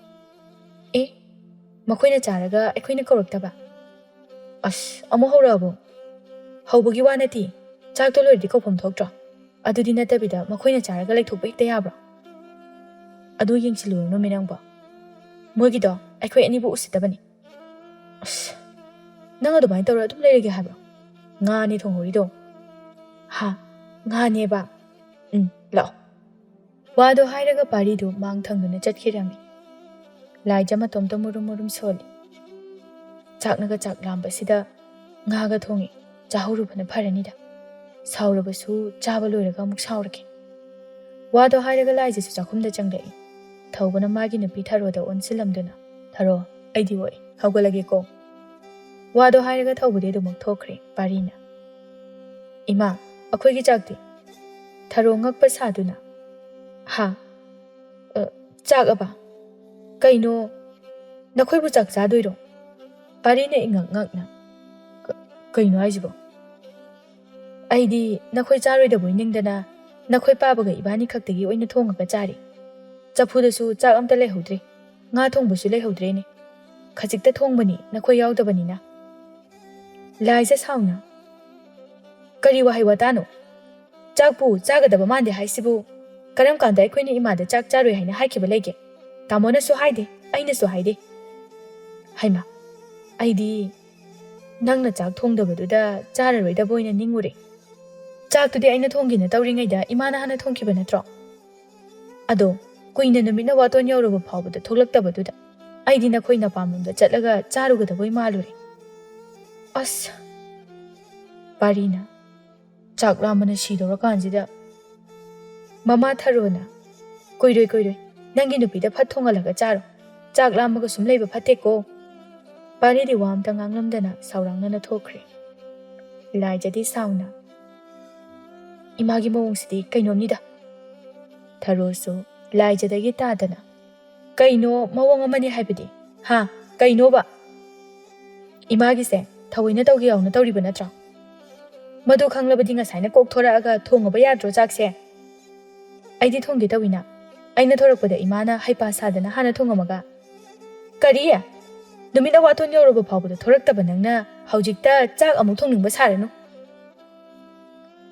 "ꯑꯦ, ꯃꯈꯣꯏꯅ ꯆꯥꯔꯒ ꯑꯩꯈꯣꯏꯅ ꯀꯧꯔꯛꯇꯕ?" "ꯑꯁ, ꯑꯃꯨꯛ ꯍꯧꯔꯛꯑꯕꯣ?" "ꯍꯧꯕꯒꯤ ꯋꯥ ꯅꯠꯇꯦ, ꯆꯥꯛꯇꯣ ꯂꯣꯏꯔꯗꯤ ꯀꯧꯐꯝ ꯊꯣꯛꯇ꯭ꯔꯣ? ꯑꯗꯨꯗꯤ ꯅꯠꯇꯕꯤꯗ ꯃꯈꯣꯏꯅ ꯆꯥꯔꯒ ꯂꯩꯊꯣꯛꯄ ꯍꯦꯛꯇ ꯌꯥꯕ꯭ꯔꯣ?" "ꯑꯗꯨ ꯌꯦꯡꯁꯤꯜꯂꯨꯔꯅꯨꯃꯤ ꯅꯪꯕꯣ꯫ ꯃꯣꯏꯒꯤꯗꯣ ꯑꯩꯈꯣꯏ ꯑꯅꯤꯕꯨ ꯎꯁꯤꯠꯇꯕꯅꯤ꯫" "ꯑꯁ, ꯅꯪ ꯑꯗꯨꯃꯥꯏꯅ ꯇꯧꯔ ꯑꯗꯨꯝ ꯂꯩꯔꯒꯦ ꯍꯥꯏꯕ꯭ꯔꯣ? ꯉꯥꯅꯦ ꯊꯣꯡꯍꯧꯔꯤꯗꯣ꯫" "ꯍꯥ? ꯉꯥꯅꯦꯕ?" "ꯎꯝ, ꯂꯥꯛꯑꯣ꯫" ꯋꯥꯗꯣ ꯍꯥꯏꯔꯒ ꯄꯥꯔꯤꯗꯨ ꯃꯥꯡ ꯊꯪꯗꯨꯅ ꯆꯠꯈꯤꯔꯝꯃꯤ꯫ ꯂꯥꯏꯖ ꯃꯇꯣꯝꯇ ꯃꯨꯔꯨꯝ ꯃꯨꯔꯨꯝ ꯁꯣꯜꯂꯤ꯫ ꯆꯥꯛꯅꯒ ꯆꯥꯛ ꯂꯥꯝꯕꯁꯤꯗ ꯉꯥꯒ ꯊꯣꯡꯉꯤ, ꯆꯥꯍꯧꯔꯨꯕꯅ ꯐꯔꯅꯤꯗ꯫ ꯁꯥꯎꯔꯕꯁꯨ ꯆꯥꯕ ꯂꯣꯏꯔꯒ ꯑꯃꯨꯛ ꯁꯥꯎꯔꯒꯦ꯫ ꯋꯥꯗꯣ ꯍꯥꯏꯔꯒ ꯂꯥꯏꯖꯁꯨ ꯆꯥꯛꯈꯨꯝꯗ ꯆꯪꯂꯛꯏ꯫ ꯊꯧꯕꯅ ꯃꯥꯒꯤ ꯅꯨꯄꯤ ꯊꯔꯣꯗ ꯑꯣꯟꯁꯤꯜꯂꯝꯗꯨꯅ, "ꯊꯔꯣ, ꯑꯩꯗꯤ ꯑꯣꯛꯑꯦ, ꯍꯧꯒꯠꯂꯒꯦꯀꯣ꯫" ꯋꯥꯗꯣ ꯍꯥꯏꯔꯒ ꯊꯧꯕꯗꯤ ꯑꯗꯨꯃꯛ ꯊꯣꯛꯈ꯭ꯔꯦ꯫ ꯄꯥꯔꯤꯅ, "ꯏꯃꯥ, ꯑꯩꯈꯣꯏꯒꯤ ꯆꯥꯛꯇꯤ?" ꯊꯔꯣ ꯉꯛꯄ ꯁꯥꯗꯨꯅ, "ꯍꯥ? ꯑ, ꯆꯥꯛ ꯑꯕ? "ꯀꯩꯅꯣ? ꯅꯈꯣꯏꯕꯨ ꯆꯥꯛ ꯆꯥꯗꯣꯏꯔꯣ?" ꯄꯥꯔꯤꯅ ꯏꯉꯛ ꯉꯛꯅ, "ꯀ-, ꯀꯩꯅꯣ ꯍꯥꯏꯁꯤꯕꯣ?" "ꯑꯩꯗꯤ ꯅꯈꯣꯏ ꯆꯥꯔꯣꯏꯗꯕꯣꯏ ꯅꯤꯡꯗꯅ ꯅꯈꯣꯏ ꯄꯥꯕꯒ ꯏꯕꯥꯅꯤ ꯈꯛꯇꯒꯤ ꯑꯣꯏꯅ ꯊꯣꯡꯉꯒ ꯆꯥꯔꯤ꯫ ꯆꯐꯨꯗꯁꯨ ꯆꯥꯛ ꯑꯝꯇ ꯂꯩꯍꯧꯗ꯭ꯔꯦ꯫ ꯉꯥ ꯊꯣꯡꯕꯁꯨ ꯂꯩꯍꯧꯗ꯭ꯔꯦꯅꯦ꯫ ꯈꯖꯤꯛꯇ ꯊꯣꯡꯕꯅꯤ ꯅꯈꯣꯏ ꯌꯥꯎꯗꯕꯅꯤꯅ꯫" ꯂꯥꯏꯖ ꯁꯥꯎꯅ, "ꯀꯔꯤ ꯋꯥꯍꯩ ꯋꯥꯇꯥꯅꯣ? ꯆꯥꯛꯄꯨ ꯆꯥꯒꯗꯕ ꯃꯥꯟꯗꯦ ꯍꯥꯏꯁꯤꯕꯨ? ꯀꯔꯝ ꯀꯥꯟꯗ ꯑꯩꯈꯣꯏꯅ ꯏꯃꯥꯗ ꯆꯥꯛ ꯆꯥꯔꯣꯏ ꯍꯥꯏꯅ ꯍꯥꯏꯈꯤꯕ ꯂꯩꯒꯦ? ꯇꯥꯃꯣꯅꯁꯨ ꯍꯥꯏꯗꯦ, ꯑꯩꯅꯁꯨ ꯍꯥꯏꯗꯦ꯫" "ꯍꯩꯃꯥ, ꯑꯩꯗꯤ ꯅꯪꯅ ꯆꯥꯛ ꯊꯣꯡꯗꯕꯗꯨꯗ ꯆꯥꯔꯔꯣꯏꯗꯕ ꯑꯣꯏꯅ ꯅꯤꯡꯉꯨꯔꯦ꯫ ꯆꯥꯛꯇꯨꯗꯤ ꯑꯩꯅ ꯊꯣꯡꯒꯦꯅ ꯇꯧꯔꯤꯉꯩꯗ ꯏꯃꯥꯅ ꯍꯥꯟꯅ ꯊꯣꯡꯈꯤꯕ ꯅꯠꯇ꯭ꯔꯣ? ꯑꯗꯣ ꯀꯨꯏꯅ ꯅꯨꯃꯤꯠꯅ ꯋꯥꯇꯣꯟ ꯌꯧꯔꯕ ꯐꯥꯎꯕꯗ ꯊꯣꯛꯂꯛꯇꯕꯗꯨꯗ ꯑꯩꯗꯤ ꯅꯈꯣꯏ ꯅꯄꯥꯝꯂꯣꯝꯗ ꯆꯠꯂꯒ ꯆꯥꯔꯨꯒꯗꯕꯣꯏ ꯃꯥꯜꯂꯨꯔꯦ꯫" "ꯑꯁ!" ꯄꯥꯔꯤꯅ, "ꯆꯥꯛ ꯂꯥꯝꯕꯅ ꯁꯤꯗꯧꯔꯀꯥꯟꯁꯤꯗ꯫" ꯃꯃꯥ ꯊꯔꯣꯅ, "ꯀꯨꯏꯔꯣꯏ, ꯀꯨꯏꯔꯣꯏ, ꯅꯪꯒꯤ ꯅꯨꯄꯤꯗ ꯐꯠ ꯊꯣꯡꯍꯜꯂꯒ ꯆꯥꯔꯣ꯫ ꯆꯥꯛ ꯂꯥꯝꯃꯒ ꯁꯨꯝ ꯂꯩꯕ ꯐꯠꯇꯦꯀꯣ꯫" ꯄꯥꯔꯤꯗꯤ ꯋꯥ ꯑꯝꯇ ꯉꯥꯡꯂꯝꯗꯅ ꯁꯥꯎꯔꯥꯡꯅꯅ ꯊꯣꯛꯈ꯭ꯔꯦ꯫ ꯂꯥꯏꯖꯗꯤ ꯁꯥꯎꯅ, "ꯏꯃꯥꯒꯤ ꯃꯑꯣꯡꯁꯤꯗꯤ ꯀꯩꯅꯣꯝꯅꯤꯗ꯫" ꯊꯔꯣꯁꯨ ꯂꯥꯏꯖꯗꯒꯤ ꯇꯥꯗꯅ, "ꯀꯩꯅꯣ ꯃꯑꯣꯡ ꯑꯃꯅꯤ ꯍꯥꯏꯕꯗꯤ? ꯍꯥ? ꯀꯩꯅꯣꯕ? ꯏꯃꯥꯒꯤꯁꯦ ꯊꯑꯣꯏꯅ ꯇꯧꯒꯦ ꯌꯥꯎꯅ ꯇꯧꯔꯤꯕ ꯅꯠꯇ꯭ꯔꯣ? ꯃꯗꯨ ꯈꯪꯂꯕꯗꯤ ꯉꯁꯥꯏꯅ ꯀꯣꯛ ꯊꯣꯔꯛꯑꯒ ꯊꯣꯡꯉꯕ ꯌꯥꯗ꯭ꯔꯣ ꯆꯥꯛꯁꯦ? ꯑꯩꯗꯤ ꯊꯣꯡꯒꯦ ꯇꯧꯏꯅ꯫ ꯑꯩꯅ ꯊꯣꯔꯛꯄꯗ ꯏꯃꯥꯅ ꯍꯩꯄꯥ ꯁꯥꯗꯅ ꯍꯥꯟꯅ ꯊꯣꯡꯉꯝꯃꯒ꯫" "ꯀꯔꯤ? ꯅꯨꯃꯤꯠꯅ ꯋꯥꯇꯣꯟ ꯌꯧꯔꯕ ꯐꯥꯎꯕꯗ ꯊꯣꯔꯛꯇꯕ ꯅꯪꯅ ꯍꯧꯖꯤꯛꯇ ꯆꯥꯛ ꯑꯃꯨꯛ ꯊꯣꯡꯅꯤꯡꯕ ꯁꯥꯔꯅꯨ꯫"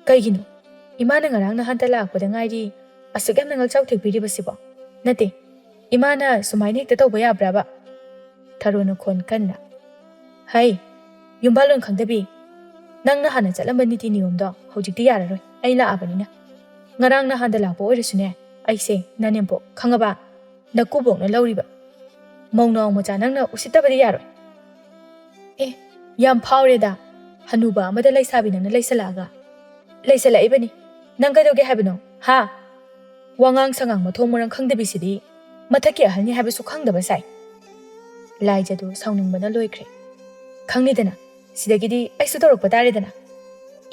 "ꯀꯩꯒꯤꯅꯣ? ꯏꯃꯥꯅ ꯉꯔꯥꯡ ꯅꯍꯥꯟꯇ ꯂꯥꯛꯄꯗ ꯉꯥꯏꯔꯤ ꯑꯁꯨꯛ ꯌꯥꯝꯅ ꯉꯛꯆꯥꯎ ꯊꯦꯛꯄꯤꯔꯤꯕꯁꯤꯕꯣ? ꯅꯠꯇꯦ, ꯏꯃꯥꯅ ꯁꯨꯃꯥꯏꯅ ꯍꯦꯛꯇ ꯇꯧꯕ ꯌꯥꯕ꯭ꯔꯕ?" ꯊꯔꯣꯅ ꯈꯣꯟ ꯀꯟꯅ, "ꯍꯩ, ꯌꯨꯝꯕꯥꯜꯂꯣꯟ ꯈꯪꯗꯕꯤ, ꯅꯪꯅ ꯍꯥꯟꯅ ꯆꯠꯂꯝꯕ ꯅꯤꯇꯤ ꯅꯤꯌꯣꯝꯗꯣ ꯍꯧꯖꯤꯛꯇꯤ ꯌꯥꯔꯔꯣꯏ, ꯑꯩ ꯂꯥꯛꯑꯕꯅꯤꯅ꯫ ꯉꯔꯥꯡ ꯅꯍꯥꯟꯗ ꯂꯥꯛꯄ ꯑꯣꯏꯔꯁꯨꯅꯦ, ꯑꯩꯁꯦ ꯅꯅꯦꯝꯄꯣꯛ, ꯈꯪꯉꯕ? ꯅꯀꯨꯕꯣꯛꯅ ꯂꯧꯔꯤꯕ꯫ ꯃꯧ ꯅꯥꯎ ꯃꯆꯥ ꯅꯪꯅ ꯎꯁꯤꯠꯇꯕꯗꯤ ꯌꯥꯔꯣꯏ꯫" "ꯑꯦ, ꯌꯥꯝ ꯐꯥꯎꯔꯦꯗ, ꯍꯅꯨꯕ ꯑꯃꯗ ꯂꯩꯁꯥꯕꯤ ꯅꯪꯅ ꯂꯩꯁꯜꯂꯛꯑꯒ꯫" "ꯂꯩꯁꯜꯂꯛꯏꯕꯅꯤ꯫ ꯅꯪ ꯀꯩꯗꯧꯒꯦ ꯍꯥꯏꯕꯅꯣ, ꯍꯥ? ꯋꯥꯉꯥꯡ ꯁꯉꯥꯡ ꯃꯊꯣꯡ ꯃꯔꯝ ꯈꯪꯗꯕꯤꯁꯤꯗꯤ꯫ ꯃꯊꯛꯀꯤ ꯑꯍꯜꯅꯤ ꯍꯥꯏꯕꯁꯨ ꯈꯪꯗꯕ ꯁꯥꯏ꯫" ꯂꯥꯏꯖꯗꯨ ꯁꯥꯎꯅꯤꯡꯕꯅ ꯂꯣꯏꯈ꯭ꯔꯦ꯫ "ꯈꯪꯂꯤꯗꯅ, ꯁꯤꯗꯒꯤꯗꯤ ꯑꯩꯁꯨ ꯇꯧꯔꯛꯄ ꯇꯥꯔꯦꯗꯅ꯫"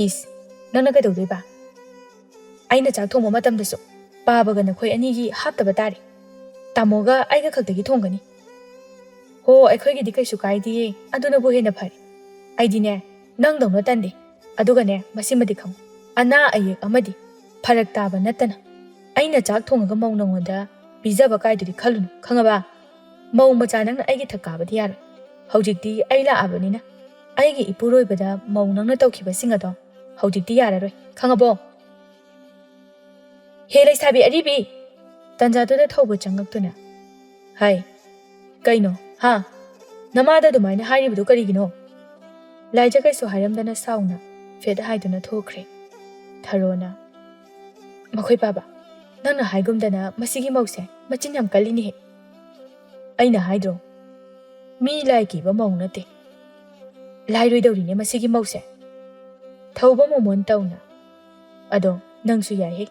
"ꯏꯁ, ꯅꯪꯅ ꯀꯩꯗꯧꯗꯣꯏꯕ? ꯑꯩꯅ ꯆꯥꯛ ꯊꯣꯡꯕ ꯃꯇꯝꯗꯁꯨ ꯄꯥꯕꯒ ꯅꯈꯣꯏ ꯑꯅꯤꯒꯤ ꯍꯥꯞꯇꯕ ꯇꯥꯔꯦ꯫ ꯇꯥꯃꯣꯒ ꯑꯩꯒ ꯈꯛꯇꯒꯤ ꯊꯣꯡꯒꯅꯤ꯫ ꯍꯣ, ꯑꯩꯈꯣꯏꯒꯤꯗꯤ ꯀꯩꯁꯨ ꯀꯥꯏꯗꯤꯌꯦ, ꯑꯗꯨꯅꯕꯨ ꯍꯦꯟꯅ ꯐꯔꯦ꯫ ꯑꯩꯗꯤꯅꯦ, ꯅꯪꯗꯧꯅ ꯇꯟꯗꯦ꯫ ꯑꯗꯨꯒꯅꯦ, ꯃꯁꯤꯃꯗꯤ ꯈꯪꯉꯨ, ꯑꯅꯥ ꯑꯌꯦꯛ ꯑꯃꯗꯤ ꯐꯔꯛ ꯇꯥꯕ ꯅꯠꯇꯅ ꯑꯩꯅ ꯆꯥꯛ ꯊꯣꯡꯉꯒ ꯃꯧ ꯅꯪꯉꯣꯟꯗ ꯄꯤꯖꯕ ꯀꯥꯏꯗꯨꯗꯤ ꯈꯜꯂꯨꯅꯨ, ꯈꯪꯉꯕ? ꯃꯧ ꯃꯆꯥ ꯅꯪꯅ ꯑꯩꯒꯤ ꯊꯛ ꯀꯥꯕꯗꯤ ꯌꯥꯔꯣꯏ꯫ ꯍꯧꯖꯤꯛꯇꯤ ꯑꯩ ꯂꯥꯛꯑꯕꯅꯤꯅ ꯑꯩꯒꯤ ꯏꯄꯨꯔꯣꯏꯕꯗ ꯃꯧ ꯅꯪꯅ ꯇꯧꯈꯤꯕꯁꯤꯡ ꯑꯗꯣ ꯍꯧꯖꯤꯛꯇꯤ ꯌꯥꯔꯔꯣꯏ, ꯈꯪꯉꯕꯣ? ꯍꯦ ꯂꯩꯁꯥꯕꯤ ꯑꯔꯤꯕꯤ! ꯇꯟꯖꯥꯗꯨꯗ ꯊꯧꯕ ꯆꯪꯉꯛꯇꯨꯅ, "ꯍꯥꯏ, ꯀꯩꯅꯣ, ꯍꯥ? ꯅꯃꯥꯗ ꯑꯗꯨꯃꯥꯏꯅ ꯍꯥꯏꯔꯤꯕꯗꯨ ꯀꯔꯤꯒꯤꯅꯣ?" ꯂꯥꯏꯖ ꯀꯩꯁꯨ ꯍꯥꯏꯔꯝꯗꯅ ꯁꯥꯎꯅ ꯐꯦꯠ ꯍꯥꯏꯗꯨꯅ ꯊꯣꯛꯈ꯭ꯔꯦ꯫ ꯊꯔꯣꯅ, "ꯃꯈꯣꯏ ꯄꯥꯕ, ꯅꯪꯅ ꯍꯥꯏꯒꯨꯝꯗꯅ ꯃꯁꯤꯒꯤ ꯃꯧꯁꯦ ꯃꯆꯤꯟ ꯌꯥꯝ ꯀꯜꯂꯤꯅꯦꯍꯦ꯫ ꯑꯩꯅ ꯍꯥꯏꯗ꯭ꯔꯣ, ꯃꯤ ꯂꯥꯏ ꯀꯤꯕ ꯃꯧ ꯅꯠꯇꯦ, ꯂꯥꯏꯔꯣꯏꯗꯧꯔꯤꯅꯦ ꯃꯁꯤꯒꯤ ꯃꯧꯁꯦ"꯫ ꯊꯧꯕ ꯃꯣꯃꯣꯟ ꯇꯧꯅ, "ꯑꯗꯣ ꯅꯪꯁꯨ ꯌꯥꯏꯍꯦ,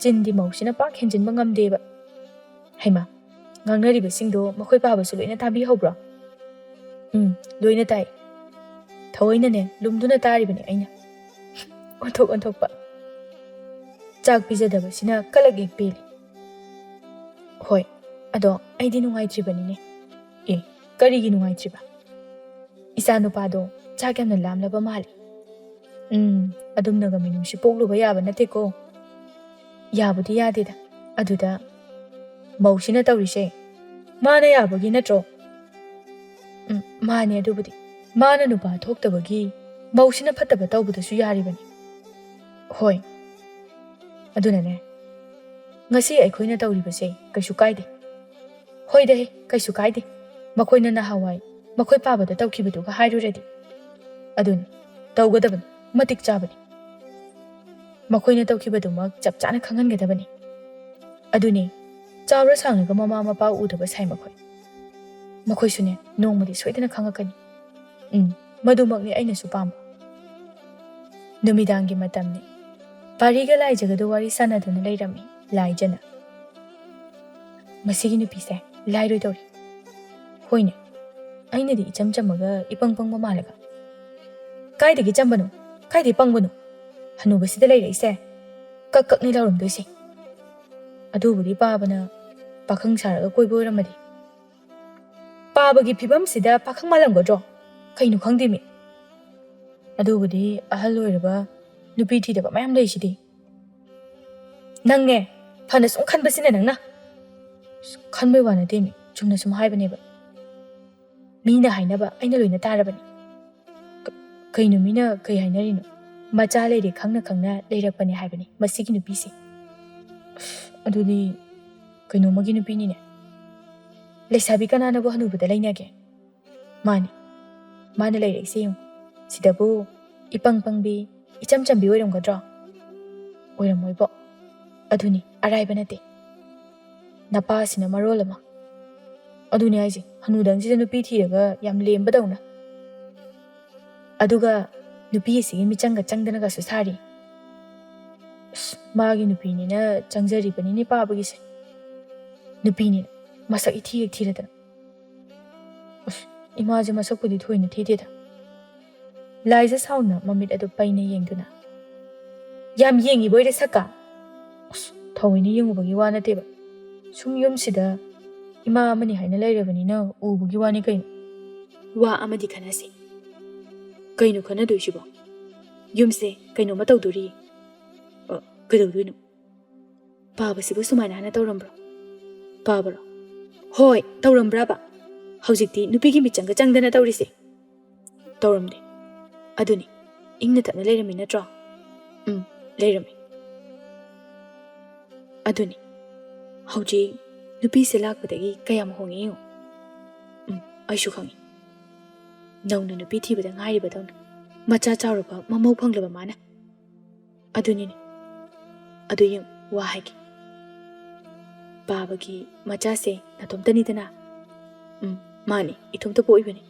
ꯆꯤꯟꯗꯤ ꯃꯧꯁꯤꯅ ꯄꯥꯛ ꯍꯦꯟꯖꯤꯟꯕ ꯉꯝꯗꯦꯕ"꯫ ꯍꯩꯃꯥ, ꯉꯥꯡꯅꯔꯤꯕꯁꯤꯡꯗꯣ ꯃꯈꯣꯏ ꯄꯥꯕꯁꯨ ꯂꯣꯏꯅ ꯇꯥꯕꯤꯍꯧꯕ꯭ꯔꯣ? "ꯎꯝ, ꯂꯣꯏꯅ ꯇꯥꯏ꯫ ꯊꯑꯣꯏꯅꯅꯦ ꯂꯨꯝꯗꯨꯅ ꯇꯥꯔꯤꯕꯅꯦ ꯑꯩꯅ"꯫ ꯑꯣꯟꯊꯣꯛ ꯑꯣꯟꯊꯣꯛꯄ꯫ "ꯆꯥꯛ ꯄꯤꯖꯗꯕꯁꯤꯅ ꯀꯂꯛ ꯍꯦꯛ ꯄꯦꯜꯂꯤ"꯫ "ꯍꯣꯏ, ꯑꯗꯣ ꯑꯩꯗꯤ ꯅꯨꯡꯉꯥꯏꯇ꯭ꯔꯤꯕꯅꯤꯅꯦ"꯫ "ꯑꯦ, ꯀꯔꯤꯒꯤ ꯅꯨꯡꯉꯥꯏꯇ꯭ꯔꯤꯕ?" "ꯏꯆꯥ ꯅꯨꯄꯥꯗꯣ ꯆꯥꯛ ꯌꯥꯝꯅ ꯂꯥꯝꯂꯕ ꯃꯥꯜꯂꯤ"꯫ "ꯎꯝ, ꯑꯗꯨꯝꯅꯒ ꯃꯤꯅꯨꯡꯁꯤ ꯄꯣꯛꯂꯨꯕ ꯌꯥꯕ ꯅꯠꯇꯦꯀꯣ"꯫ "ꯌꯥꯕꯨꯗꯤ ꯌꯥꯗꯦꯗ, ꯑꯗꯨꯗ ꯃꯧꯁꯤꯅ ꯇꯧꯔꯤꯁꯦ ꯃꯥꯅ ꯌꯥꯕꯒꯤ ꯅꯠꯇ꯭ꯔꯣ?" "ꯎꯝ, ꯃꯥꯅꯦ, ꯑꯗꯨꯕꯨꯗꯤ ꯃꯥꯅ ꯅꯨꯄꯥ ꯊꯣꯛꯇꯕꯒꯤ ꯃꯧꯁꯤꯅ ꯐꯠꯇꯕ ꯇꯧꯕꯗꯁꯨ ꯌꯥꯔꯤꯕꯅꯤ"꯫ "ꯍꯣꯏ, ꯑꯗꯨꯅꯅꯦ ꯉꯁꯤ ꯑꯩꯈꯣꯏꯅ ꯇꯧꯔꯤꯕꯁꯦ ꯀꯩꯁꯨ ꯀꯥꯏꯗꯦ"꯫ "ꯍꯣꯏꯗꯍꯦ, ꯀꯩꯁꯨ ꯀꯥꯏꯗꯦ꯫ ꯃꯈꯣꯏꯅ ꯅꯍꯥꯟꯋꯥꯏ ꯃꯈꯣꯏ ꯄꯥꯕꯗ ꯇꯧꯈꯤꯕꯗꯨꯒ ꯍꯥꯏꯔꯨꯔꯗꯤ"꯫ "ꯑꯗꯨꯅꯤ, ꯇꯧꯒꯗꯕꯅꯤ, ꯃꯇꯤꯛ ꯆꯥꯕꯅꯤ꯫ ꯃꯈꯣꯏꯅ ꯇꯧꯈꯤꯕꯗꯨꯃꯛ ꯆꯞ ꯆꯥꯅ ꯈꯪꯍꯟꯒꯗꯕꯅꯤ"꯫ "ꯑꯗꯨꯅꯤ, ꯆꯥꯎꯔ ꯁꯥꯡꯂꯒ ꯃꯃꯥ ꯃꯄꯥ ꯎꯗꯕ ꯁꯥꯏ ꯃꯈꯣꯏ꯫ ꯃꯈꯣꯏꯁꯨꯅꯦ, ꯅꯣꯡꯃꯗꯤ ꯁꯣꯏꯗꯅ ꯈꯪꯉꯛꯀꯅꯤ"꯫ "ꯎꯝ, ꯃꯗꯨꯃꯛꯅꯤ ꯑꯩꯅꯁꯨ ꯄꯥꯝꯕ"꯫ ꯅꯨꯃꯤꯗꯥꯡꯒꯤ ꯃꯇꯝꯅꯤ꯫ ꯄꯥꯔꯤꯒ ꯂꯥꯏꯖꯒꯗꯨ ꯋꯥꯔꯤ ꯁꯥꯟꯅꯗꯨꯅ ꯂꯩꯔꯝꯃꯤ ꯂꯥꯏꯖꯅ꯫ "ꯃꯁꯤꯒꯤ ꯅꯨꯄꯤꯁꯦ ꯂꯥꯏꯔꯣꯏꯗꯧꯔꯤ"꯫ "ꯍꯣꯏꯅꯦ, ꯑꯩꯅꯗꯤ ꯏꯆꯝ ꯆꯝꯃꯒ ꯏꯄꯪ ꯄꯪꯕ ꯃꯥꯜꯂꯒ"꯫ "ꯀꯥꯏꯗꯒꯤ ꯆꯝꯕꯅꯣ? ꯀꯥꯏꯗꯒꯤ ꯄꯪꯕꯅꯣ? ꯍꯅꯨꯕꯁꯤꯗ ꯂꯩꯔꯛꯏꯁꯦ ꯀꯛ ꯀꯛꯅꯤ ꯂꯥꯎꯔꯝꯗꯣꯏꯁꯦ"꯫ ꯑꯗꯨꯕꯨꯗꯤ ꯄꯥꯕꯅ ꯄꯥꯈꯪ ꯁꯥꯔꯒ ꯀꯣꯏꯕ ꯑꯣꯏꯔꯝꯃꯗꯤ꯫ ꯄꯥꯕꯒꯤ ꯐꯤꯕꯝꯁꯤꯗ ꯄꯥꯈꯪ ꯃꯥꯜꯂꯝꯒꯗ꯭ꯔꯣ? ꯀꯩꯅꯣ ꯈꯪꯗꯦꯃꯤ꯫ ꯑꯗꯨꯕꯨꯗꯤ ꯑꯍꯜ ꯑꯣꯏꯔꯕ ꯅꯨꯄꯤ ꯊꯤꯗꯕ ꯃꯌꯥꯝ ꯂꯩꯁꯤꯗꯤ꯫ ꯅꯪꯅꯦ, ꯐꯅ ꯁꯨꯝ ꯈꯟꯕꯁꯤꯅ ꯅꯪꯅ꯫ ꯑꯁ, ꯈꯟꯕꯩ ꯋꯥ ꯅꯠꯇꯦꯃꯤ, ꯆꯨꯝꯅ ꯁꯨꯝ ꯍꯥꯏꯕꯅꯦꯕ꯫ ꯃꯤꯅ ꯍꯥꯏꯅꯕ ꯑꯩꯅ ꯂꯣꯏꯅ ꯇꯥꯔꯕꯅꯤ꯫ ꯀ-, ꯀꯩꯅꯣ ꯃꯤꯅ ꯀꯩ ꯍꯥꯏꯅꯔꯤꯅꯣ? ꯃꯆꯥ ꯂꯩꯔꯦ ꯈꯪꯅ ꯈꯪꯅ ꯂꯩꯔꯛꯄꯅꯦ ꯍꯥꯏꯕꯅꯤ ꯃꯁꯤꯒꯤ ꯅꯨꯄꯤꯁꯦ꯫ ꯑꯁ, ꯑꯗꯨꯗꯤ ꯀꯩꯅꯣꯝꯃꯒꯤ ꯅꯨꯄꯤꯅꯤꯅꯦ꯫ ꯂꯩꯁꯥꯕꯤ ꯀꯅꯥꯅꯕꯨ ꯍꯅꯨꯕꯗ ꯂꯩꯅꯒꯦ? ꯃꯥꯅꯤ, ꯃꯥꯅ ꯂꯩꯔꯛꯏꯁꯦ ꯌꯦꯡꯉꯨ꯫ ꯁꯤꯗꯕꯨ ꯏꯄꯪ ꯄꯪꯕꯤ, ꯏꯆꯝ ꯆꯝꯕꯤ ꯑꯣꯏꯔꯝꯒꯗ꯭ꯔꯣ? ꯑꯣꯏꯔꯝꯃꯣꯏꯕꯣ꯫ ꯑꯗꯨꯅꯤ, ꯑꯔꯥꯏꯕ ꯅꯠꯇꯦ꯫ ꯅꯄꯥꯁꯤꯅ ꯃꯔꯣꯜ ꯑꯃ꯫ ꯑꯗꯨꯅꯤ ꯍꯥꯏꯁꯦ, ꯍꯅꯨꯗꯪꯁꯤꯗ ꯅꯨꯄꯤ ꯊꯤꯔꯒ ꯌꯥꯝ ꯂꯦꯝꯕꯗꯧꯅ꯫ ꯑꯗꯨꯒ ꯅꯨꯄꯤ ꯑꯁꯤꯒꯤ ꯃꯤꯆꯪꯒ ꯆꯪꯗꯅꯒꯁꯨ ꯁꯥꯔꯤ꯫ ꯑꯁ, ꯃꯥꯒꯤ ꯅꯨꯄꯤꯅꯤꯅ ꯆꯪꯖꯔꯤꯕꯅꯤꯅꯦ ꯄꯥꯕꯒꯤꯁꯦ꯫ ꯅꯨꯄꯤꯅꯤꯅ ꯃꯁꯛ ꯏꯊꯤ ꯍꯦꯛ ꯊꯤꯔꯗꯅ꯫ ꯑꯁ, ꯏꯃꯥꯁꯦ ꯃꯁꯛꯄꯨꯗꯤ ꯊꯣꯏꯅ ꯊꯤꯗꯦꯗ꯫ ꯂꯥꯏꯖ ꯁꯥꯎꯅ ꯃꯃꯤꯠ ꯑꯗꯨ ꯄꯩꯅ ꯌꯦꯡꯗꯨꯅ, "ꯌꯥꯝ ꯌꯦꯡꯉꯤꯕꯣꯏꯔꯦ ꯁꯛꯀ?" ꯑꯁ, ꯊꯑꯣꯏꯅ ꯌꯦꯡꯉꯨꯕꯒꯤ ꯋꯥ ꯅꯠꯇꯦꯕ꯫ ꯁꯨꯝ ꯌꯨꯝꯁꯤꯗ ꯏꯃꯥ ꯑꯃꯅꯤ ꯍꯥꯏꯅ ꯂꯩꯔꯕꯅꯤꯅ ꯎꯕꯒꯤ ꯋꯥꯅꯤ ꯀꯩꯅꯣ꯫ ꯋꯥ ꯑꯃꯗꯤ ꯈꯟꯅꯁꯤ꯫ ꯀꯩꯅꯣ ꯈꯟꯅꯗꯣꯏꯁꯤꯕꯣ? ꯌꯨꯝꯁꯦ ꯀꯩꯅꯣꯝꯃ ꯇꯧꯗꯣꯔꯤ꯫ ꯑ, ꯀꯩꯗꯧꯗꯣꯏꯅꯣ? ꯄꯥꯕꯁꯤꯕꯨ ꯁꯨꯃꯥꯏꯅ ꯍꯥꯟꯅ ꯇꯧꯔꯝꯕ꯭ꯔꯣ? ꯄꯥꯕꯔꯣ? ꯍꯣꯏ, ꯇꯧꯔꯝꯕ꯭ꯔꯕ? ꯍꯧꯖꯤꯛꯇꯤ ꯅꯨꯄꯤꯒꯤ ꯃꯤꯆꯪꯒ ꯆꯪꯗꯅ ꯇꯧꯔꯤꯁꯦ꯫ ꯇꯧꯔꯝꯗꯦ꯫ ꯑꯗꯨꯅꯤ, ꯏꯪꯅ ꯇꯞꯅ ꯂꯩꯔꯝꯃꯤ ꯅꯠꯇ꯭ꯔꯣ? ꯎꯝ, ꯂꯩꯔꯝꯃꯤ꯫ ꯑꯗꯨꯅꯤ, ꯍꯧꯖꯤꯛ ꯅꯨꯄꯤꯁꯦ ꯂꯥꯛꯄꯗꯒꯤ ꯀꯌꯥꯝ ꯍꯣꯡꯉꯦ ꯌꯦꯡꯉꯨ꯫ ꯎꯝ, ꯑꯩꯁꯨ ꯈꯪꯉꯤ꯫ ꯅꯧꯅ ꯅꯨꯄꯤ ꯊꯤꯕꯗ ꯉꯥꯏꯔꯤꯕꯗꯧꯅ꯫ ꯃꯆꯥ ꯆꯥꯎꯔꯕ ꯃꯃꯧ ꯐꯪꯂꯕ ꯃꯥꯅ꯫ ꯑꯗꯨꯅꯤꯅꯦ꯫ ꯑꯗꯨ ꯌꯦꯡ, ꯋꯥ ꯍꯥꯏꯒꯦ꯫ ꯄꯥꯕꯒꯤ ꯃꯆꯥꯁꯦ ꯅꯇꯣꯝꯇꯅꯤꯗꯅ? ꯎꯝ, ꯃꯥꯅꯤ, ꯏꯇꯣꯝꯇ ꯄꯣꯛꯏꯕꯅꯤ꯫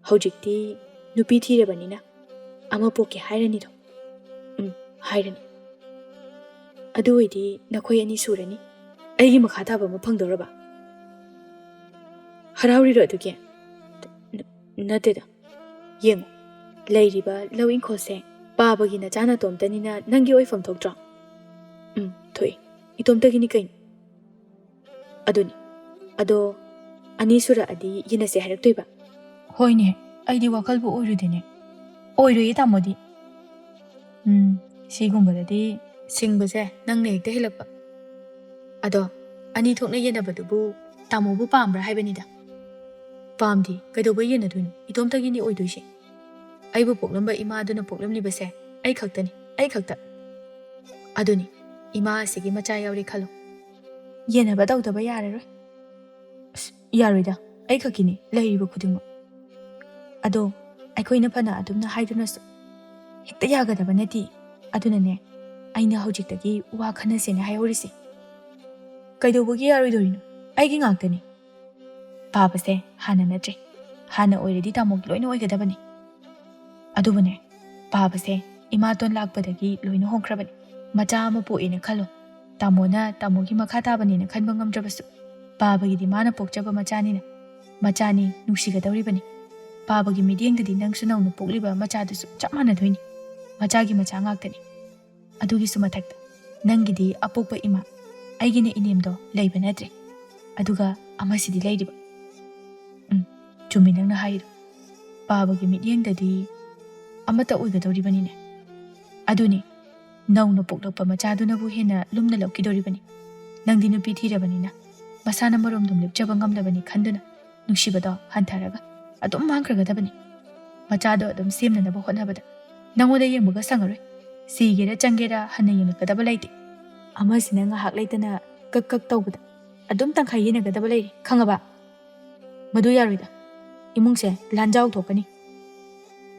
ꯍꯧꯖꯤꯛꯇꯤ ꯅꯨꯄꯤ ꯊꯤꯔꯕꯅꯤꯅ ꯑꯃ ꯄꯣꯛꯀꯦ ꯍꯥꯏꯔꯅꯤꯗꯣ꯫ ꯎꯝ, ꯍꯥꯏꯔꯅꯤ꯫ ꯑꯗꯨ ꯑꯣꯏꯗꯤ ꯅꯈꯣꯏ ꯑꯅꯤ ꯁꯨꯔꯅꯤ꯫ ꯑꯩꯒꯤ ꯃꯈꯥ ꯊꯥꯕ ꯑꯃ ꯐꯪꯗꯧꯔꯕ? ꯍꯔꯥꯎꯔꯤꯔꯣ ꯑꯗꯨꯒꯤ? ꯅ-, ꯅꯠꯇꯦꯗ꯫ ꯌꯦꯡꯉꯨ, ꯂꯩꯔꯤꯕ ꯂꯧ ꯏꯪꯈꯣꯜꯁꯦ ꯄꯥꯕꯒꯤ ꯅꯆꯥ ꯅꯇꯣꯝꯇꯅꯤꯅ ꯅꯪꯒꯤ ꯑꯣꯏꯐꯝ ꯊꯣꯛꯇ꯭ꯔꯣ? ꯎꯝ, ꯊꯣꯛꯏ꯫ ꯏꯇꯣꯝꯇꯒꯤꯅꯤ ꯀꯩꯅꯣ꯫ ꯑꯗꯨꯅꯤ꯫ ꯑꯗꯣ ꯑꯅꯤ ꯁꯨꯔꯛꯑꯗꯤ ꯌꯦꯟꯅꯁꯦ ꯍꯥꯏꯔꯛꯇꯣꯏꯕ? ꯍꯣꯏꯅꯦ, ꯑꯩꯗꯤ ꯋꯥꯈꯜꯕꯨ ꯑꯣꯏꯔꯨꯗꯦꯅꯦ꯫ ꯑꯣꯏꯔꯣꯏꯌꯦ ꯇꯥꯃꯣꯗꯤ꯫ ꯎꯝ, ꯁꯤꯒꯨꯝꯕꯗꯗꯤ ꯁꯤꯡꯕꯁꯦ ꯅꯪꯅ ꯍꯦꯛꯇ ꯍꯦꯜꯂꯛꯄ꯫ ꯑꯗꯣ ꯑꯅꯤ ꯊꯣꯛꯅ ꯌꯦꯟꯅꯕꯗꯨꯕꯨ ꯇꯥꯃꯣꯕꯨ ꯄꯥꯝꯕ꯭ꯔꯥ ꯍꯥꯏꯕꯅꯤꯗ? ꯄꯥꯝꯗꯤ ꯀꯩꯗꯧꯕꯩ ꯌꯦꯟꯅꯗꯣꯏꯅꯣ? ꯏꯇꯣꯝꯇꯒꯤꯅꯤ ꯑꯣꯏꯗꯣꯏꯁꯦ꯫ ꯑꯩꯕꯨ ꯄꯣꯛꯂꯝꯕ ꯏꯃꯥꯗꯨꯅ ꯄꯣꯛꯂꯝꯂꯤꯕꯁꯦ ꯑꯩ ꯈꯛꯇꯅꯤ, ꯑꯩ ꯈꯛꯇ꯫ ꯑꯗꯨꯅꯤ, ꯏꯃꯥ ꯑꯁꯤꯒꯤ ꯃꯆꯥ ꯌꯥꯎꯔꯦ ꯈꯜꯂꯣ꯫ ꯌꯦꯟꯅꯕ ꯇꯧꯗꯕ ꯌꯥꯔꯔꯣꯏ꯫ ꯑꯁ, ꯌꯥꯔꯣꯏꯗ, ꯑꯩ ꯈꯛꯀꯤꯅꯤ ꯂꯩꯔꯤꯕ ꯈꯨꯗꯤꯡꯃꯛ꯫ ꯑꯗꯣ ꯑꯩꯈꯣꯏꯅ ꯐꯅ ꯑꯗꯨꯝꯅ ꯍꯥꯏꯗꯨꯅꯁꯨ ꯍꯦꯛꯇ ꯌꯥꯒꯗꯕ ꯅꯠꯇꯦ꯫ ꯑꯗꯨꯅꯅꯦ, ꯑꯩꯅ ꯍꯧꯖꯤꯛꯇꯒꯤ ꯋꯥ ꯈꯟꯅꯁꯦꯅ ꯍꯥꯏꯍꯧꯔꯤꯁꯦ꯫ ꯀꯩꯗꯧꯕꯒꯤ ꯌꯥꯔꯣꯏꯗꯣꯔꯤꯅꯣ? ꯑꯩꯒꯤ ꯉꯥꯛꯇꯅꯤ꯫ ꯄꯥꯕꯁꯦ ꯍꯥꯟꯅ ꯅꯠꯇ꯭ꯔꯦ꯫ ꯍꯥꯟꯅ ꯑꯣꯏꯔꯗꯤ ꯇꯥꯃꯣꯒꯤ ꯂꯣꯏꯅ ꯑꯣꯏꯒꯗꯕꯅꯤ꯫ ꯑꯗꯨꯕꯨꯅꯦ, ꯄꯥꯕꯁꯦ ꯏꯃꯥꯇꯣꯟ ꯂꯥꯛꯄꯗꯒꯤ ꯂꯣꯏꯅ ꯍꯣꯡꯈ꯭ꯔꯕꯅꯤ꯫ ꯃꯆꯥ ꯑꯃ ꯄꯣꯛꯑꯦꯅ ꯈꯜꯂꯣ꯫ ꯇꯥꯃꯣꯅ ꯇꯥꯃꯣꯒꯤ ꯃꯈꯥ ꯇꯥꯕꯅꯦꯅ ꯈꯟꯕ ꯉꯝꯗ꯭ꯔꯕꯁꯨ, ꯄꯥꯕꯒꯤꯗꯤ ꯃꯥꯅ ꯄꯣꯛꯆꯕ ꯃꯆꯥꯅꯤꯅ, ꯃꯆꯥꯅꯤ, ꯅꯨꯡꯁꯤꯒꯗꯧꯔꯤꯕꯅꯤ꯫ ꯄꯥꯕꯒꯤ ꯃꯤꯠꯌꯦꯡꯗꯗꯤ ꯅꯪꯁꯨ ꯅꯧꯅ ꯄꯣꯛꯂꯤꯕ ꯃꯆꯥꯗꯨꯁꯨ ꯆꯞ ꯃꯥꯟꯅꯗꯣꯏꯅꯤ꯫ ꯃꯆꯥꯒꯤ ꯃꯆꯥ ꯉꯥꯛꯇꯅꯤ꯫ ꯑꯗꯨꯒꯤꯁꯨ ꯃꯊꯛꯇ, ꯅꯪꯒꯤꯗꯤ ꯑꯄꯣꯛꯄ ꯏꯃꯥ, ꯑꯩꯒꯤꯅ ꯏꯅꯦꯝꯗꯣ ꯂꯩꯕ ꯅꯠꯇ꯭ꯔꯦ꯫ ꯑꯗꯨꯒ ꯑꯃꯁꯤꯗꯤ ꯂꯩꯔꯤꯕ꯫ ꯎꯝ, ꯆꯨꯝꯃꯤ ꯅꯪꯅ ꯍꯥꯏꯔꯤꯗꯣ꯫ ꯄꯥꯕꯒꯤ ꯃꯤꯠꯌꯦꯡꯗꯗꯤ ꯑꯃꯠꯇ ꯑꯣꯏꯒꯗꯧꯔꯤꯕꯅꯤꯅꯦ꯫ ꯑꯗꯨꯅꯤ, ꯅꯧꯅ ꯄꯣꯛꯂꯛꯄ ꯃꯆꯥꯗꯨꯅꯕꯨ ꯍꯦꯟꯅ ꯂꯨꯝꯅ ꯂꯧꯈꯤꯗꯧꯔꯤꯕꯅꯤ꯫ ꯅꯪꯗꯤ ꯅꯨꯄꯤ ꯊꯤꯔꯕꯅꯤꯅ, ꯃꯁꯥꯅ ꯃꯔꯣꯝꯗꯣꯝ ꯂꯦꯞꯆꯕ ꯉꯝꯂꯕꯅꯤ ꯈꯟꯗꯨꯅ, ꯅꯨꯡꯁꯤꯕꯗꯣ ꯍꯟꯊꯔꯒ ꯑꯗꯨꯝ ꯃꯥꯡꯈ꯭ꯔꯒꯗꯕꯅꯤ꯫ ꯃꯆꯥꯗꯣ ꯑꯗꯨꯝ ꯁꯦꯝꯅꯅꯕ ꯍꯣꯠꯅꯕꯗ ꯅꯉꯣꯟꯗ ꯌꯦꯡꯕꯒ ꯁꯪꯉꯔꯣꯏ꯫ ꯁꯤꯒꯦꯔꯥ ꯆꯪꯒꯦꯔꯥ ꯍꯟꯅ ꯌꯦꯡꯂꯛꯀꯗꯕ ꯂꯩꯇꯦ꯫ ꯑꯃꯁꯤꯅ ꯉꯥꯏꯍꯥꯛ ꯂꯩꯇꯅ ꯀꯛ ꯀꯛ ꯇꯧꯕꯗ ꯑꯗꯨꯝ ꯇꯪꯈꯥꯏ ꯌꯦꯟꯅꯒꯗꯕ ꯂꯩꯔꯦ, ꯈꯪꯉꯕ? ꯃꯗꯨ ꯌꯥꯔꯣꯏꯗ꯫ ꯏꯃꯨꯡꯁꯦ ꯂꯥꯟꯖꯥꯎ ꯊꯣꯛꯀꯅꯤ꯫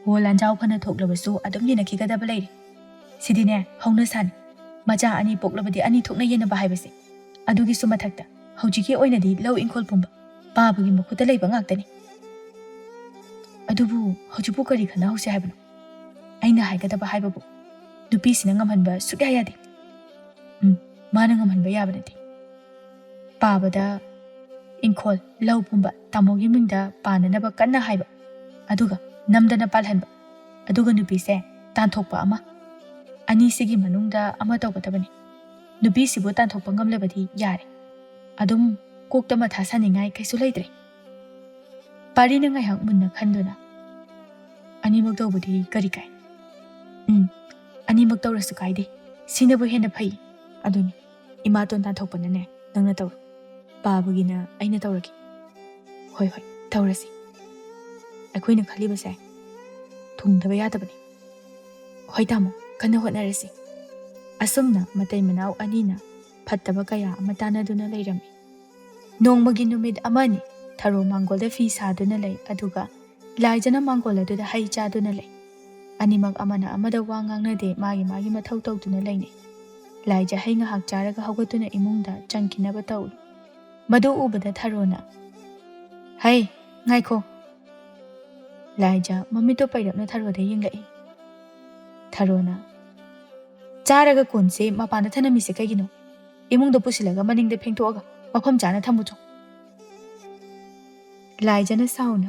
ꯍꯣ, ꯂꯥꯟꯖꯥꯎ ꯐꯅ ꯊꯣꯛꯂꯕꯁꯨ ꯑꯗꯨꯝ ꯌꯦꯟꯅꯈꯤꯒꯗꯕ ꯂꯩꯔꯦ꯫ ꯁꯤꯗꯤꯅꯦ, ꯍꯧꯅꯁꯥꯅꯤ꯫ ꯃꯆꯥ ꯑꯅꯤ ꯄꯣꯛꯂꯕꯗꯤ ꯑꯅꯤ ꯊꯣꯛꯅ ꯌꯦꯟꯅꯕ ꯍꯥꯏꯕꯁꯦ꯫ ꯑꯗꯨꯒꯤꯁꯨ ꯃꯊꯛꯇ, ꯍꯧꯖꯤꯛꯀꯤ ꯑꯣꯏꯅꯗꯤ ꯂꯧ ꯏꯪꯈꯣꯜ ꯄꯨꯝꯕ ꯄꯥꯕꯒꯤ ꯃꯈꯨꯠꯇ ꯂꯩꯕ ꯉꯥꯛꯇꯅꯤ꯫ ꯑꯗꯨꯕꯨ ꯍꯧꯖꯤꯛꯄꯨ ꯀꯔꯤ ꯈꯟꯅꯍꯧꯁꯤ ꯍꯥꯏꯕꯅꯣ? ꯑꯩꯅ ꯍꯥꯏꯒꯗꯕ ꯍꯥꯏꯕꯕꯨ, ꯅꯨꯄꯤꯁꯤꯅ ꯉꯝꯍꯟꯕ ꯁꯨꯛꯌꯥ ꯌꯥꯗꯦ꯫ ꯎꯝ, ꯃꯥꯅ ꯉꯝꯍꯟꯕ ꯌꯥꯕ ꯅꯠꯇꯦ꯫ ꯄꯥꯕꯗ ꯏꯪꯈꯣꯜ, ꯂꯧ ꯄꯨꯝꯕ ꯇꯥꯃꯣꯒꯤ ꯃꯤꯡꯗ ꯄꯥꯟꯅꯅꯕ ꯀꯟꯅ ꯍꯥꯏꯕ, ꯑꯗꯨꯒ ꯅꯝꯗꯅ ꯄꯥꯜꯍꯟꯕ, ꯑꯗꯨꯒ ꯅꯨꯄꯤꯁꯦ ꯇꯥꯟꯊꯣꯛꯄ ꯑꯃ꯫ ꯑꯅꯤꯁꯤꯒꯤ ꯃꯅꯨꯡꯗ ꯑꯃ ꯇꯧꯒꯗꯕꯅꯤ꯫ ꯅꯨꯄꯤꯁꯤꯕꯨ ꯇꯥꯟꯊꯣꯛꯄ ꯉꯝꯂꯕꯗꯤ ꯌꯥꯔꯦ꯫ ꯑꯗꯨꯝ ꯀꯣꯛꯇ ꯃꯊꯥ ꯁꯥꯅꯤꯡꯉꯥꯏ ꯀꯩꯁꯨ ꯂꯩꯇ꯭ꯔꯦ꯫ ꯄꯥꯔꯤꯅ ꯉꯥꯏꯍꯥꯛ ꯃꯨꯟꯅ ꯈꯟꯗꯨꯅ, "ꯑꯅꯤꯃꯛ ꯇꯧꯕꯗꯤ ꯀꯔꯤ ꯀꯥꯏ?" "ꯎꯝ, ꯑꯅꯤꯃꯛ ꯇꯧꯔꯁꯨ ꯀꯥꯏꯗꯦ꯫ ꯁꯤꯅꯕꯨ ꯍꯦꯟꯅ ꯐꯩ꯫ ꯑꯗꯨꯅꯤ, ꯏꯃꯥꯇꯣꯟ ꯇꯥꯟꯊꯣꯛꯄꯅꯅꯦ ꯅꯪꯅ ꯇꯧꯔꯣ꯫ ꯄꯥꯕꯒꯤꯅ ꯑꯩꯅ ꯇꯧꯔꯒꯦ꯫" "ꯍꯣꯏ, ꯍꯣꯏ, ꯇꯧꯔꯁꯤ꯫ ꯑꯩꯈꯣꯏꯅ ꯈꯜꯂꯤꯕꯁꯦ ꯊꯨꯡꯗꯕ ꯌꯥꯗꯕꯅꯤ꯫" "ꯍꯣꯏ ꯇꯥꯃꯣ, ꯀꯟꯅ ꯍꯣꯠꯅꯔꯁꯤ꯫" ꯑꯁꯨꯝꯅ ꯃꯇꯩ ꯃꯅꯥꯎ ꯑꯅꯤꯅ ꯐꯠꯇꯕ ꯀꯌꯥ ꯑꯃ ꯇꯥꯟꯅꯗꯨꯅ ꯂꯩꯔꯝꯃꯤ꯫ ꯅꯣꯡꯃꯒꯤ ꯅꯨꯃꯤꯠ ꯑꯃꯅꯤ ꯊꯔꯣ ꯃꯥꯡꯒꯣꯜꯗ ꯐꯤ ꯁꯥꯗꯨꯅ ꯂꯩ, ꯑꯗꯨꯒ ꯂꯥꯏꯖꯅ ꯃꯥꯡꯒꯣꯜ ꯑꯗꯨꯗ ꯍꯩ ꯆꯥꯗꯨꯅ ꯂꯩ꯫ ꯑꯅꯤꯃꯛ ꯑꯃꯅ ꯑꯃꯗ ꯋꯥ ꯉꯥꯡꯅꯗꯦ, ꯃꯥꯒꯤ ꯃꯥꯒꯤ ꯃꯊꯧ ꯇꯧꯗꯨꯅ ꯂꯩꯅꯩ꯫ ꯂꯥꯏꯖ ꯍꯩ ꯉꯥꯏꯍꯥꯛ ꯆꯥꯔꯒ ꯍꯧꯒꯠꯇꯨꯅ ꯏꯃꯨꯡꯗ ꯆꯪꯈꯤꯅꯕ ꯇꯧꯏ꯫ ꯃꯗꯨ ꯎꯕꯗ ꯊꯔꯣꯅ, "ꯍꯩ, ꯉꯥꯏꯈꯣ!" ꯂꯥꯏꯖ ꯃꯃꯤꯠꯇꯣ ꯄꯩꯔꯞꯅ ꯊꯔꯣꯗ ꯌꯦꯡꯂꯛꯏ꯫ ꯊꯔꯣꯅ, "ꯆꯥꯔꯒ ꯀꯣꯟꯁꯦ ꯃꯄꯥꯟꯗ ꯊꯅꯝꯃꯤꯁꯦ ꯀꯩꯒꯤꯅꯣ? ꯏꯃꯨꯡꯗ ꯄꯨꯁꯤꯜꯂꯒ ꯃꯅꯤꯡꯗ ꯐꯦꯡꯊꯣꯛꯑꯒ ꯃꯐꯝ ꯆꯥꯅ ꯊꯝꯃꯨꯆꯣ꯫" ꯂꯥꯏꯖꯅ ꯁꯥꯎꯅ,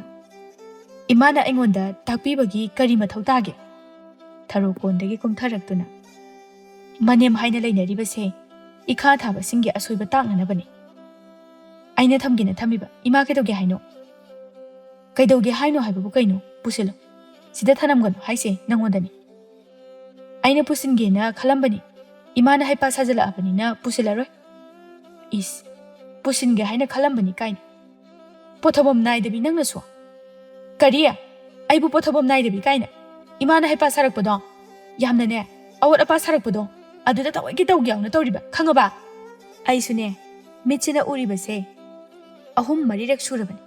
"ꯏꯃꯥꯅ ꯑꯩꯉꯣꯟꯗ ꯇꯥꯛꯄꯤꯕꯒꯤ ꯀꯔꯤ ꯃꯊꯧ ꯇꯥꯒꯦ?" ꯊꯔꯣ ꯀꯣꯟꯗꯒꯤ ꯀꯨꯝꯊꯔꯛꯇꯨꯅ, "ꯃꯅꯦꯝ ꯍꯥꯏꯅ ꯂꯩꯅꯔꯤꯕꯁꯦ ꯏꯈꯥ ꯊꯥꯕꯁꯤꯡꯒꯤ ꯑꯁꯣꯏꯕ ꯇꯥꯛꯅꯅꯕꯅꯤ꯫ ꯑꯩꯅ ꯊꯝꯒꯦꯅ ꯊꯝꯃꯤꯕ, ꯏꯃꯥ ꯀꯩꯗꯧꯒꯦ ꯍꯥꯏꯅꯣ?" "ꯀꯩꯗꯧꯒꯦ ꯍꯥꯏꯅꯣ ꯍꯥꯏꯕꯕꯨ ꯀꯩꯅꯣ? ꯄꯨꯁꯤꯜꯂꯣ꯫ ꯁꯤꯗ ꯊꯅꯝꯒꯅꯨ ꯍꯥꯏꯁꯦ ꯅꯪꯉꯣꯟꯗꯅꯤ꯫ ꯑꯩꯅ ꯄꯨꯁꯤꯟꯒꯦꯅ ꯈꯜꯂꯝꯕꯅꯤ, ꯏꯃꯥꯅ ꯍꯩꯄꯥ ꯁꯥꯖꯜꯂꯛꯑꯕꯅꯤꯅ ꯄꯨꯁꯤꯜꯂꯔꯣꯏ꯫" "ꯏꯁ, ꯄꯨꯁꯤꯟꯒꯦ ꯍꯥꯏꯅ ꯈꯜꯂꯝꯕꯅꯤ ꯀꯥꯏꯅ꯫ ꯄꯣꯊꯥꯐꯝ ꯅꯥꯏꯗꯕꯤ ꯅꯪꯅꯁꯨ꯫" "ꯀꯔꯤ? ꯑꯩꯕꯨ ꯄꯣꯊꯥꯐꯝ ꯅꯥꯏꯗꯕꯤ ꯀꯥꯏꯅ? ꯏꯃꯥꯅ ꯍꯩꯄꯥ ꯁꯥꯔꯛꯄꯗꯣ ꯌꯥꯝꯅꯅꯦ, ꯑꯋꯥꯠ ꯑꯄꯥ ꯁꯥꯔꯛꯄꯗꯣ, ꯑꯗꯨꯗ ꯊꯑꯣꯏꯀꯤ ꯇꯧꯒꯦ ꯌꯥꯎꯅ ꯇꯧꯔꯤꯕ, ꯈꯪꯉꯕ? ꯑꯩꯁꯨꯅꯦ, ꯃꯤꯠꯁꯤꯅ ꯎꯔꯤꯕꯁꯦ ꯑꯍꯨꯝ ꯃꯔꯤꯔꯛ ꯁꯨꯔꯕꯅꯤ꯫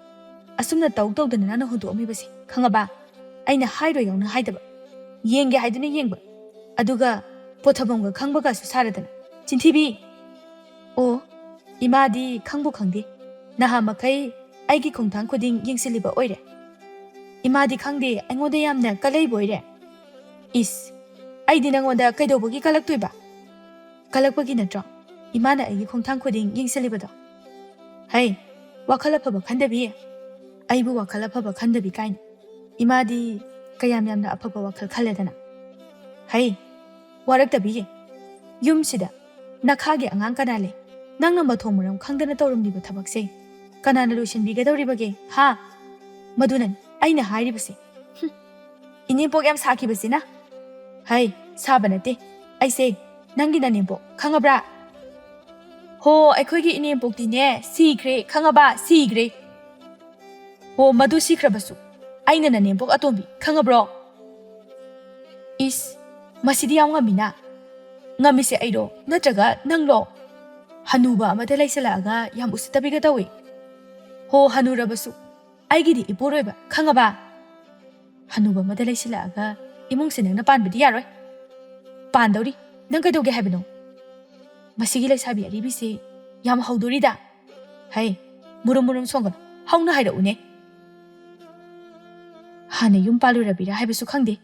ꯑꯁꯨꯝꯅ ꯇꯧ ꯇꯧꯗꯅ ꯅꯪꯅ ꯍꯨꯟꯗꯣꯛꯑꯝꯃꯤꯕꯁꯦ, ꯈꯪꯉꯕ? ꯑꯩꯅ ꯍꯥꯏꯔꯣꯏ ꯌꯥꯎꯅ ꯍꯥꯏꯗꯕ, ꯌꯦꯡꯒꯦ ꯍꯥꯏꯗꯨꯅ ꯌꯦꯡꯕ, ꯑꯗꯨꯒ ꯄꯣꯊꯥꯐꯝꯒ ꯈꯪꯕꯒꯁꯨ ꯁꯥꯔꯗꯅ, ꯆꯤꯟꯊꯤꯕꯤ!" "ꯑꯣ, ꯏꯃꯥꯗꯤ ꯈꯪꯕꯨ ꯈꯪꯗꯦ, ꯅꯍꯥ ꯃꯈꯩ ꯑꯩꯒꯤ ꯈꯣꯡꯊꯥꯡ ꯈꯨꯗꯤꯡ ꯌꯦꯡꯁꯤꯜꯂꯤꯕ ꯑꯣꯏꯔꯦ꯫ ꯏꯃꯥꯗꯤ ꯈꯪꯗꯦ, ꯑꯩꯉꯣꯟꯗ ꯌꯥꯝꯅ ꯀꯜꯂꯛꯏꯕ ꯑꯣꯏꯔꯦ꯫ ꯏꯁ, ꯑꯩꯗꯤ ꯅꯪꯉꯣꯟꯗ ꯀꯩꯗꯧꯕꯒꯤ ꯀꯜꯂꯛꯇꯣꯏꯕ? ꯀꯜꯂꯛꯄꯒꯤ ꯅꯠꯇ꯭ꯔꯣ ꯏꯃꯥꯅ ꯑꯩꯒꯤ ꯈꯣꯡꯊꯥꯡ ꯈꯨꯗꯤꯡ ꯌꯦꯡꯁꯤꯜꯂꯤꯕꯗꯣ? ꯍꯩ, ꯋꯥꯈꯜ ꯑꯐꯕ ꯈꯟꯗꯕꯤ? ꯑꯩꯕꯨ ꯋꯥꯈꯜ ꯑꯐꯕ ꯈꯟꯗꯕꯤ ꯀꯥꯏꯅ꯫ ꯏꯃꯥꯗꯤ ꯀꯌꯥꯝ ꯌꯥꯝꯅ ꯑꯐꯕ ꯋꯥꯈꯜ ꯈꯜꯂꯦꯗꯅ꯫ ꯍꯩ, ꯋꯥꯔꯛꯇꯕꯤ? ꯌꯨꯝꯁꯤꯗ ꯅꯈꯥꯒꯤ ꯑꯉꯥꯡ ꯀꯅꯥ ꯂꯩ? ꯅꯪꯅ ꯃꯊꯣꯡ ꯃꯔꯝ ꯈꯪꯗꯅ ꯇꯧꯔꯝꯂꯤꯕ ꯊꯕꯛꯁꯦ ꯀꯅꯥꯅ ꯂꯣꯏꯁꯤꯟꯕꯤꯒꯗꯧꯔꯤꯕꯒꯦ, ꯍꯥ? ꯃꯗꯨꯅꯅꯤ ꯑꯩꯅ ꯍꯥꯏꯔꯤꯕꯁꯦ꯫ ꯍꯨꯝ, ꯏꯅꯦꯝꯄꯣꯛ ꯌꯥꯝ ꯁꯥꯈꯤꯕꯁꯤꯅ꯫ ꯍꯩ, ꯁꯥꯕ ꯅꯠꯇꯦ꯫ ꯑꯩꯁꯦ ꯅꯪꯒꯤ ꯅꯅꯦꯝꯄꯣꯛ, ꯈꯪꯉꯕ꯭ꯔꯥ? ꯍꯣ, ꯑꯩꯈꯣꯏꯒꯤ ꯏꯅꯦꯝꯄꯣꯛꯇꯤꯅꯦ, ꯁꯤꯈ꯭ꯔꯦ, ꯈꯪꯉꯕ? ꯁꯤꯈ꯭ꯔꯦ꯫ ꯍꯣ, ꯃꯗꯨ ꯁꯤꯈ꯭ꯔꯕꯁꯨ ꯑꯩꯅ ꯅꯅꯦꯝꯄꯣꯛ ꯑꯇꯣꯝꯕꯤ, ꯈꯪꯉꯕ꯭ꯔꯣ? ꯏꯁ, ꯃꯁꯤꯗꯤ ꯌꯥꯝ ꯉꯝꯃꯤꯅ꯫ ꯉꯝꯃꯤꯁꯦ ꯑꯩꯔꯣ, ꯅꯠꯇ꯭ꯔꯒ ꯅꯪꯂꯣ? ꯍꯅꯨꯕ ꯑꯃꯗ ꯂꯩꯁꯜꯂꯛꯑꯒ ꯌꯥꯝ ꯎꯁꯤꯠꯇꯕꯤꯒ ꯇꯧꯏ꯫ ꯍꯣ, ꯍꯅꯨꯔꯕꯁꯨ ꯑꯩꯒꯤꯗꯤ ꯏꯄꯨꯔꯣꯏꯕ, ꯈꯪꯉꯕ? ꯍꯅꯨꯕ ꯑꯃꯗ ꯂꯩꯁꯤꯜꯂꯛꯑꯒ ꯏꯃꯨꯡꯁꯦ ꯅꯪꯅ ꯄꯥꯟꯕꯗꯤ ꯌꯥꯔꯣꯏ꯫ ꯄꯥꯟꯗꯧꯔꯤ꯫ ꯅꯪ ꯀꯩꯗꯧꯒꯦ ꯍꯥꯏꯕꯅꯣ? ꯃꯁꯤꯒꯤ ꯂꯩꯁꯥꯕꯤ ꯑꯔꯤꯕꯤꯁꯤ ꯌꯥꯝ ꯍꯧꯗꯣꯔꯤꯗ꯫ ꯍꯩ, ꯃꯨꯔꯨꯝ ꯃꯨꯔꯨꯝ ꯁꯣꯡꯒꯅꯨ꯫ ꯍꯧꯅ ꯍꯥꯏꯔꯛꯎꯅꯦ꯫ ꯍꯥꯟꯅ ꯌꯨꯝ ꯄꯥꯜꯂꯨꯔꯕꯤꯔꯥ ꯍꯥꯏꯕꯁꯨ ꯈꯪꯗꯦ꯫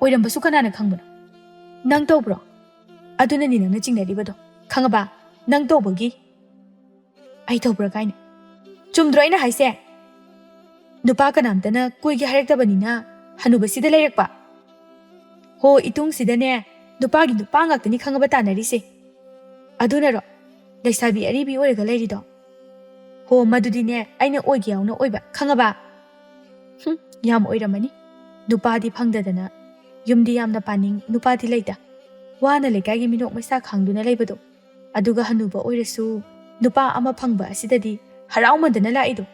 ꯑꯣꯏꯔꯝꯕꯁꯨ ꯀꯅꯥꯅ ꯈꯪꯕꯅꯣ? ꯅꯪ ꯇꯧꯕ꯭ꯔꯣ? ꯑꯗꯨꯅꯅꯤ ꯅꯪꯅ ꯆꯤꯡꯅꯔꯤꯕꯗꯣ꯫ ꯈꯪꯉꯕ? ꯅꯪ ꯇꯧꯕꯒꯤ꯫ ꯑꯩ ꯇꯧꯕ꯭ꯔꯥ ꯀꯥꯏꯅ꯫ ꯆꯨꯝꯗ꯭ꯔꯣ ꯑꯩꯅ ꯍꯥꯏꯁꯦ? ꯅꯨꯄꯥ ꯀꯅꯥꯝꯇꯅ ꯀꯣꯏꯒꯦ ꯍꯥꯏꯔꯛꯇꯕꯅꯤꯅ ꯍꯅꯨꯕꯁꯤꯗ ꯂꯩꯔꯛꯄ꯫ ꯍꯣ, ꯏꯇꯨꯡꯁꯤꯗꯅꯦ, ꯅꯨꯄꯥꯒꯤ ꯅꯨꯄꯥ ꯉꯥꯛꯇꯅꯤ ꯈꯪꯉꯕ ꯇꯥꯟꯅꯔꯤꯁꯦ꯫ ꯑꯗꯨꯅꯔꯣ ꯂꯩꯁꯥꯕꯤ ꯑꯔꯤꯕꯤ ꯑꯣꯏꯔꯒ ꯂꯩꯔꯤꯗꯣ? ꯍꯣ, ꯃꯗꯨꯗꯤꯅꯦ, ꯑꯩꯅ ꯑꯣꯏꯒꯦ ꯌꯥꯎꯅ ꯑꯣꯏꯕ, ꯈꯪꯉꯕ? ꯍꯨꯝ, ꯌꯥꯝ ꯑꯣꯏꯔꯝꯃꯅꯤ꯫ ꯅꯨꯄꯥꯗꯤ ꯐꯪꯗꯗꯅ ꯌꯨꯝꯗꯤ ꯌꯥꯝꯅ ꯄꯥꯅꯤꯡ, ꯅꯨꯄꯥꯗꯤ ꯂꯩꯇ꯫ ꯋꯥꯅ ꯂꯩꯀꯥꯏꯒꯤ ꯃꯤꯅꯣꯛ ꯃꯩꯁꯥ ꯈꯥꯡꯗꯨꯅ ꯂꯩꯕꯗꯣ꯫ ꯑꯗꯨꯒ ꯍꯅꯨꯕ ꯑꯣꯏꯔꯁꯨ ꯅꯨꯄꯥ ꯑꯃ ꯐꯪꯕ ꯑꯁꯤꯗꯗꯤ ꯍꯔꯥꯎꯃꯟꯗꯅ ꯂꯥꯛꯏꯗꯣ꯫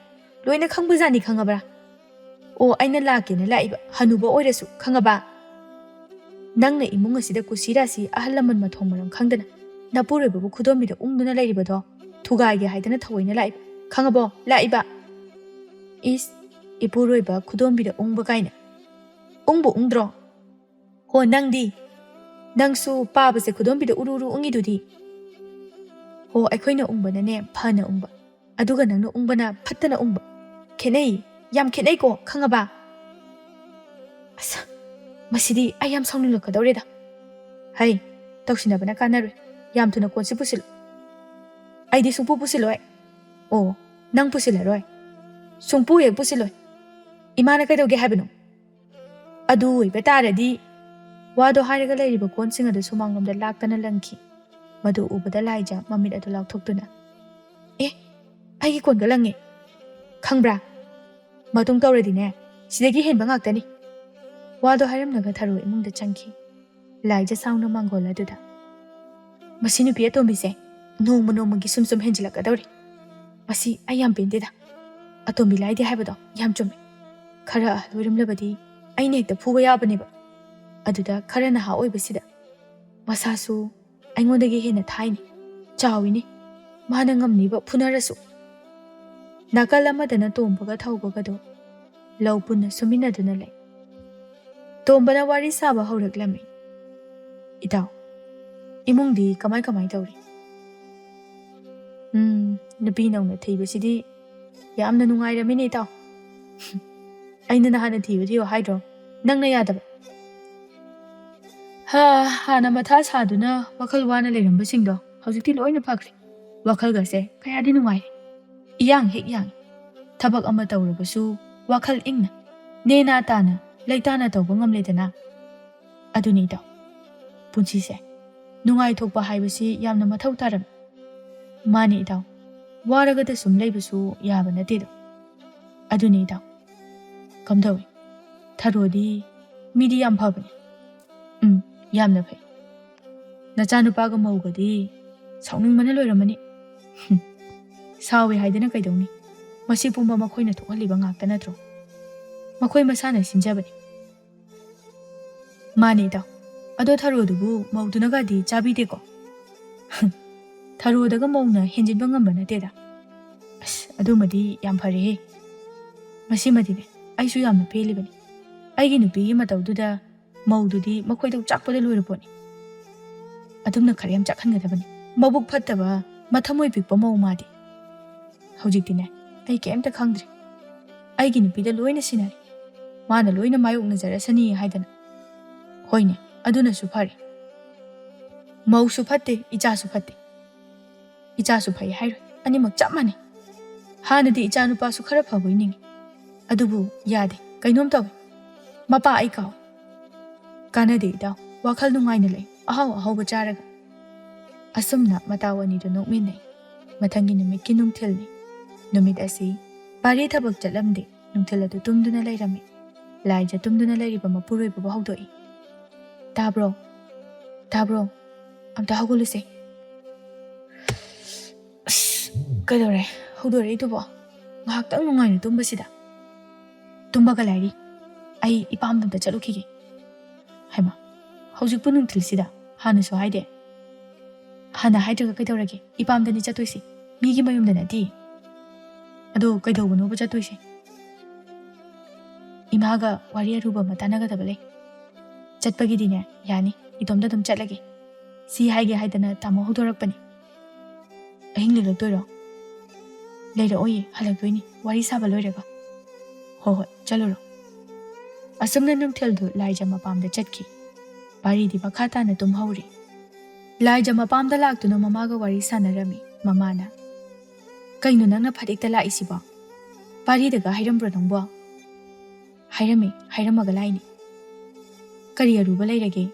ꯂꯣꯏꯅ ꯈꯪꯕꯖꯥꯠꯅꯤ, ꯈꯪꯉꯕ꯭ꯔꯥ? ꯑꯣ, ꯑꯩꯅ ꯂꯥꯛꯀꯦꯅ ꯂꯥꯛꯏꯕ ꯍꯅꯨꯕ ꯑꯣꯏꯔꯁꯨ, ꯈꯪꯉꯕ? ꯅꯪꯅ ꯏꯃꯨꯡ ꯑꯁꯤꯗ ꯀꯨꯁꯤ ꯔꯥꯁꯤ ꯑꯍꯜ ꯂꯃꯟ ꯃꯊꯣꯡ ꯃꯔꯝ ꯈꯪꯗꯅ ꯅꯄꯨꯔꯣꯏꯕꯕꯨ ꯈꯨꯗꯣꯝꯕꯤꯗ ꯎꯪꯗꯨꯅ ꯂꯩꯔꯤꯕꯗꯣ ꯊꯨꯒꯥꯏꯒꯦ ꯍꯥꯏꯗꯅ ꯊꯑꯣꯏꯅ ꯂꯥꯛꯏꯕ, ꯈꯪꯉꯕꯣ? ꯂꯥꯛꯏꯕ꯫ ꯏꯁ, ꯏꯄꯨꯔꯣꯏꯕ ꯈꯨꯗꯣꯝꯕꯤꯗ ꯎꯪꯕ ꯀꯥꯏꯅ꯫ ꯎꯪꯕꯨ ꯎꯪꯗ꯭ꯔꯣ? ꯍꯣ, ꯅꯪꯗꯤ? ꯅꯪꯁꯨ ꯄꯥꯕꯁꯦ ꯈꯨꯗꯣꯝꯕꯤꯗ ꯎꯔꯨ ꯎꯔꯨ ꯎꯪꯉꯤꯗꯨꯗꯤ꯫ ꯍꯣ, ꯑꯩꯈꯣꯏꯅ ꯎꯪꯕꯅꯅꯦ ꯐꯅ ꯎꯪꯕ, ꯑꯗꯨꯒ ꯅꯪꯅ ꯎꯪꯕꯅ ꯐꯠꯇꯅ ꯎꯪꯕ꯫ ꯈꯦꯠꯅꯩ, ꯌꯥꯝ ꯈꯦꯠꯅꯩꯀꯣ, ꯈꯪꯉꯕ? ꯑꯁ, ꯃꯁꯤꯗꯤ ꯑꯩ ꯌꯥꯝ ꯁꯥꯎꯅꯤꯡꯂꯛꯀꯗꯧꯔꯦꯗ꯫ ꯍꯩ, ꯇꯧꯁꯤꯟꯅꯕꯅ ꯀꯥꯟꯅꯔꯣꯏ꯫ ꯌꯥꯝ ꯊꯨꯅ ꯀꯣꯟꯁꯤ ꯄꯨꯁꯤꯜꯂꯨ꯫ ꯑꯩꯗꯤ ꯁꯨꯡꯄꯨ ꯄꯨꯁꯤꯜꯂꯣꯏ꯫ ꯑꯣ, ꯅꯪ ꯄꯨꯁꯤꯜꯂꯔꯣꯏ? ꯁꯨꯡꯄꯨ ꯍꯦꯛ ꯄꯨꯁꯤꯜꯂꯣꯏ꯫ ꯏꯃꯥꯅ ꯀꯩꯗꯧꯒꯦ ꯍꯥꯏꯕꯅꯣ? ꯑꯗꯨ ꯑꯣꯏꯕ ꯇꯥꯔꯗꯤ꯫ ꯋꯥꯗꯣ ꯍꯥꯏꯔꯒ ꯂꯩꯔꯤꯕ ꯀꯣꯟꯁꯤꯡ ꯑꯗꯨ ꯁꯨꯃꯥꯡꯂꯣꯝꯗ ꯂꯥꯛꯇꯅ ꯂꯪꯈꯤ꯫ ꯃꯗꯨ ꯎꯕꯗ ꯂꯥꯏꯖ ꯃꯃꯤꯠ ꯑꯗꯨ ꯂꯥꯎꯊꯣꯛꯇꯨꯅ, "ꯑꯦ, ꯑꯩꯒꯤ ꯀꯣꯟꯒ ꯂꯪꯉꯦ꯫ ꯈꯪꯕ꯭ꯔꯥ? ꯃꯇꯨꯡ ꯇꯧꯔꯗꯤꯅꯦ, ꯁꯤꯗꯒꯤ ꯍꯦꯟꯕ ꯉꯥꯛꯇꯅꯤ꯫" ꯋꯥꯗꯣ ꯍꯥꯏꯔꯝꯂꯒ ꯊꯔꯣ ꯏꯃꯨꯡꯗ ꯆꯪꯈꯤ꯫ ꯂꯥꯏꯖ ꯁꯥꯎꯅ ꯃꯥꯡꯒꯣꯜ ꯑꯗꯨꯗ, "ꯃꯁꯤ ꯅꯨꯄꯤ ꯑꯇꯣꯝꯕꯤꯁꯦ ꯅꯣꯡꯃ ꯅꯣꯡꯃꯒꯤ ꯁꯨꯝ ꯁꯨꯝ ꯍꯦꯟꯖꯤꯜꯂꯛꯀꯗꯧꯔꯤ꯫ ꯃꯁꯤ ꯑꯩ ꯌꯥꯝ ꯄꯦꯟꯗꯦꯗ꯫ ꯑꯇꯣꯝꯕꯤ ꯂꯥꯏꯗꯤ ꯍꯥꯏꯕꯗꯣ ꯌꯥꯝ ꯆꯨꯝꯃꯦ꯫ ꯈꯔ ꯑꯍꯜ ꯑꯣꯏꯔꯝꯂꯕꯗꯤ ꯑꯩꯅ ꯍꯦꯛꯇ ꯐꯨꯕ ꯌꯥꯕꯅꯦꯕ꯫ ꯑꯗꯨꯗ ꯈꯔ ꯅꯍꯥ ꯑꯣꯏꯕꯁꯤꯗ ꯃꯁꯥꯁꯨ ꯑꯩꯉꯣꯟꯗꯒꯤ ꯍꯦꯟꯅ ꯊꯥꯏꯅꯤ, ꯆꯥꯎꯏꯅꯤ꯫ ꯃꯥꯅ ꯉꯝꯅꯤꯕ ꯐꯨꯅꯔꯁꯨ꯫" ꯅꯥꯀꯜ ꯑꯃꯗꯅ ꯇꯣꯝꯕꯒ ꯊꯧꯕꯒꯗꯣ ꯂꯧ ꯄꯨꯟꯅ ꯁꯨꯃꯤꯟꯅꯗꯨꯅ ꯂꯩ꯫ ꯇꯣꯝꯕꯅ ꯋꯥꯔꯤ ꯁꯥꯕ ꯍꯧꯔꯛꯂꯝꯃꯤ꯫ "ꯏꯇꯥꯎ, ꯏꯃꯨꯡꯗꯤ ꯀꯃꯥꯏ ꯀꯃꯥꯏ ꯇꯧꯔꯤ?" "ꯎꯝ, ꯅꯨꯄꯤ ꯅꯧꯅ ꯊꯤꯕꯁꯤꯗꯤ ꯌꯥꯝꯅ ꯅꯨꯡꯉꯥꯏꯔꯝꯃꯤꯅꯦ, ꯏꯇꯥꯎ꯫" "ꯑꯩꯅ ꯅꯍꯥꯟꯅ ꯊꯤꯌꯨ ꯊꯤꯌꯨ ꯍꯥꯏꯗ꯭ꯔꯣ? ꯅꯪꯅ ꯌꯥꯗꯕ꯫" "ꯍꯥ, ꯍꯥꯟꯅ ꯃꯊꯥ ꯁꯥꯗꯨꯅ ꯋꯥꯈꯜ ꯋꯥꯅ ꯂꯩꯔꯝꯕꯁꯤꯡꯗꯣ ꯍꯧꯖꯤꯛꯇꯤ ꯂꯣꯏꯅ ꯐꯈ꯭ꯔꯦ꯫ ꯋꯥꯈꯜꯒꯁꯦ ꯀꯌꯥꯗꯤ ꯅꯨꯡꯉꯥꯏꯔꯦ꯫ ꯏꯌꯥꯡ ꯍꯦꯛ ꯌꯥꯡꯉꯤ꯫ ꯊꯕꯛ ꯑꯃ ꯇꯧꯔꯕꯁꯨ ꯋꯥꯈꯜ ꯏꯪꯅ, ꯅꯦꯅꯥ ꯇꯥꯅ, ꯂꯩꯇꯥꯅ ꯇꯧꯕ ꯉꯝꯂꯦꯗꯅ꯫ ꯑꯗꯨꯅꯤ ꯏꯇꯥꯎ, ꯄꯨꯟꯁꯤꯁꯦ ꯅꯨꯡꯉꯥꯏꯊꯣꯛꯄ ꯍꯥꯏꯕꯁꯤ ꯌꯥꯝꯅ ꯃꯊꯧ ꯇꯥꯔꯝꯃꯤ꯫" "ꯃꯥꯅꯤ ꯏꯇꯥꯎ, ꯋꯥꯔꯒꯗ ꯁꯨꯝ ꯂꯩꯕꯁꯨ ꯌꯥꯕ ꯅꯠꯇꯦꯗꯣ꯫" "ꯑꯗꯨꯅꯤ ꯏꯇꯥꯎ, ꯀꯝꯗꯧꯏ? ꯊꯔꯣꯗꯤ ꯃꯤꯗꯤ ꯌꯥꯝ ꯐꯕꯅꯤ꯫" "ꯎꯝ, ꯌꯥꯝꯅ ꯐꯩ꯫ ꯅꯆꯥꯅꯨꯄꯥꯒ ꯃꯧꯒꯗꯤ ꯁꯥꯎꯅꯤꯡꯕꯅ ꯂꯣꯏꯔꯝꯃꯅꯤ꯫" "ꯍꯨꯝ, ꯁꯥꯎꯏ ꯍꯥꯏꯗꯅ ꯀꯩꯗꯧꯅꯤ? ꯃꯁꯤ ꯄꯨꯝꯕ ꯃꯈꯣꯏꯅ ꯊꯣꯛꯍꯜꯂꯤꯕ ꯉꯥꯛꯇ ꯅꯠꯇ꯭ꯔꯣ? ꯃꯈꯣꯏ ꯃꯁꯥꯅ ꯁꯤꯟꯖꯕꯅꯤ꯫" "ꯃꯥꯅꯦ ꯏꯇꯥꯎ꯫ ꯑꯗꯣ ꯊꯔꯣꯗꯨꯕꯨ ꯃꯧꯗꯨꯅꯒꯗꯤ ꯆꯥꯕꯤꯗꯦꯀꯣ?" "ꯊꯔꯣꯗꯒ ꯃꯧꯅ ꯍꯦꯟꯖꯤꯟꯕ ꯉꯝꯕ ꯅꯠꯇꯦꯗ꯫" "ꯑꯁ, ꯑꯗꯨꯃꯗꯤ ꯌꯥꯝ ꯐꯔꯦꯍꯦ꯫ ꯃꯁꯤꯃꯗꯤꯅꯦ, ꯑꯩꯁꯨ ꯌꯥꯝꯅ ꯄꯦꯜꯂꯤꯕꯅꯤ꯫ ꯑꯩꯒꯤ ꯅꯨꯄꯤꯒꯤ ꯃꯇꯧꯗꯨꯗ ꯃꯧꯗꯨꯗꯤ ꯃꯈꯣꯏꯗ ꯆꯥꯛꯄꯗ ꯂꯣꯏꯔ ꯄꯣꯠꯅꯤ꯫ ꯑꯗꯨꯝꯅ ꯈꯔ ꯌꯥꯝ ꯆꯥꯛꯍꯟꯒꯗꯕꯅꯤ꯫ ꯃꯕꯨꯛ ꯐꯠꯇꯕ, ꯃꯊꯃꯣꯏ ꯄꯤꯛꯄ ꯃꯧ ꯃꯥꯗꯤ꯫ ꯍꯧꯖꯤꯛꯇꯤꯅꯦ, ꯑꯩ ꯀꯩꯝꯇ ꯈꯪꯗ꯭ꯔꯦ꯫ ꯑꯩꯒꯤ ꯅꯨꯄꯤꯗ ꯂꯣꯏꯅ ꯁꯤꯟꯅꯔꯦ꯫ ꯃꯥꯅ ꯂꯣꯏꯅ ꯃꯥꯌꯣꯛꯅꯖꯔꯁꯅꯤ ꯍꯥꯏꯗꯅ꯫" "ꯍꯣꯏꯅꯦ, ꯑꯗꯨꯅꯁꯨ ꯐꯔꯦ꯫ ꯃꯧꯁꯨ ꯐꯠꯇꯦ, ꯏꯆꯥꯁꯨ ꯐꯠꯇꯦ꯫ ꯏꯆꯥꯁꯨ ꯐꯩ ꯍꯥꯏꯔꯣꯏ, ꯑꯅꯤꯃꯛ ꯆꯞ ꯃꯥꯟꯅꯩ꯫ ꯍꯥꯟꯅꯗꯤ ꯏꯆꯥ ꯅꯨꯄꯥꯁꯨ ꯈꯔ ꯐꯕꯣꯏ ꯅꯤꯡꯉꯤ꯫ ꯑꯗꯨꯕꯨ ꯌꯥꯗꯦ, ꯀꯩꯅꯣꯝ ꯇꯧꯏ꯫ ꯃꯄꯥ ꯑꯩ ꯀꯥꯎꯏ꯫" "ꯀꯥꯟꯅꯗꯦ ꯏꯇꯥꯎ, ꯋꯥꯈꯜ ꯅꯨꯡꯉꯥꯏꯅ ꯂꯩ, ꯑꯍꯥꯎ ꯑꯍꯥꯎꯕ ꯆꯥꯔꯒ꯫" ꯑꯁꯨꯝꯅ ꯃꯇꯥꯎ ꯑꯅꯤꯗꯨ ꯅꯣꯛꯃꯤꯟꯅꯩ꯫ ꯃꯊꯪꯒꯤ ꯅꯨꯃꯤꯠꯀꯤ ꯅꯨꯡꯊꯤꯜꯅꯤ꯫ ꯅꯨꯃꯤꯠ ꯑꯁꯤ ꯄꯥꯔꯤ ꯊꯕꯛ ꯆꯠꯂꯝꯗꯦ꯫ ꯅꯨꯡꯊꯤꯜ ꯑꯗꯨ ꯇꯨꯝꯗꯨꯅ ꯂꯩꯔꯝꯃꯤ꯫ ꯂꯥꯏꯖ ꯇꯨꯝꯗꯨꯅ ꯂꯩꯔꯤꯕ ꯃꯄꯨꯔꯣꯏꯕꯕꯨ ꯍꯧꯗꯣꯛꯏ꯫ "ꯇꯥꯕ꯭ꯔꯣ? ꯇꯥꯕ꯭ꯔꯣ? ꯑꯝꯇ ꯍꯧꯒꯠꯂꯨꯁꯦ꯫" "ꯑꯁ, ꯀꯩꯗꯧꯔꯦ? ꯍꯧꯗꯣꯔꯛꯏꯗꯨꯕꯣ? ꯉꯥꯏꯍꯥꯛꯇꯪ ꯅꯨꯡꯉꯥꯏꯅ ꯇꯨꯝꯕꯁꯤꯗ꯫" "ꯇꯨꯝꯕꯒ ꯂꯥꯏꯔꯤ꯫ ꯑꯩ ꯏꯄꯥꯝꯗ ꯑꯝꯇ ꯆꯠꯂꯨꯈꯤꯒꯦ꯫" "ꯍꯩꯃꯥ, ꯍꯧꯖꯤꯛꯄꯨ ꯅꯨꯡꯊꯤꯜꯁꯤꯗ? ꯍꯥꯟꯅꯁꯨ ꯍꯥꯏꯗꯦ꯫" "ꯍꯥꯟꯅ ꯍꯥꯏꯗ꯭ꯔꯒ ꯀꯩꯗꯧꯔꯒꯦ? ꯏꯄꯥꯝꯗꯅꯤ ꯆꯠꯇꯣꯏꯁꯦ, ꯃꯤꯒꯤ ꯃꯌꯨꯝꯗ ꯅꯠꯇꯦ꯫" "ꯑꯗꯣ ꯀꯩꯗꯧꯕꯅꯣꯕ ꯆꯠꯇꯣꯏꯁꯦ?" "ꯏꯃꯥꯒ ꯋꯥꯔꯤ ꯑꯔꯨꯕ ꯑꯃ ꯇꯥꯟꯅꯒꯗꯕ ꯂꯩ꯫" "ꯆꯠꯄꯒꯤꯗꯤꯅꯦ, ꯌꯥꯅꯤ, ꯏꯇꯣꯝꯇ ꯑꯗꯨꯝ ꯆꯠꯂꯒꯦ꯫ ꯁꯤ ꯍꯥꯏꯒꯦ ꯍꯥꯏꯗꯅ ꯇꯥꯃꯣ ꯍꯧꯗꯣꯔꯛꯄꯅꯤ꯫" "ꯑꯍꯤꯡ ꯂꯦꯛꯂꯛꯇꯣꯏꯔꯣ?" "ꯂꯩꯔꯛꯑꯣꯏꯌꯦ, ꯍꯜꯂꯛꯇꯣꯏꯅꯤ, ꯋꯥꯔꯤ ꯁꯥꯕ ꯂꯣꯏꯔꯒ꯫" "ꯍꯣ ꯍꯣꯏ, ꯆꯠꯂꯨꯔꯣ꯫" ꯑꯁꯨꯝꯅ ꯅꯨꯡꯊꯤꯜꯗꯨ ꯂꯥꯏꯖ ꯃꯄꯥꯝꯗ ꯆꯠꯈꯤ꯫ ꯄꯥꯔꯤꯗꯤ ꯃꯈꯥ ꯇꯥꯅ ꯇꯨꯝꯍꯧꯔꯤ꯫ ꯂꯥꯏꯖ ꯃꯄꯥꯝꯗ ꯂꯥꯛꯇꯨꯅ ꯃꯃꯥꯒ ꯋꯥꯔꯤ ꯁꯥꯟꯅꯔꯝꯃꯤ꯫ ꯃꯃꯥꯅ, "ꯀꯩꯅꯣ ꯅꯪꯅ ꯐꯠ ꯍꯦꯛꯇ ꯂꯥꯛꯏꯁꯤꯕꯣ? ꯄꯥꯔꯤꯗꯒ ꯍꯥꯏꯔꯝꯕ꯭ꯔꯣ ꯅꯪꯕꯣ?" "ꯍꯥꯏꯔꯝꯃꯤ, ꯍꯥꯏꯔꯝꯃꯒ ꯂꯥꯛꯏꯅꯤ꯫" "ꯀꯔꯤ ꯑꯔꯨꯕ ꯂꯩꯔꯒꯦ?"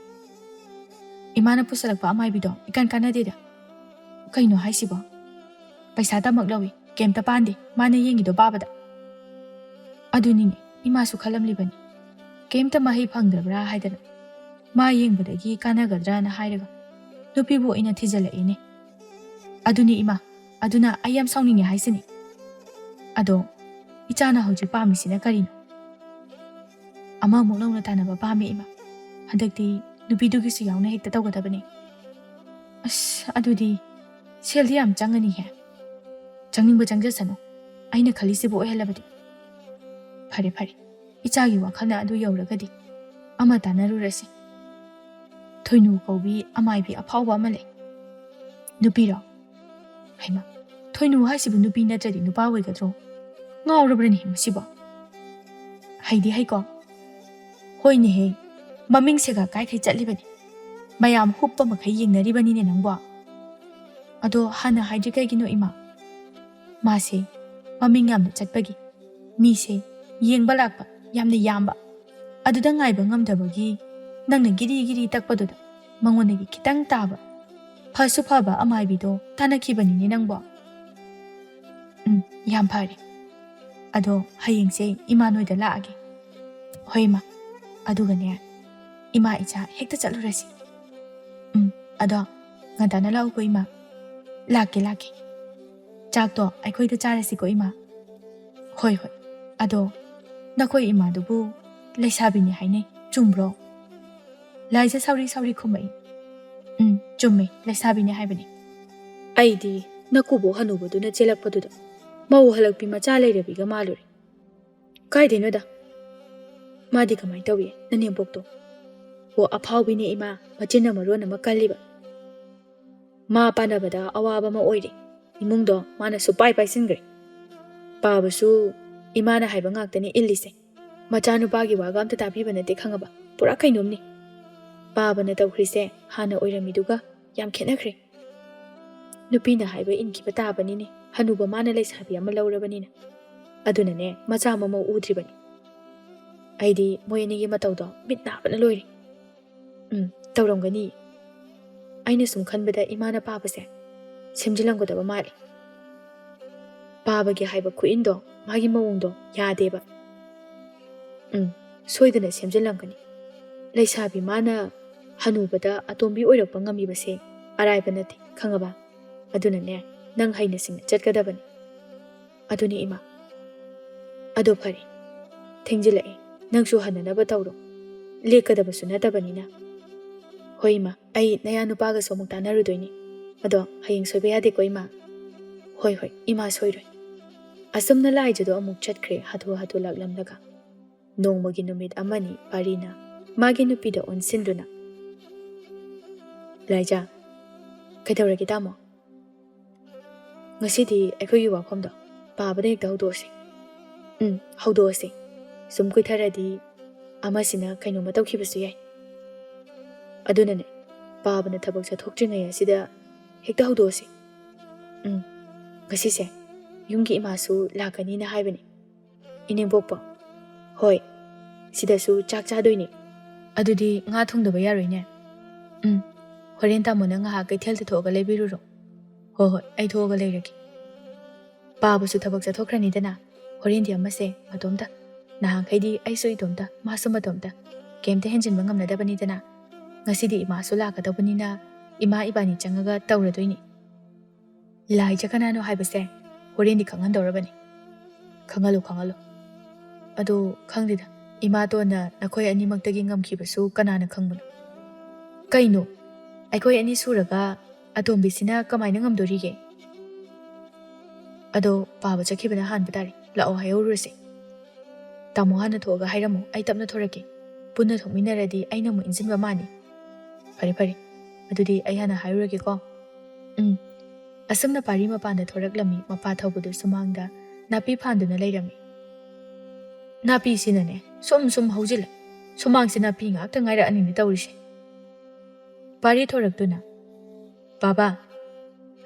"ꯏꯃꯥꯅ ꯄꯨꯁꯜꯂꯛꯄ ꯑꯃꯥꯏꯕꯤꯗꯣ ꯏꯀꯥꯟ ꯀꯥꯟꯅꯗꯦꯗ꯫" "ꯀꯩꯅꯣ ꯍꯥꯏꯁꯤꯕꯣ? ꯄꯩꯁꯥ ꯇꯃꯛ ꯂꯧꯏ, ꯀꯩꯝꯇ ꯄꯥꯟꯗꯦ ꯃꯥꯅ ꯌꯦꯡꯉꯤꯗꯣ ꯄꯥꯕꯗ꯫" ꯑꯗꯨꯅꯤꯅꯦ, ꯏꯃꯥꯁꯨ ꯈꯜꯂꯝꯂꯤꯕꯅꯤ, ꯀꯩꯝꯇ ꯃꯍꯩ ꯐꯪꯗ꯭ꯔꯕ꯭ꯔꯥ ꯍꯥꯏꯗꯅ꯫ ꯃꯥ ꯌꯦꯡꯕꯗꯒꯤ ꯀꯥꯟꯅꯒꯗ꯭ꯔꯥꯅ ꯍꯥꯏꯔꯒ ꯅꯨꯄꯤꯕꯨ ꯑꯣꯏꯅ ꯊꯤꯖꯤꯜꯂꯛꯏꯅꯦ꯫ ꯑꯗꯨꯅꯤ ꯏꯃꯥ, ꯑꯗꯨꯅ ꯑꯩ ꯌꯥꯝ ꯁꯥꯎꯅꯤꯡꯉꯦ ꯍꯥꯏꯁꯤꯅꯤ꯫ ꯑꯗꯣ ꯏꯆꯥꯅ ꯍꯧꯖꯤꯛ ꯄꯥꯝꯃꯤꯁꯤꯅ ꯀꯔꯤꯅꯣ? ꯑꯃꯃꯨꯛ ꯅꯧꯅ ꯇꯥꯟꯅꯕ ꯄꯥꯝꯃꯦ ꯏꯃꯥ꯫ ꯍꯟꯗꯛꯇꯤ ꯅꯨꯄꯤꯗꯨꯒꯤꯁꯨ ꯌꯥꯎꯅ ꯍꯦꯛꯇ ꯇꯧꯒꯗꯕꯅꯤ꯫ ꯑꯁ, ꯑꯗꯨꯗꯤ ꯁꯦꯜꯗꯤ ꯌꯥꯝ ꯆꯪꯉꯅꯤꯍꯦ꯫ ꯆꯪꯅꯤꯡꯕ ꯆꯪꯖꯁꯅꯨ, ꯑꯩꯅ ꯈꯜꯂꯤꯁꯤꯕꯨ ꯑꯣꯏꯍꯜꯂꯕꯗꯤ꯫ ꯐꯔꯦ ꯐꯔꯦ, ꯏꯆꯥꯒꯤ ꯋꯥꯈꯜꯅ ꯑꯗꯨ ꯌꯧꯔꯒꯗꯤ ꯑꯃ ꯇꯥꯟꯅꯔꯨꯔꯁꯤ꯫ ꯊꯣꯏꯅꯨ ꯀꯧꯕꯤ ꯑꯃꯥꯏꯕꯤ ꯑꯐꯥꯎꯕ ꯑꯃ ꯂꯩ꯫ ꯅꯨꯄꯤꯔꯣ? ꯍꯩꯃꯥ, ꯊꯣꯏꯅꯨ ꯍꯥꯏꯁꯤꯕꯨ ꯅꯨꯄꯤ ꯅꯠꯇ꯭ꯔꯗꯤ ꯅꯨꯄꯥ ꯑꯣꯏꯒꯗ꯭ꯔꯣ? ꯉꯥꯎꯔꯕ꯭ꯔꯅꯦ ꯃꯁꯤꯕꯣ? ꯍꯩꯗꯤ ꯍꯩꯀꯣ? ꯍꯣꯏꯅꯦꯍꯦ, ꯃꯃꯤꯡ ꯁꯦꯒꯥ ꯀꯥꯏꯈꯩ ꯆꯠꯂꯤꯕꯅꯤ꯫ ꯃꯌꯥꯝ ꯍꯨꯞꯄ ꯃꯈꯩ ꯌꯦꯡꯅꯔꯤꯕꯅꯤꯅꯦ ꯅꯪꯕꯣ꯫ ꯑꯗꯣ ꯍꯥꯟꯅ ꯍꯥꯏꯗ꯭ꯔꯤ ꯀꯩꯒꯤꯅꯣ ꯏꯃꯥ? ꯃꯥꯁꯦ ꯃꯃꯤꯡ ꯌꯥꯝꯅ ꯆꯠꯄꯒꯤ, ꯃꯤꯁꯦ ꯌꯦꯡꯕ ꯂꯥꯛꯄ ꯌꯥꯝꯅ ꯌꯥꯝꯕ, ꯑꯗꯨꯗ ꯉꯥꯏꯕ ꯉꯝꯗꯕꯒꯤ ꯅꯪꯅ ꯒꯤꯔꯤ ꯒꯤꯔꯤ ꯇꯛꯄꯗꯨꯗ ꯃꯉꯣꯟꯗꯒꯤ ꯈꯤꯇꯪ ꯇꯥꯕ꯫ ꯐꯁꯨ ꯐꯕ ꯑꯃꯥꯏꯕꯤꯗꯣ ꯇꯥꯟꯅꯈꯤꯕꯅꯤꯅꯦ ꯅꯪꯕꯣ꯫ ꯎꯝ, ꯌꯥꯝ ꯐꯔꯦ꯫ ꯑꯗꯣ ꯍꯌꯦꯡꯁꯦ ꯏꯃꯥ ꯅꯣꯏꯗ ꯂꯥꯛꯑꯒꯦ꯫ ꯍꯣꯏ ꯏꯃꯥ, ꯑꯗꯨꯒꯅꯦ ꯏꯃꯥ ꯏꯆꯥ ꯍꯦꯛꯇ ꯆꯠꯂꯨꯔꯁꯤ꯫ ꯎꯝ, ꯑꯗꯣ ꯉꯟꯇꯥꯅ ꯂꯥꯛꯎꯀꯣ ꯏꯃꯥ꯫ ꯂꯥꯛꯀꯦ, ꯂꯥꯛꯀꯦ꯫ ꯆꯥꯛꯇꯣ ꯑꯩꯈꯣꯏꯗ ꯆꯥꯔꯁꯤꯀꯣ ꯏꯃꯥ꯫ ꯍꯣꯏ, ꯍꯣꯏ꯫ ꯑꯗꯣ ꯅꯈꯣꯏ ꯏꯃꯥꯗꯨꯕꯨ ꯂꯩꯁꯥꯕꯤꯅꯤ ꯍꯥꯏꯅꯩ, ꯆꯨꯝꯕ꯭ꯔꯣ? ꯂꯥꯏꯖ ꯁꯥꯎꯔꯤ ꯁꯥꯎꯔꯤ ꯈꯨꯝꯃꯛꯏ꯫ ꯎꯝ, ꯆꯨꯝꯃꯦ, ꯂꯩꯁꯥꯕꯤꯅꯤ ꯍꯥꯏꯕꯅꯤ꯫ ꯑꯩꯗꯤ ꯅꯀꯨꯕꯣꯛ ꯍꯅꯨꯕꯗꯨꯅ ꯆꯦꯜꯂꯛꯄꯗꯨꯗ ꯃꯧ ꯍꯜꯂꯛꯄꯤ ꯃꯆꯥ ꯂꯩꯔꯕꯤꯒ ꯃꯥꯜꯂꯨꯔꯦ꯫ ꯀꯥꯏꯗꯩꯅꯣꯗ? ꯃꯥꯗꯤ ꯀꯃꯥꯏꯅ ꯇꯧꯏ, ꯅꯅꯦꯝꯕꯣꯛꯇꯣ? ꯑꯣ, ꯑꯐꯥꯎꯕꯤꯅꯦ ꯏꯃꯥ, ꯃꯆꯤꯟꯅ ꯃꯔꯣꯟ ꯑꯃ ꯀꯜꯂꯤꯕ꯫ ꯃꯥ ꯄꯥꯟꯅꯕꯗ ꯑꯋꯥꯕ ꯑꯃ ꯑꯣꯏꯔꯦ꯫ ꯏꯃꯨꯡꯗꯣ ꯃꯥꯅ ꯁꯨꯄꯥꯏ ꯄꯥꯏꯁꯤꯟꯈ꯭ꯔꯦ꯫ ꯄꯥꯕꯁꯨ ꯏꯃꯥꯅ ꯍꯥꯏꯕ ꯉꯥꯛꯇꯅꯦ ꯏꯜꯂꯤꯁꯦ꯫ ꯃꯆꯥꯅꯨꯄꯥꯒꯤ ꯋꯥꯒ ꯑꯝꯇ ꯇꯥꯕꯤꯕ ꯅꯠꯇꯦ ꯈꯪꯉꯕ? ꯄꯨꯔꯥ ꯀꯩꯅꯣꯝꯅꯤ꯫ ꯄꯥꯕꯅ ꯇꯧꯈ꯭ꯔꯤꯁꯦ ꯍꯥꯟꯅ ꯑꯣꯏꯔꯝꯃꯤꯗꯨꯒ ꯌꯥꯝ ꯈꯦꯠꯅꯈ꯭ꯔꯦ꯫ ꯅꯨꯄꯤꯅ ꯍꯥꯏꯕ ꯏꯟꯈꯤꯕ ꯇꯥꯕꯅꯤꯅꯦ, ꯍꯅꯨꯕ ꯃꯥꯅ ꯂꯩꯁꯥꯕꯤ ꯑꯃ ꯂꯧꯔꯕꯅꯤꯅ꯫ ꯑꯗꯨꯅꯅꯦ ꯃꯆꯥ ꯃꯃꯧ ꯎꯗ꯭ꯔꯤꯕꯅꯤ꯫ ꯑꯩꯗꯤ ꯃꯣꯏ ꯑꯅꯤꯒꯤ ꯃꯇꯧꯗꯣ ꯃꯤꯠ ꯅꯥꯕꯅ ꯂꯣꯏꯔꯦ꯫ ꯎꯝ, ꯇꯧꯔꯝꯒꯅꯤ꯫ ꯑꯩꯅ ꯁꯨꯝ ꯈꯟꯕꯗ ꯏꯃꯥꯅ ꯄꯥꯕꯁꯦ ꯁꯦꯝꯖꯤꯜꯂꯝꯒꯗꯕ ꯃꯥꯜꯂꯦ꯫ ꯄꯥꯕꯒꯤ ꯍꯥꯏꯕ ꯈꯨꯏꯟꯗꯣ, ꯃꯥꯒꯤ ꯃꯑꯣꯡꯗꯣ ꯌꯥꯗꯦꯕ꯫ ꯎꯝ, ꯁꯣꯏꯗꯅ ꯁꯦꯝꯖꯤꯜꯂꯝꯒꯅꯤ꯫ ꯂꯩꯁꯥꯕꯤ ꯃꯥꯅ ꯍꯅꯨꯕꯗ ꯑꯇꯣꯝꯕꯤ ꯑꯣꯏꯔꯛꯄ ꯉꯝꯃꯤꯕꯁꯦ ꯑꯔꯥꯏꯕ ꯅꯠꯇꯦ, ꯈꯪꯉꯕ? ꯑꯗꯨꯅꯅꯦ, ꯅꯪ ꯍꯩꯅ ꯁꯤꯡꯅ ꯆꯠꯀꯗꯕꯅꯤ꯫ ꯑꯗꯨꯅꯤ ꯏꯃꯥ꯫ ꯑꯗꯣ ꯐꯔꯦ, ꯊꯦꯡꯖꯤꯜꯂꯛꯑꯦ, ꯅꯪꯁꯨ ꯍꯟꯅꯅꯕ ꯇꯧꯔꯣ꯫ ꯂꯦꯛꯀꯗꯕꯁꯨ ꯅꯠꯇꯕꯅꯤꯅ꯫ ꯍꯣꯏ ꯏꯃꯥ, ꯑꯩ ꯅꯌꯥ ꯅꯨꯄꯥꯒꯁꯨ ꯑꯃꯨꯛ ꯇꯥꯟꯅꯔꯨꯗꯣꯏꯅꯤ꯫ ꯑꯗꯣ ꯍꯌꯦꯡ ꯁꯣꯏꯕ ꯌꯥꯗꯦꯀꯣ ꯏꯃꯥ? ꯍꯣꯏ ꯍꯣꯏ, ꯏꯃꯥ ꯁꯣꯏꯔꯣꯏ꯫ ꯑꯁꯨꯝꯅ ꯂꯥꯏꯖꯗꯣ ꯑꯃꯨꯛ ꯆꯠꯈ꯭ꯔꯦ ꯍꯥꯊꯨ ꯍꯥꯊꯨ ꯂꯥꯛꯂꯝꯂꯒ꯫ ꯅꯣꯡꯃꯒꯤ ꯅꯨꯃꯤꯠ ꯑꯃꯅꯤ ꯄꯥꯔꯤꯅ ꯃꯥꯒꯤ ꯅꯨꯄꯤꯗ ꯑꯣꯟꯁꯤꯟꯗꯨꯅ, "ꯂꯥꯏꯖꯥ, ꯀꯩꯗꯧꯔꯒꯦ ꯇꯥꯃꯣ? ꯉꯁꯤꯗꯤ ꯑꯩꯈꯣꯏꯒꯤ ꯋꯥꯐꯝꯗꯣ ꯄꯥꯕꯗ ꯍꯦꯛꯇ ꯍꯧꯗꯣꯛꯑꯁꯤ꯫ ꯎꯝ, ꯍꯧꯗꯣꯛꯑꯁꯤ꯫ ꯁꯨꯝ ꯀꯨꯏꯊꯔꯗꯤ ꯑꯃꯁꯤꯅ ꯀꯩꯅꯣꯝꯃ ꯇꯧꯈꯤꯕꯁꯨ ꯌꯥꯏ꯫ ꯑꯗꯨꯅꯅꯦ, ꯄꯥꯕꯅ ꯊꯕꯛ ꯆꯠꯊꯣꯛꯇ꯭ꯔꯤꯉꯩ ꯑꯁꯤꯗ ꯍꯦꯛꯇ ꯍꯧꯗꯣꯛꯑꯁꯤ꯫ ꯎꯝ, ꯉꯁꯤꯁꯦ ꯌꯨꯝꯒꯤ ꯏꯃꯥꯁꯨ ꯂꯥꯛꯀꯅꯤꯅ ꯍꯥꯏꯕꯅꯤ꯫ ꯏꯅꯦꯝꯕꯣꯛꯄꯣ?" "ꯍꯣꯏ, ꯁꯤꯗꯁꯨ ꯆꯥꯛ ꯆꯥꯗꯣꯏꯅꯦ꯫ ꯑꯗꯨꯗꯤ ꯉꯥ ꯊꯣꯡꯗꯕ ꯌꯥꯔꯣꯏꯅꯦ?" "ꯎꯝ, ꯍꯣꯔꯦꯟ ꯇꯥꯃꯣꯅ ꯉꯥꯏꯍꯥꯛ ꯀꯩꯊꯦꯜꯗ ꯊꯣꯛꯑꯒ ꯂꯩꯕꯤꯔꯨꯔꯣ꯫ ꯍꯣꯏ ꯍꯣꯏ, ꯑꯩ ꯊꯣꯛꯑꯒ ꯂꯩꯔꯒꯦ꯫ ꯄꯥꯕꯁꯨ ꯊꯕꯛ ꯆꯠꯊꯣꯛꯈ꯭ꯔꯅꯤꯗꯅ, ꯍꯣꯔꯦꯟꯗꯤ ꯑꯃꯁꯦ ꯃꯇꯣꯝꯇ꯫ ꯅꯍꯥꯟꯈꯩꯗꯤ ꯑꯩꯁꯨ ꯏꯇꯣꯝꯇ, ꯃꯥꯁꯨ ꯃꯇꯣꯝꯇ, ꯀꯩꯝꯇ ꯍꯦꯟꯖꯤꯟꯕ ꯉꯝꯅꯗꯕꯅꯤꯗꯅ꯫ ꯉꯁꯤꯗꯤ ꯏꯃꯥꯁꯨ ꯂꯥꯛꯀꯗꯧꯕꯅꯤꯅ ꯏꯃꯥ ꯏꯕꯥꯅꯤ ꯆꯪꯉꯒ ꯇꯧꯔꯗꯣꯏꯅꯤ꯫ ꯂꯥꯏꯖ ꯀꯅꯥꯅꯣ ꯍꯥꯏꯕꯁꯦ ꯍꯣꯔꯦꯟꯗꯤ ꯈꯪꯍꯟꯗꯧꯔꯕꯅꯤ꯫ ꯈꯪꯍꯜꯂꯨ, ꯈꯪꯍꯜꯂꯨ꯫ ꯑꯗꯣ ꯈꯪꯗꯦꯗ, ꯏꯃꯥꯇꯣꯟꯅ ꯅꯈꯣꯏ ꯑꯅꯤꯃꯛꯇꯒꯤ ꯉꯝꯈꯤꯕꯁꯨ ꯀꯅꯥꯅ ꯈꯪꯕꯅꯣ? ꯀꯩꯅꯣ? ꯑꯩꯈꯣꯏ ꯑꯅꯤ ꯁꯨꯔꯒ ꯑꯇꯣꯝꯕꯤꯁꯤꯅ ꯀꯃꯥꯏꯅ ꯉꯝꯗꯣꯔꯤꯒꯦ? ꯑꯗꯣ ꯄꯥꯕ ꯆꯠꯈꯤꯕꯅ ꯍꯥꯟꯕ ꯇꯥꯔꯦ꯫ ꯂꯥꯛꯑꯣ ꯍꯥꯏꯍꯧꯔꯨꯔꯁꯦ꯫ ꯇꯥꯃꯣ ꯍꯥꯟꯅ ꯊꯣꯛꯑꯒ ꯍꯥꯏꯔꯝꯃꯨ, ꯑꯩ ꯇꯞꯅ ꯊꯣꯔꯛꯀꯦ꯫ ꯄꯨꯟꯅ ꯊꯣꯛꯃꯤꯟꯅꯔꯗꯤ ꯑꯩꯅ ꯑꯃꯨꯛ ꯏꯟꯁꯤꯟꯕ ꯃꯥꯅꯤ꯫ ꯐꯔꯦ, ꯐꯔꯦ꯫ ꯑꯗꯨꯗꯤ ꯑꯩ ꯍꯥꯟꯅ ꯍꯥꯏꯔꯨꯔꯒꯦꯀꯣ꯫ ꯎꯝ꯫ ꯑꯁꯨꯝꯅ ꯄꯥꯔꯤ ꯃꯄꯥꯟꯗ ꯊꯣꯔꯛꯂꯝꯃꯤ ꯃꯄꯥ ꯊꯧꯕꯗꯨ ꯁꯨꯃꯥꯡꯗ ꯅꯥꯄꯤ ꯐꯥꯟꯗꯨꯅ ꯂꯩꯔꯝꯃꯤ꯫ ꯅꯥꯄꯤꯁꯤꯅꯅꯦ ꯁꯨꯝ ꯁꯨꯝ ꯍꯧꯖꯤꯜꯂꯦ꯫ ꯁꯨꯃꯥꯡꯁꯦ ꯅꯥꯄꯤ ꯉꯥꯛꯇ ꯉꯥꯏꯔꯛꯑꯅꯤꯅꯦ ꯇꯧꯔꯤꯁꯦ꯫ ꯄꯥꯔꯤ ꯊꯣꯔꯛꯇꯨꯅ, "ꯕꯥꯕꯥ,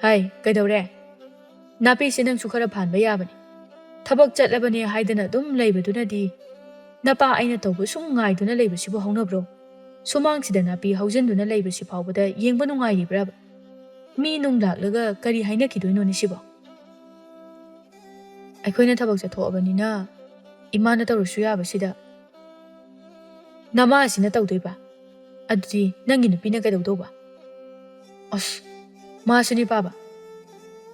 ꯍꯥꯏ, ꯀꯩꯗꯧꯔꯦ? ꯅꯥꯄꯤꯁꯦ ꯅꯪꯁꯨ ꯈꯔ ꯐꯥꯟꯕ ꯌꯥꯕꯅꯤ꯫ ꯊꯕꯛ ꯆꯠꯂꯕꯅꯦ ꯍꯥꯏꯗꯅ ꯑꯗꯨꯝ ꯂꯩꯕꯗꯨꯅꯗꯤ ꯅꯄꯥ ꯑꯩꯅ ꯇꯧꯕ ꯁꯨꯝ ꯉꯥꯏꯗꯨꯅ ꯂꯩꯕꯁꯤꯕꯨ ꯍꯧꯅꯕ꯭ꯔꯣ? ꯁꯨꯃꯥꯡꯁꯤꯗ ꯅꯥꯄꯤ ꯍꯧꯖꯤꯟꯗꯨꯅ ꯂꯩꯕꯁꯤ ꯐꯥꯎꯕꯗ ꯌꯦꯡꯕ ꯅꯨꯡꯉꯥꯏꯔꯤꯕ꯭ꯔꯕ? ꯃꯤ ꯅꯨꯡ ꯂꯥꯛꯂꯒ ꯀꯔꯤ ꯍꯥꯏꯅꯈꯤꯗꯣꯏꯅꯣꯅꯦ ꯁꯤꯕꯣ?" ꯑꯩꯈꯣꯏꯅ ꯊꯕꯛ ꯆꯠꯊꯣꯛꯑꯕꯅꯤꯅ ꯏꯃꯥꯅ ꯇꯧꯔꯁꯨ ꯌꯥꯕꯁꯤꯗ ꯅꯃꯥꯁꯤꯅ ꯇꯧꯗꯣꯏꯕ? ꯑꯗꯨꯗꯤ ꯅꯪꯒꯤ ꯅꯨꯄꯤꯅ ꯀꯩꯗꯧꯗꯧꯕ? ꯑꯁ, ꯃꯥꯁꯨꯅꯤ ꯄꯥꯕ꯫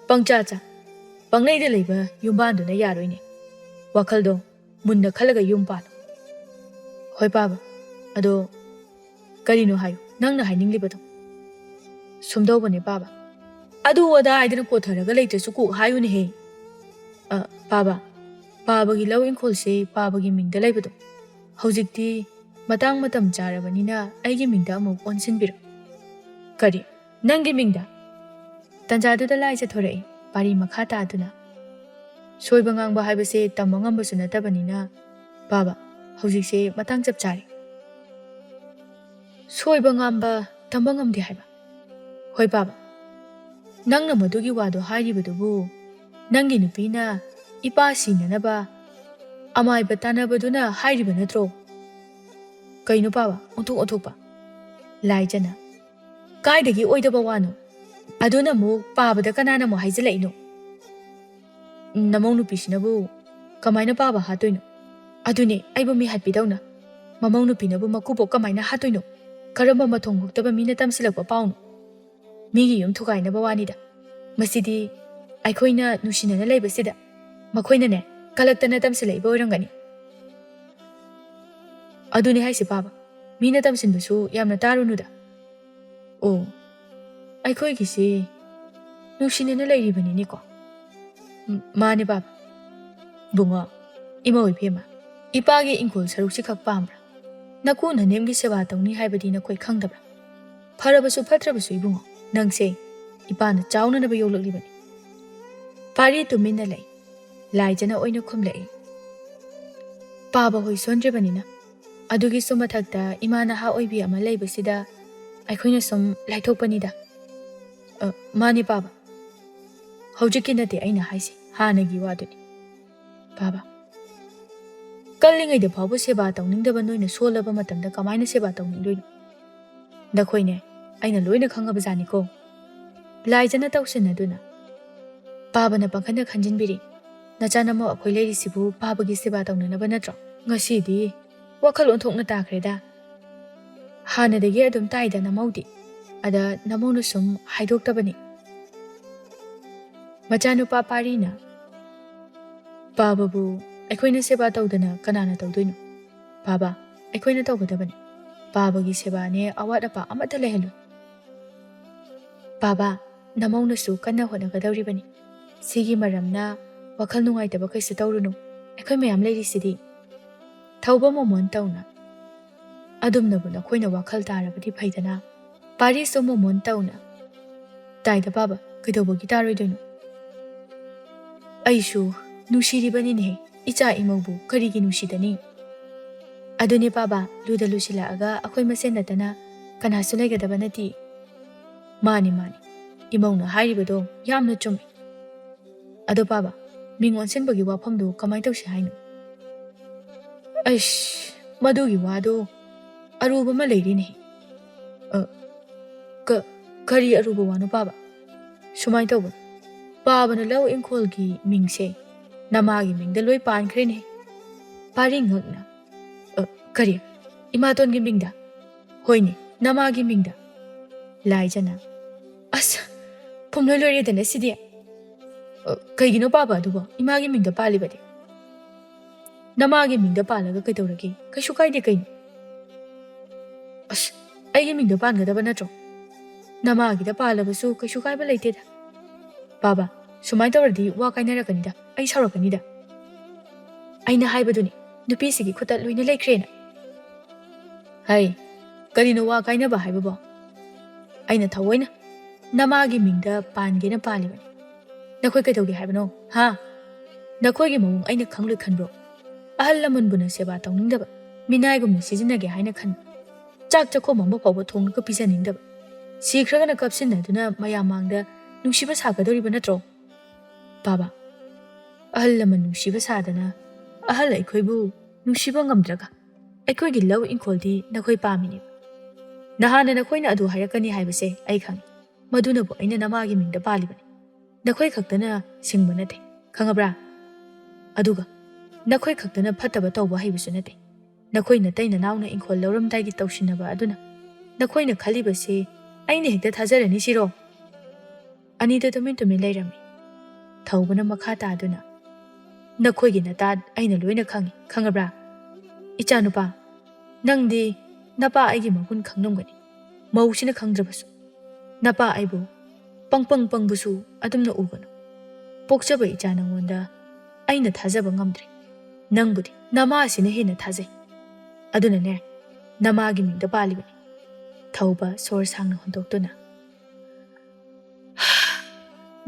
ꯄꯪꯆꯥ ꯆꯥ, ꯄꯪꯂꯩꯗ ꯂꯩꯕ ꯌꯨꯝꯕꯥꯟꯗꯨꯅ ꯌꯥꯔꯣꯏꯅꯦ꯫ ꯋꯥꯈꯜꯗꯣ ꯃꯨꯟꯅ ꯈꯜꯂꯒ ꯌꯨꯝ ꯄꯥꯜꯂꯣ꯫ ꯍꯣꯏ ꯄꯥꯕ, ꯑꯗꯣ ꯀꯔꯤꯅꯣ ꯍꯥꯏꯌꯨ, ꯅꯪꯅ ꯍꯥꯏꯅꯤꯡꯂꯤꯕꯗꯣ꯫ ꯁꯨꯝꯗꯧꯕꯅꯦ ꯄꯥꯕ, ꯑꯗꯨ ꯑꯗꯥ ꯍꯥꯏꯗꯅ ꯀꯣꯊꯔꯒ ꯂꯩꯇ꯭ꯔꯁꯨ ꯀꯣꯛ ꯍꯥꯏꯌꯨꯅꯦꯍꯦ꯫ ꯑ, ꯄꯥꯕ, ꯄꯥꯕꯒꯤ ꯂꯧ ꯏꯪꯈꯣꯜꯁꯦ ꯄꯥꯕꯒꯤ ꯃꯤꯡꯗ ꯂꯩꯕꯗꯣ ꯍꯧꯖꯤꯛꯇꯤ ꯃꯇꯥꯡ ꯃꯇꯝ ꯆꯥꯔꯕꯅꯤꯅ ꯑꯩꯒꯤ ꯃꯤꯡꯗ ꯑꯃꯨꯛ ꯑꯣꯟꯁꯤꯟꯕꯤꯔꯣ꯫ ꯀꯔꯤ? ꯅꯪꯒꯤ ꯃꯤꯡꯗ? ꯇꯟꯖꯥꯗꯨꯗ ꯂꯥꯏ ꯆꯠꯊꯣꯔꯛꯏ, ꯄꯥꯔꯤ ꯃꯈꯥ ꯇꯥꯗꯨꯅ꯫ ꯁꯣꯏꯕ ꯉꯥꯡꯕ ꯍꯥꯏꯕꯁꯦ ꯇꯝꯕ ꯉꯝꯕꯁꯨ ꯅꯠꯇꯕꯅꯤꯅ ꯄꯥꯕ, ꯍꯧꯖꯤꯛꯁꯦ ꯃꯇꯥꯡ ꯆꯞ ꯆꯥꯔꯦ꯫ ꯁꯣꯏꯕ ꯉꯥꯝꯕ ꯇꯝꯕ ꯉꯝꯗꯦ ꯍꯥꯏꯕ? ꯍꯣꯏ ꯄꯥꯕ, ꯅꯪꯅ ꯃꯗꯨꯒꯤ ꯋꯥꯗꯣ ꯍꯥꯏꯔꯤꯕꯗꯨꯕꯨ ꯅꯪꯒꯤ ꯅꯨꯄꯤꯅ ꯏꯄꯥ ꯁꯤꯅꯅꯕ ꯑꯃꯥꯏꯕ ꯇꯥꯟꯅꯕꯗꯨꯅ ꯍꯥꯏꯔꯤꯕ ꯅꯠꯇ꯭ꯔꯣ? ꯀꯩꯅꯣ ꯄꯥꯕ, ꯑꯣꯟꯊꯣꯛ ꯑꯣꯟꯊꯣꯛꯄ꯫ ꯂꯥꯏꯖꯅ, ꯀꯥꯏꯗꯒꯤ ꯑꯣꯏꯗꯕ ꯋꯥꯅꯣ? ꯑꯗꯨꯅ ꯑꯃꯨꯛ ꯄꯥꯕꯗ ꯀꯅꯥꯅ ꯑꯃꯨꯛ ꯍꯥꯏꯖꯤꯜꯂꯛꯏꯅꯣ? ꯅꯃꯧ ꯅꯨꯄꯤꯁꯤꯅꯕꯨ ꯀꯃꯥꯏꯅ ꯄꯥꯕ ꯍꯥꯠꯇꯣꯏꯅꯣ? ꯑꯗꯨꯅꯦ ꯑꯩꯕꯨ ꯃꯤꯍꯥꯠꯄꯤꯗꯧꯅ꯫ ꯃꯃꯧ ꯅꯨꯄꯤꯅꯕꯨ ꯃꯀꯨꯕꯣꯛ ꯀꯃꯥꯏꯅ ꯍꯥꯠꯇꯣꯏꯅꯣ? ꯀꯔꯝꯕ ꯃꯊꯣꯡ ꯍꯨꯛꯇꯕ ꯃꯤꯅ ꯇꯝꯁꯤꯜꯂꯛꯄ ꯄꯥꯎꯅꯣ? ꯃꯤꯒꯤ ꯌꯨꯝ ꯊꯨꯒꯥꯏꯅꯕ ꯋꯥꯅꯤꯗ꯫ ꯃꯁꯤꯗꯤ ꯑꯩꯈꯣꯏꯅ ꯅꯨꯡꯁꯤꯅꯅ ꯂꯩꯕꯁꯤꯗ ꯃꯈꯣꯏꯅꯅꯦ ꯀꯂꯛꯇꯅ ꯇꯝꯁꯤꯜꯂꯛꯏꯕ ꯑꯣꯏꯔꯝꯒꯅꯤ꯫ ꯑꯗꯨꯅꯦ ꯍꯥꯏꯁꯦ ꯄꯥꯕ, ꯃꯤꯅ ꯇꯝꯁꯤꯟꯕꯁꯨ ꯌꯥꯝꯅ ꯇꯥꯔꯨꯅꯨꯗ꯫ ꯑꯣ, ꯑꯩꯈꯣꯏꯒꯤꯁꯤ ꯅꯨꯡꯁꯤꯅꯅ ꯂꯩꯔꯤꯕꯅꯤꯅꯦꯀꯣ꯫ ꯎꯝ, ꯃꯥꯅꯦ ꯄꯥꯕ꯫ ꯕꯨꯡꯉꯣ, ꯏꯃꯧ ꯏꯕꯦꯝꯃ, ꯏꯄꯥꯒꯤ ꯏꯪꯈꯣꯜ ꯁꯔꯨꯛꯁꯤꯈꯛ ꯄꯥꯝꯕ꯭ꯔꯥ? ꯅꯀꯨ ꯅꯅꯦꯝꯒꯤ ꯁꯦꯕꯥ ꯇꯧꯅꯤ ꯍꯥꯏꯕꯗꯤ ꯅꯈꯣꯏ ꯈꯪꯗꯕ꯭ꯔꯥ? ꯐꯔꯕꯁꯨ ꯐꯠꯇ꯭ꯔꯕꯁꯨ ꯏꯕꯨꯡꯉꯣ, ꯅꯪꯁꯦ ꯏꯄꯥꯅ ꯆꯥꯎꯅꯅꯕ ꯌꯣꯛꯂꯛꯂꯤꯕꯅꯤ꯫ ꯄꯥꯔꯤ ꯇꯨꯃꯤꯟꯅ ꯂꯩ꯫ ꯂꯥꯏꯖꯅ ꯑꯣꯏꯅ ꯈꯨꯝꯂꯛꯏ꯫ ꯄꯥꯕ ꯍꯣꯏ ꯁꯣꯟꯗ꯭ꯔꯤꯕꯅꯤꯅ꯫ ꯑꯗꯨꯒꯤꯁꯨ ꯃꯊꯛꯇ ꯏꯃꯥ ꯅꯍꯥ ꯑꯣꯏꯕꯤ ꯑꯃ ꯂꯩꯕꯁꯤꯗ ꯑꯩꯈꯣꯏꯅ ꯁꯨꯝ ꯂꯥꯏꯊꯣꯛꯄꯅꯤꯗ꯫ ꯑ, ꯃꯥꯅꯦ ꯄꯥꯕ꯫ ꯍꯧꯖꯤꯛꯀꯤ ꯅꯠꯇꯦ ꯑꯩꯅ ꯍꯥꯏꯁꯦ, ꯍꯥꯟꯅꯒꯤ ꯋꯥꯗꯨꯅꯤ꯫ ꯄꯥꯕ, ꯀꯜꯂꯤꯉꯩꯗ ꯐꯥꯎꯕ ꯁꯦꯕꯥ ꯇꯧꯅꯤꯡꯗꯕ ꯅꯣꯏꯅ ꯁꯣꯜꯂꯕ ꯃꯇꯝꯗ ꯀꯃꯥꯏꯅ ꯁꯦꯕꯥ ꯇꯧꯅꯤꯡꯗꯣꯏꯅꯣ? ꯅꯈꯣꯏꯅꯦ, ꯑꯩꯅ ꯂꯣꯏꯅ ꯈꯪꯉꯕꯖꯥꯠꯅꯤꯀꯣ꯫ ꯂꯥꯏꯖꯅ ꯇꯧꯁꯤꯟꯅꯗꯨꯅ ꯄꯥꯕꯅ ꯄꯥꯡꯈꯟꯗ ꯈꯟꯖꯤꯟꯕꯤꯔꯤ꯫ ꯅꯆꯥ ꯅꯃꯧ ꯑꯩꯈꯣꯏ ꯂꯩꯔꯤꯁꯤꯕꯨ ꯄꯥꯕꯒꯤ ꯁꯦꯕꯥ ꯇꯧꯅꯅꯕ ꯅꯠꯇ꯭ꯔꯣ? ꯉꯁꯤꯗꯤ ꯋꯥꯈꯜ ꯑꯣꯟꯊꯣꯛꯅ ꯇꯥꯈ꯭ꯔꯦꯗ꯫ ꯍꯥꯟꯅꯗꯒꯤ ꯑꯗꯨꯝ ꯇꯥꯏꯗ ꯅꯃꯧꯗꯤ꯫ ꯑꯗ ꯅꯃꯧꯅ ꯁꯨꯝ ꯍꯥꯏꯗꯣꯛꯇꯕꯅꯤ꯫ ꯃꯆꯥꯅꯨꯄꯥ ꯄꯥꯔꯤꯅ, "ꯄꯥꯕꯕꯨ ꯑꯩꯈꯣꯏꯅ ꯁꯦꯕꯥ ꯇꯧꯗꯅ ꯀꯅꯥꯅ ꯇꯧꯗꯣꯏꯅꯣ? ꯄꯥꯕ, ꯑꯩꯈꯣꯏꯅ ꯇꯧꯒꯗꯕꯅꯤ꯫ ꯄꯥꯕꯒꯤ ꯁꯦꯕꯥꯅꯦ ꯑꯋꯥꯠ ꯑꯄꯥ ꯑꯃꯠꯇ ꯂꯩꯍꯜꯂꯣꯏ꯫ ꯄꯥꯕ, ꯅꯃꯧꯅꯁꯨ ꯀꯟꯅ ꯍꯣꯠꯅꯒꯗꯧꯔꯤꯕꯅꯤ꯫ ꯁꯤꯒꯤ ꯃꯔꯝꯅ ꯋꯥꯈꯜ ꯅꯨꯡꯉꯥꯏꯇꯕ ꯀꯩꯁꯨ ꯇꯧꯔꯨꯅꯨ꯫ ꯑꯩꯈꯣꯏ ꯃꯌꯥꯝ ꯂꯩꯔꯤꯁꯤꯗꯤ꯫" ꯊꯧꯕ ꯃꯣꯃꯣꯟ ꯇꯧꯅ, "ꯑꯗꯨꯝꯅꯕꯨ ꯅꯈꯣꯏꯅ ꯋꯥꯈꯜ ꯇꯥꯔꯕꯗꯤ ꯐꯩꯗꯅ꯫ ꯄꯥꯔꯤꯁꯨ ꯃꯣꯃꯣꯟ ꯇꯧꯅ, ꯇꯥꯏꯗ ꯄꯥꯕ, ꯀꯩꯗꯧꯕꯒꯤ ꯇꯥꯔꯣꯏꯗꯣꯏꯅꯣ? ꯑꯩꯁꯨ ꯅꯨꯡꯁꯤꯔꯤꯕꯅꯤꯅꯦꯍꯦ, ꯏꯆꯥ ꯏꯃꯧꯕꯨ ꯀꯔꯤꯒꯤ ꯅꯨꯡꯁꯤꯗꯅꯤ? ꯑꯗꯨꯅꯦ ꯄꯥꯕ, ꯂꯨꯗ ꯂꯨꯁꯤꯜꯂꯛꯑꯒ ꯑꯩꯈꯣꯏ ꯃꯁꯦꯟ ꯅꯠꯇꯅ ꯀꯅꯥꯁꯨ ꯂꯩꯒꯗꯕ ꯅꯠꯇꯦ꯫" ꯃꯥꯅꯤ, ꯃꯥꯅꯤ, ꯏꯃꯧꯅ ꯍꯥꯏꯔꯤꯕꯗꯣ ꯌꯥꯝꯅ ꯆꯨꯝꯃꯤ꯫ ꯑꯗꯣ ꯄꯥꯕ, ꯃꯤꯡ ꯑꯣꯟꯁꯤꯟꯕꯒꯤ ꯋꯥꯐꯝꯗꯣ ꯀꯃꯥꯏ ꯇꯧꯁꯤ ꯍꯥꯏꯅꯣ? ꯑꯩꯁ, ꯃꯗꯨꯒꯤ ꯋꯥꯗꯣ ꯑꯔꯨꯕ ꯑꯃ ꯂꯩꯔꯤꯅꯦ꯫ ꯑ, "ꯀ-, ꯀꯔꯤ ꯑꯔꯨꯕ ꯋꯥꯅꯣ ꯄꯥꯕ?" "ꯁꯨꯃꯥꯏꯅ ꯇꯧꯕꯅꯤ, ꯄꯥꯕꯅ ꯂꯧ ꯏꯪꯈꯣꯜꯒꯤ ꯃꯤꯡꯁꯦ ꯅꯃꯥꯒꯤ ꯃꯤꯡꯗ ꯂꯣꯏ ꯄꯥꯟꯈ꯭ꯔꯦꯅꯦ꯫" ꯄꯥꯔꯤ ꯉꯛꯅ, "ꯑ, ꯀꯔꯤ? ꯏꯃꯥꯇꯣꯟꯒꯤ ꯃꯤꯡꯗ?" "ꯍꯣꯏꯅꯦ, ꯅꯃꯥꯒꯤ ꯃꯤꯡꯗ꯫" ꯂꯥꯏꯖꯅ, "ꯑꯁ, ꯄꯨꯝꯂꯣꯏ ꯂꯣꯏꯔꯦꯗꯅ ꯁꯤꯗꯤ꯫ ꯑ, ꯀꯩꯒꯤꯅꯣ ꯄꯥꯕ ꯑꯗꯨꯕꯣ ꯏꯃꯥꯒꯤ ꯃꯤꯡꯗ ꯄꯥꯜꯂꯤꯕꯗꯤ? ꯅꯃꯥꯒꯤ ꯃꯤꯡꯗ ꯄꯥꯜꯂꯒ ꯀꯩꯗꯧꯔꯒꯦ? ꯀꯩꯁꯨ ꯀꯥꯏꯗꯦ ꯀꯩꯅꯣ?" "ꯑꯁ, ꯑꯩꯒꯤ ꯃꯤꯡꯗ ꯄꯥꯟꯒꯗꯕ ꯅꯠꯇ꯭ꯔꯣ? ꯅꯃꯥꯒꯤꯗ ꯄꯥꯜꯂꯕꯁꯨ ꯀꯩꯁꯨ ꯀꯥꯏꯕ ꯂꯩꯇꯦꯗ꯫" "ꯄꯥꯕ, ꯁꯨꯃꯥꯏꯅ ꯇꯧꯔꯗꯤ ꯋꯥ ꯀꯥꯏꯅꯔꯛꯀꯅꯤꯗ, ꯑꯩ ꯁꯥꯎꯔꯛꯀꯅꯤꯗ꯫" "ꯑꯩꯅ ꯍꯥꯏꯕꯗꯨꯅꯤ, ꯅꯨꯄꯤꯁꯤꯒꯤ ꯈꯨꯠꯇ ꯂꯣꯏꯅ ꯂꯩꯈ꯭ꯔꯦꯅ꯫" "ꯍꯩ, ꯀꯔꯤꯅꯣ ꯋꯥ ꯀꯥꯏꯅꯕ ꯍꯥꯏꯕꯕꯣ? ꯑꯩꯅ ꯊꯑꯣꯏꯅ ꯅꯃꯥꯒꯤ ꯃꯤꯡꯗ ꯄꯥꯟꯒꯦꯅ ꯄꯥꯜꯂꯤꯕꯅꯤ꯫ ꯅꯈꯣꯏ ꯀꯩꯗꯧꯒꯦ ꯍꯥꯏꯕꯅꯣ, ꯍꯥ? ꯅꯈꯣꯏꯒꯤ ꯃꯑꯣꯡ ꯑꯩꯅ ꯈꯪꯂꯣꯏ ꯈꯟꯕ꯭ꯔꯣ? ꯑꯍꯜ ꯂꯃꯟꯕꯨꯅ ꯁꯦꯕꯥ ꯇꯧꯅꯤꯡꯗꯕ, ꯃꯤꯅꯥꯏꯒꯨꯝꯅ ꯁꯤꯖꯤꯟꯅꯒꯦ ꯍꯥꯏꯅ ꯈꯟꯕ, ꯆꯥꯛ ꯆꯥꯛꯈꯣꯝ ꯑꯃ ꯐꯥꯎꯕ ꯊꯣꯡꯂꯒ ꯄꯤꯖꯅꯤꯡꯗꯕ, ꯁꯤꯈ꯭ꯔꯒꯅ ꯀꯞꯁꯤꯟꯅꯗꯨꯅ ꯃꯌꯥꯝ ꯃꯥꯡꯗ ꯅꯨꯡꯁꯤꯕ ꯁꯥꯒꯗꯧꯔꯤꯕ ꯅꯠꯇ꯭ꯔꯣ? ꯄꯥꯕ, ꯑꯍꯜ ꯂꯃꯟ ꯅꯨꯡꯁꯤꯕ ꯁꯥꯗꯅ ꯑꯍꯜ ꯑꯩꯈꯣꯏꯕꯨ ꯅꯨꯡꯁꯤꯕ ꯉꯝꯗ꯭ꯔꯒ ꯑꯩꯈꯣꯏꯒꯤ ꯂꯧ ꯏꯪꯈꯣꯜꯗꯤ ꯅꯈꯣꯏ ꯄꯥꯝꯃꯤꯅꯦꯕ꯫ ꯅꯍꯥꯟꯅ ꯅꯈꯣꯏꯅ ꯑꯗꯨ ꯍꯥꯏꯔꯛꯀꯅꯤ ꯍꯥꯏꯕꯁꯦ ꯑꯩ ꯈꯪꯉꯤ꯫ ꯃꯗꯨꯅꯕꯨ ꯑꯩꯅ ꯅꯃꯥꯒꯤ ꯃꯤꯡꯗ ꯄꯥꯜꯂꯤꯕꯅꯤ꯫ ꯅꯈꯣꯏ ꯈꯛꯇꯅ ꯁꯤꯡꯕ ꯅꯠꯇꯦ, ꯈꯪꯉꯕ꯭ꯔꯥ? ꯑꯗꯨꯒ ꯅꯈꯣꯏ ꯈꯛꯇꯅ ꯐꯠꯇꯕ ꯇꯧꯕ ꯍꯩꯕꯁꯨ ꯅꯠꯇꯦ꯫ ꯅꯈꯣꯏ ꯅꯇꯩ ꯅꯅꯥꯎꯅ ꯏꯪꯈꯣꯜ ꯂꯧꯔꯝꯗꯥꯏꯒꯤ ꯇꯧꯁꯤꯟꯅꯕ ꯑꯗꯨꯅ ꯅꯈꯣꯏꯅ ꯈꯜꯂꯤꯕꯁꯤ ꯑꯩꯅ ꯍꯦꯛꯇ ꯊꯥꯖꯔꯅꯤ ꯁꯤꯔꯣ?" ꯑꯅꯤꯗꯨ ꯇꯨꯃꯤꯟ ꯇꯨꯃꯤꯟ ꯂꯩꯔꯝꯃꯤ꯫ ꯊꯧꯕꯅ ꯃꯈꯥ ꯇꯥꯗꯨꯅ, "ꯅꯈꯣꯏꯒꯤ ꯅꯇꯥ ꯑꯩꯅ ꯂꯣꯏꯅ ꯈꯪꯉꯤ, ꯈꯪꯉꯕ꯭ꯔꯥ? ꯏꯆꯥꯅꯨꯄꯥ, ꯅꯪꯗꯤ ꯅꯄꯥ ꯑꯩꯒꯤ ꯃꯒꯨꯟ ꯈꯪꯂꯝꯒꯅꯤ, ꯃꯧꯁꯤꯅ ꯈꯪꯗ꯭ꯔꯕꯁꯨ꯫ ꯅꯄꯥ ꯑꯩꯕꯨ ꯄꯪꯄꯪ ꯄꯪꯕꯁꯨ ꯑꯗꯨꯝꯅ ꯎꯒꯅꯨ꯫ ꯄꯣꯛꯆꯕ ꯏꯆꯥ ꯅꯪꯉꯣꯟꯗ ꯑꯩꯅ ꯊꯥꯖꯕ ꯉꯝꯗ꯭ꯔꯦ꯫ ꯅꯪꯕꯨꯗꯤ ꯅꯃꯥꯁꯤꯅ ꯍꯦꯟꯅ ꯊꯥꯖꯩ꯫ ꯑꯗꯨꯅꯅꯦ, ꯅꯃꯥꯒꯤ ꯃꯤꯡꯗ ꯄꯥꯜꯂꯤꯕꯅꯤ꯫" ꯊꯧꯕ ꯁꯣꯔ ꯁꯥꯡꯅ ꯍꯣꯟꯗꯣꯛꯇꯨꯅ,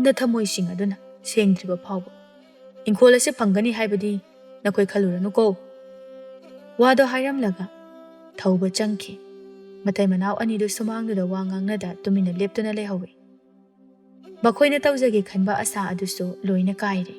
"ꯅꯊꯃꯣꯏꯁꯤꯡ ꯑꯗꯨꯅ ꯁꯦꯡꯗ꯭ꯔꯤꯕ ꯐꯥꯎꯕ ꯏꯪꯈꯣꯜ ꯑꯁꯤ ꯐꯪꯒꯅꯤ ꯍꯥꯏꯕꯗꯤ ꯅꯈꯣꯏ ꯈꯜꯂꯨꯔꯅꯨꯀꯣ꯫" ꯋꯥꯗꯣ ꯍꯥꯏꯔꯝꯂꯒ ꯊꯧꯕ ꯆꯪꯈꯤ꯫ ꯃꯇꯩ ꯃꯅꯥꯎ ꯑꯅꯤꯗꯨ ꯁꯨꯃꯥꯡꯗꯨꯗ ꯋꯥ ꯉꯥꯡꯅꯗ ꯇꯨꯃꯤꯟꯅ ꯂꯦꯞꯇꯨꯅ ꯂꯩꯍꯧꯏ꯫ ꯃꯈꯣꯏꯅ ꯇꯧꯖꯒꯦ ꯈꯟꯕ ꯑꯁꯥ ꯑꯗꯨꯁꯨ ꯂꯣꯏꯅ ꯀꯥꯏꯔꯦ꯫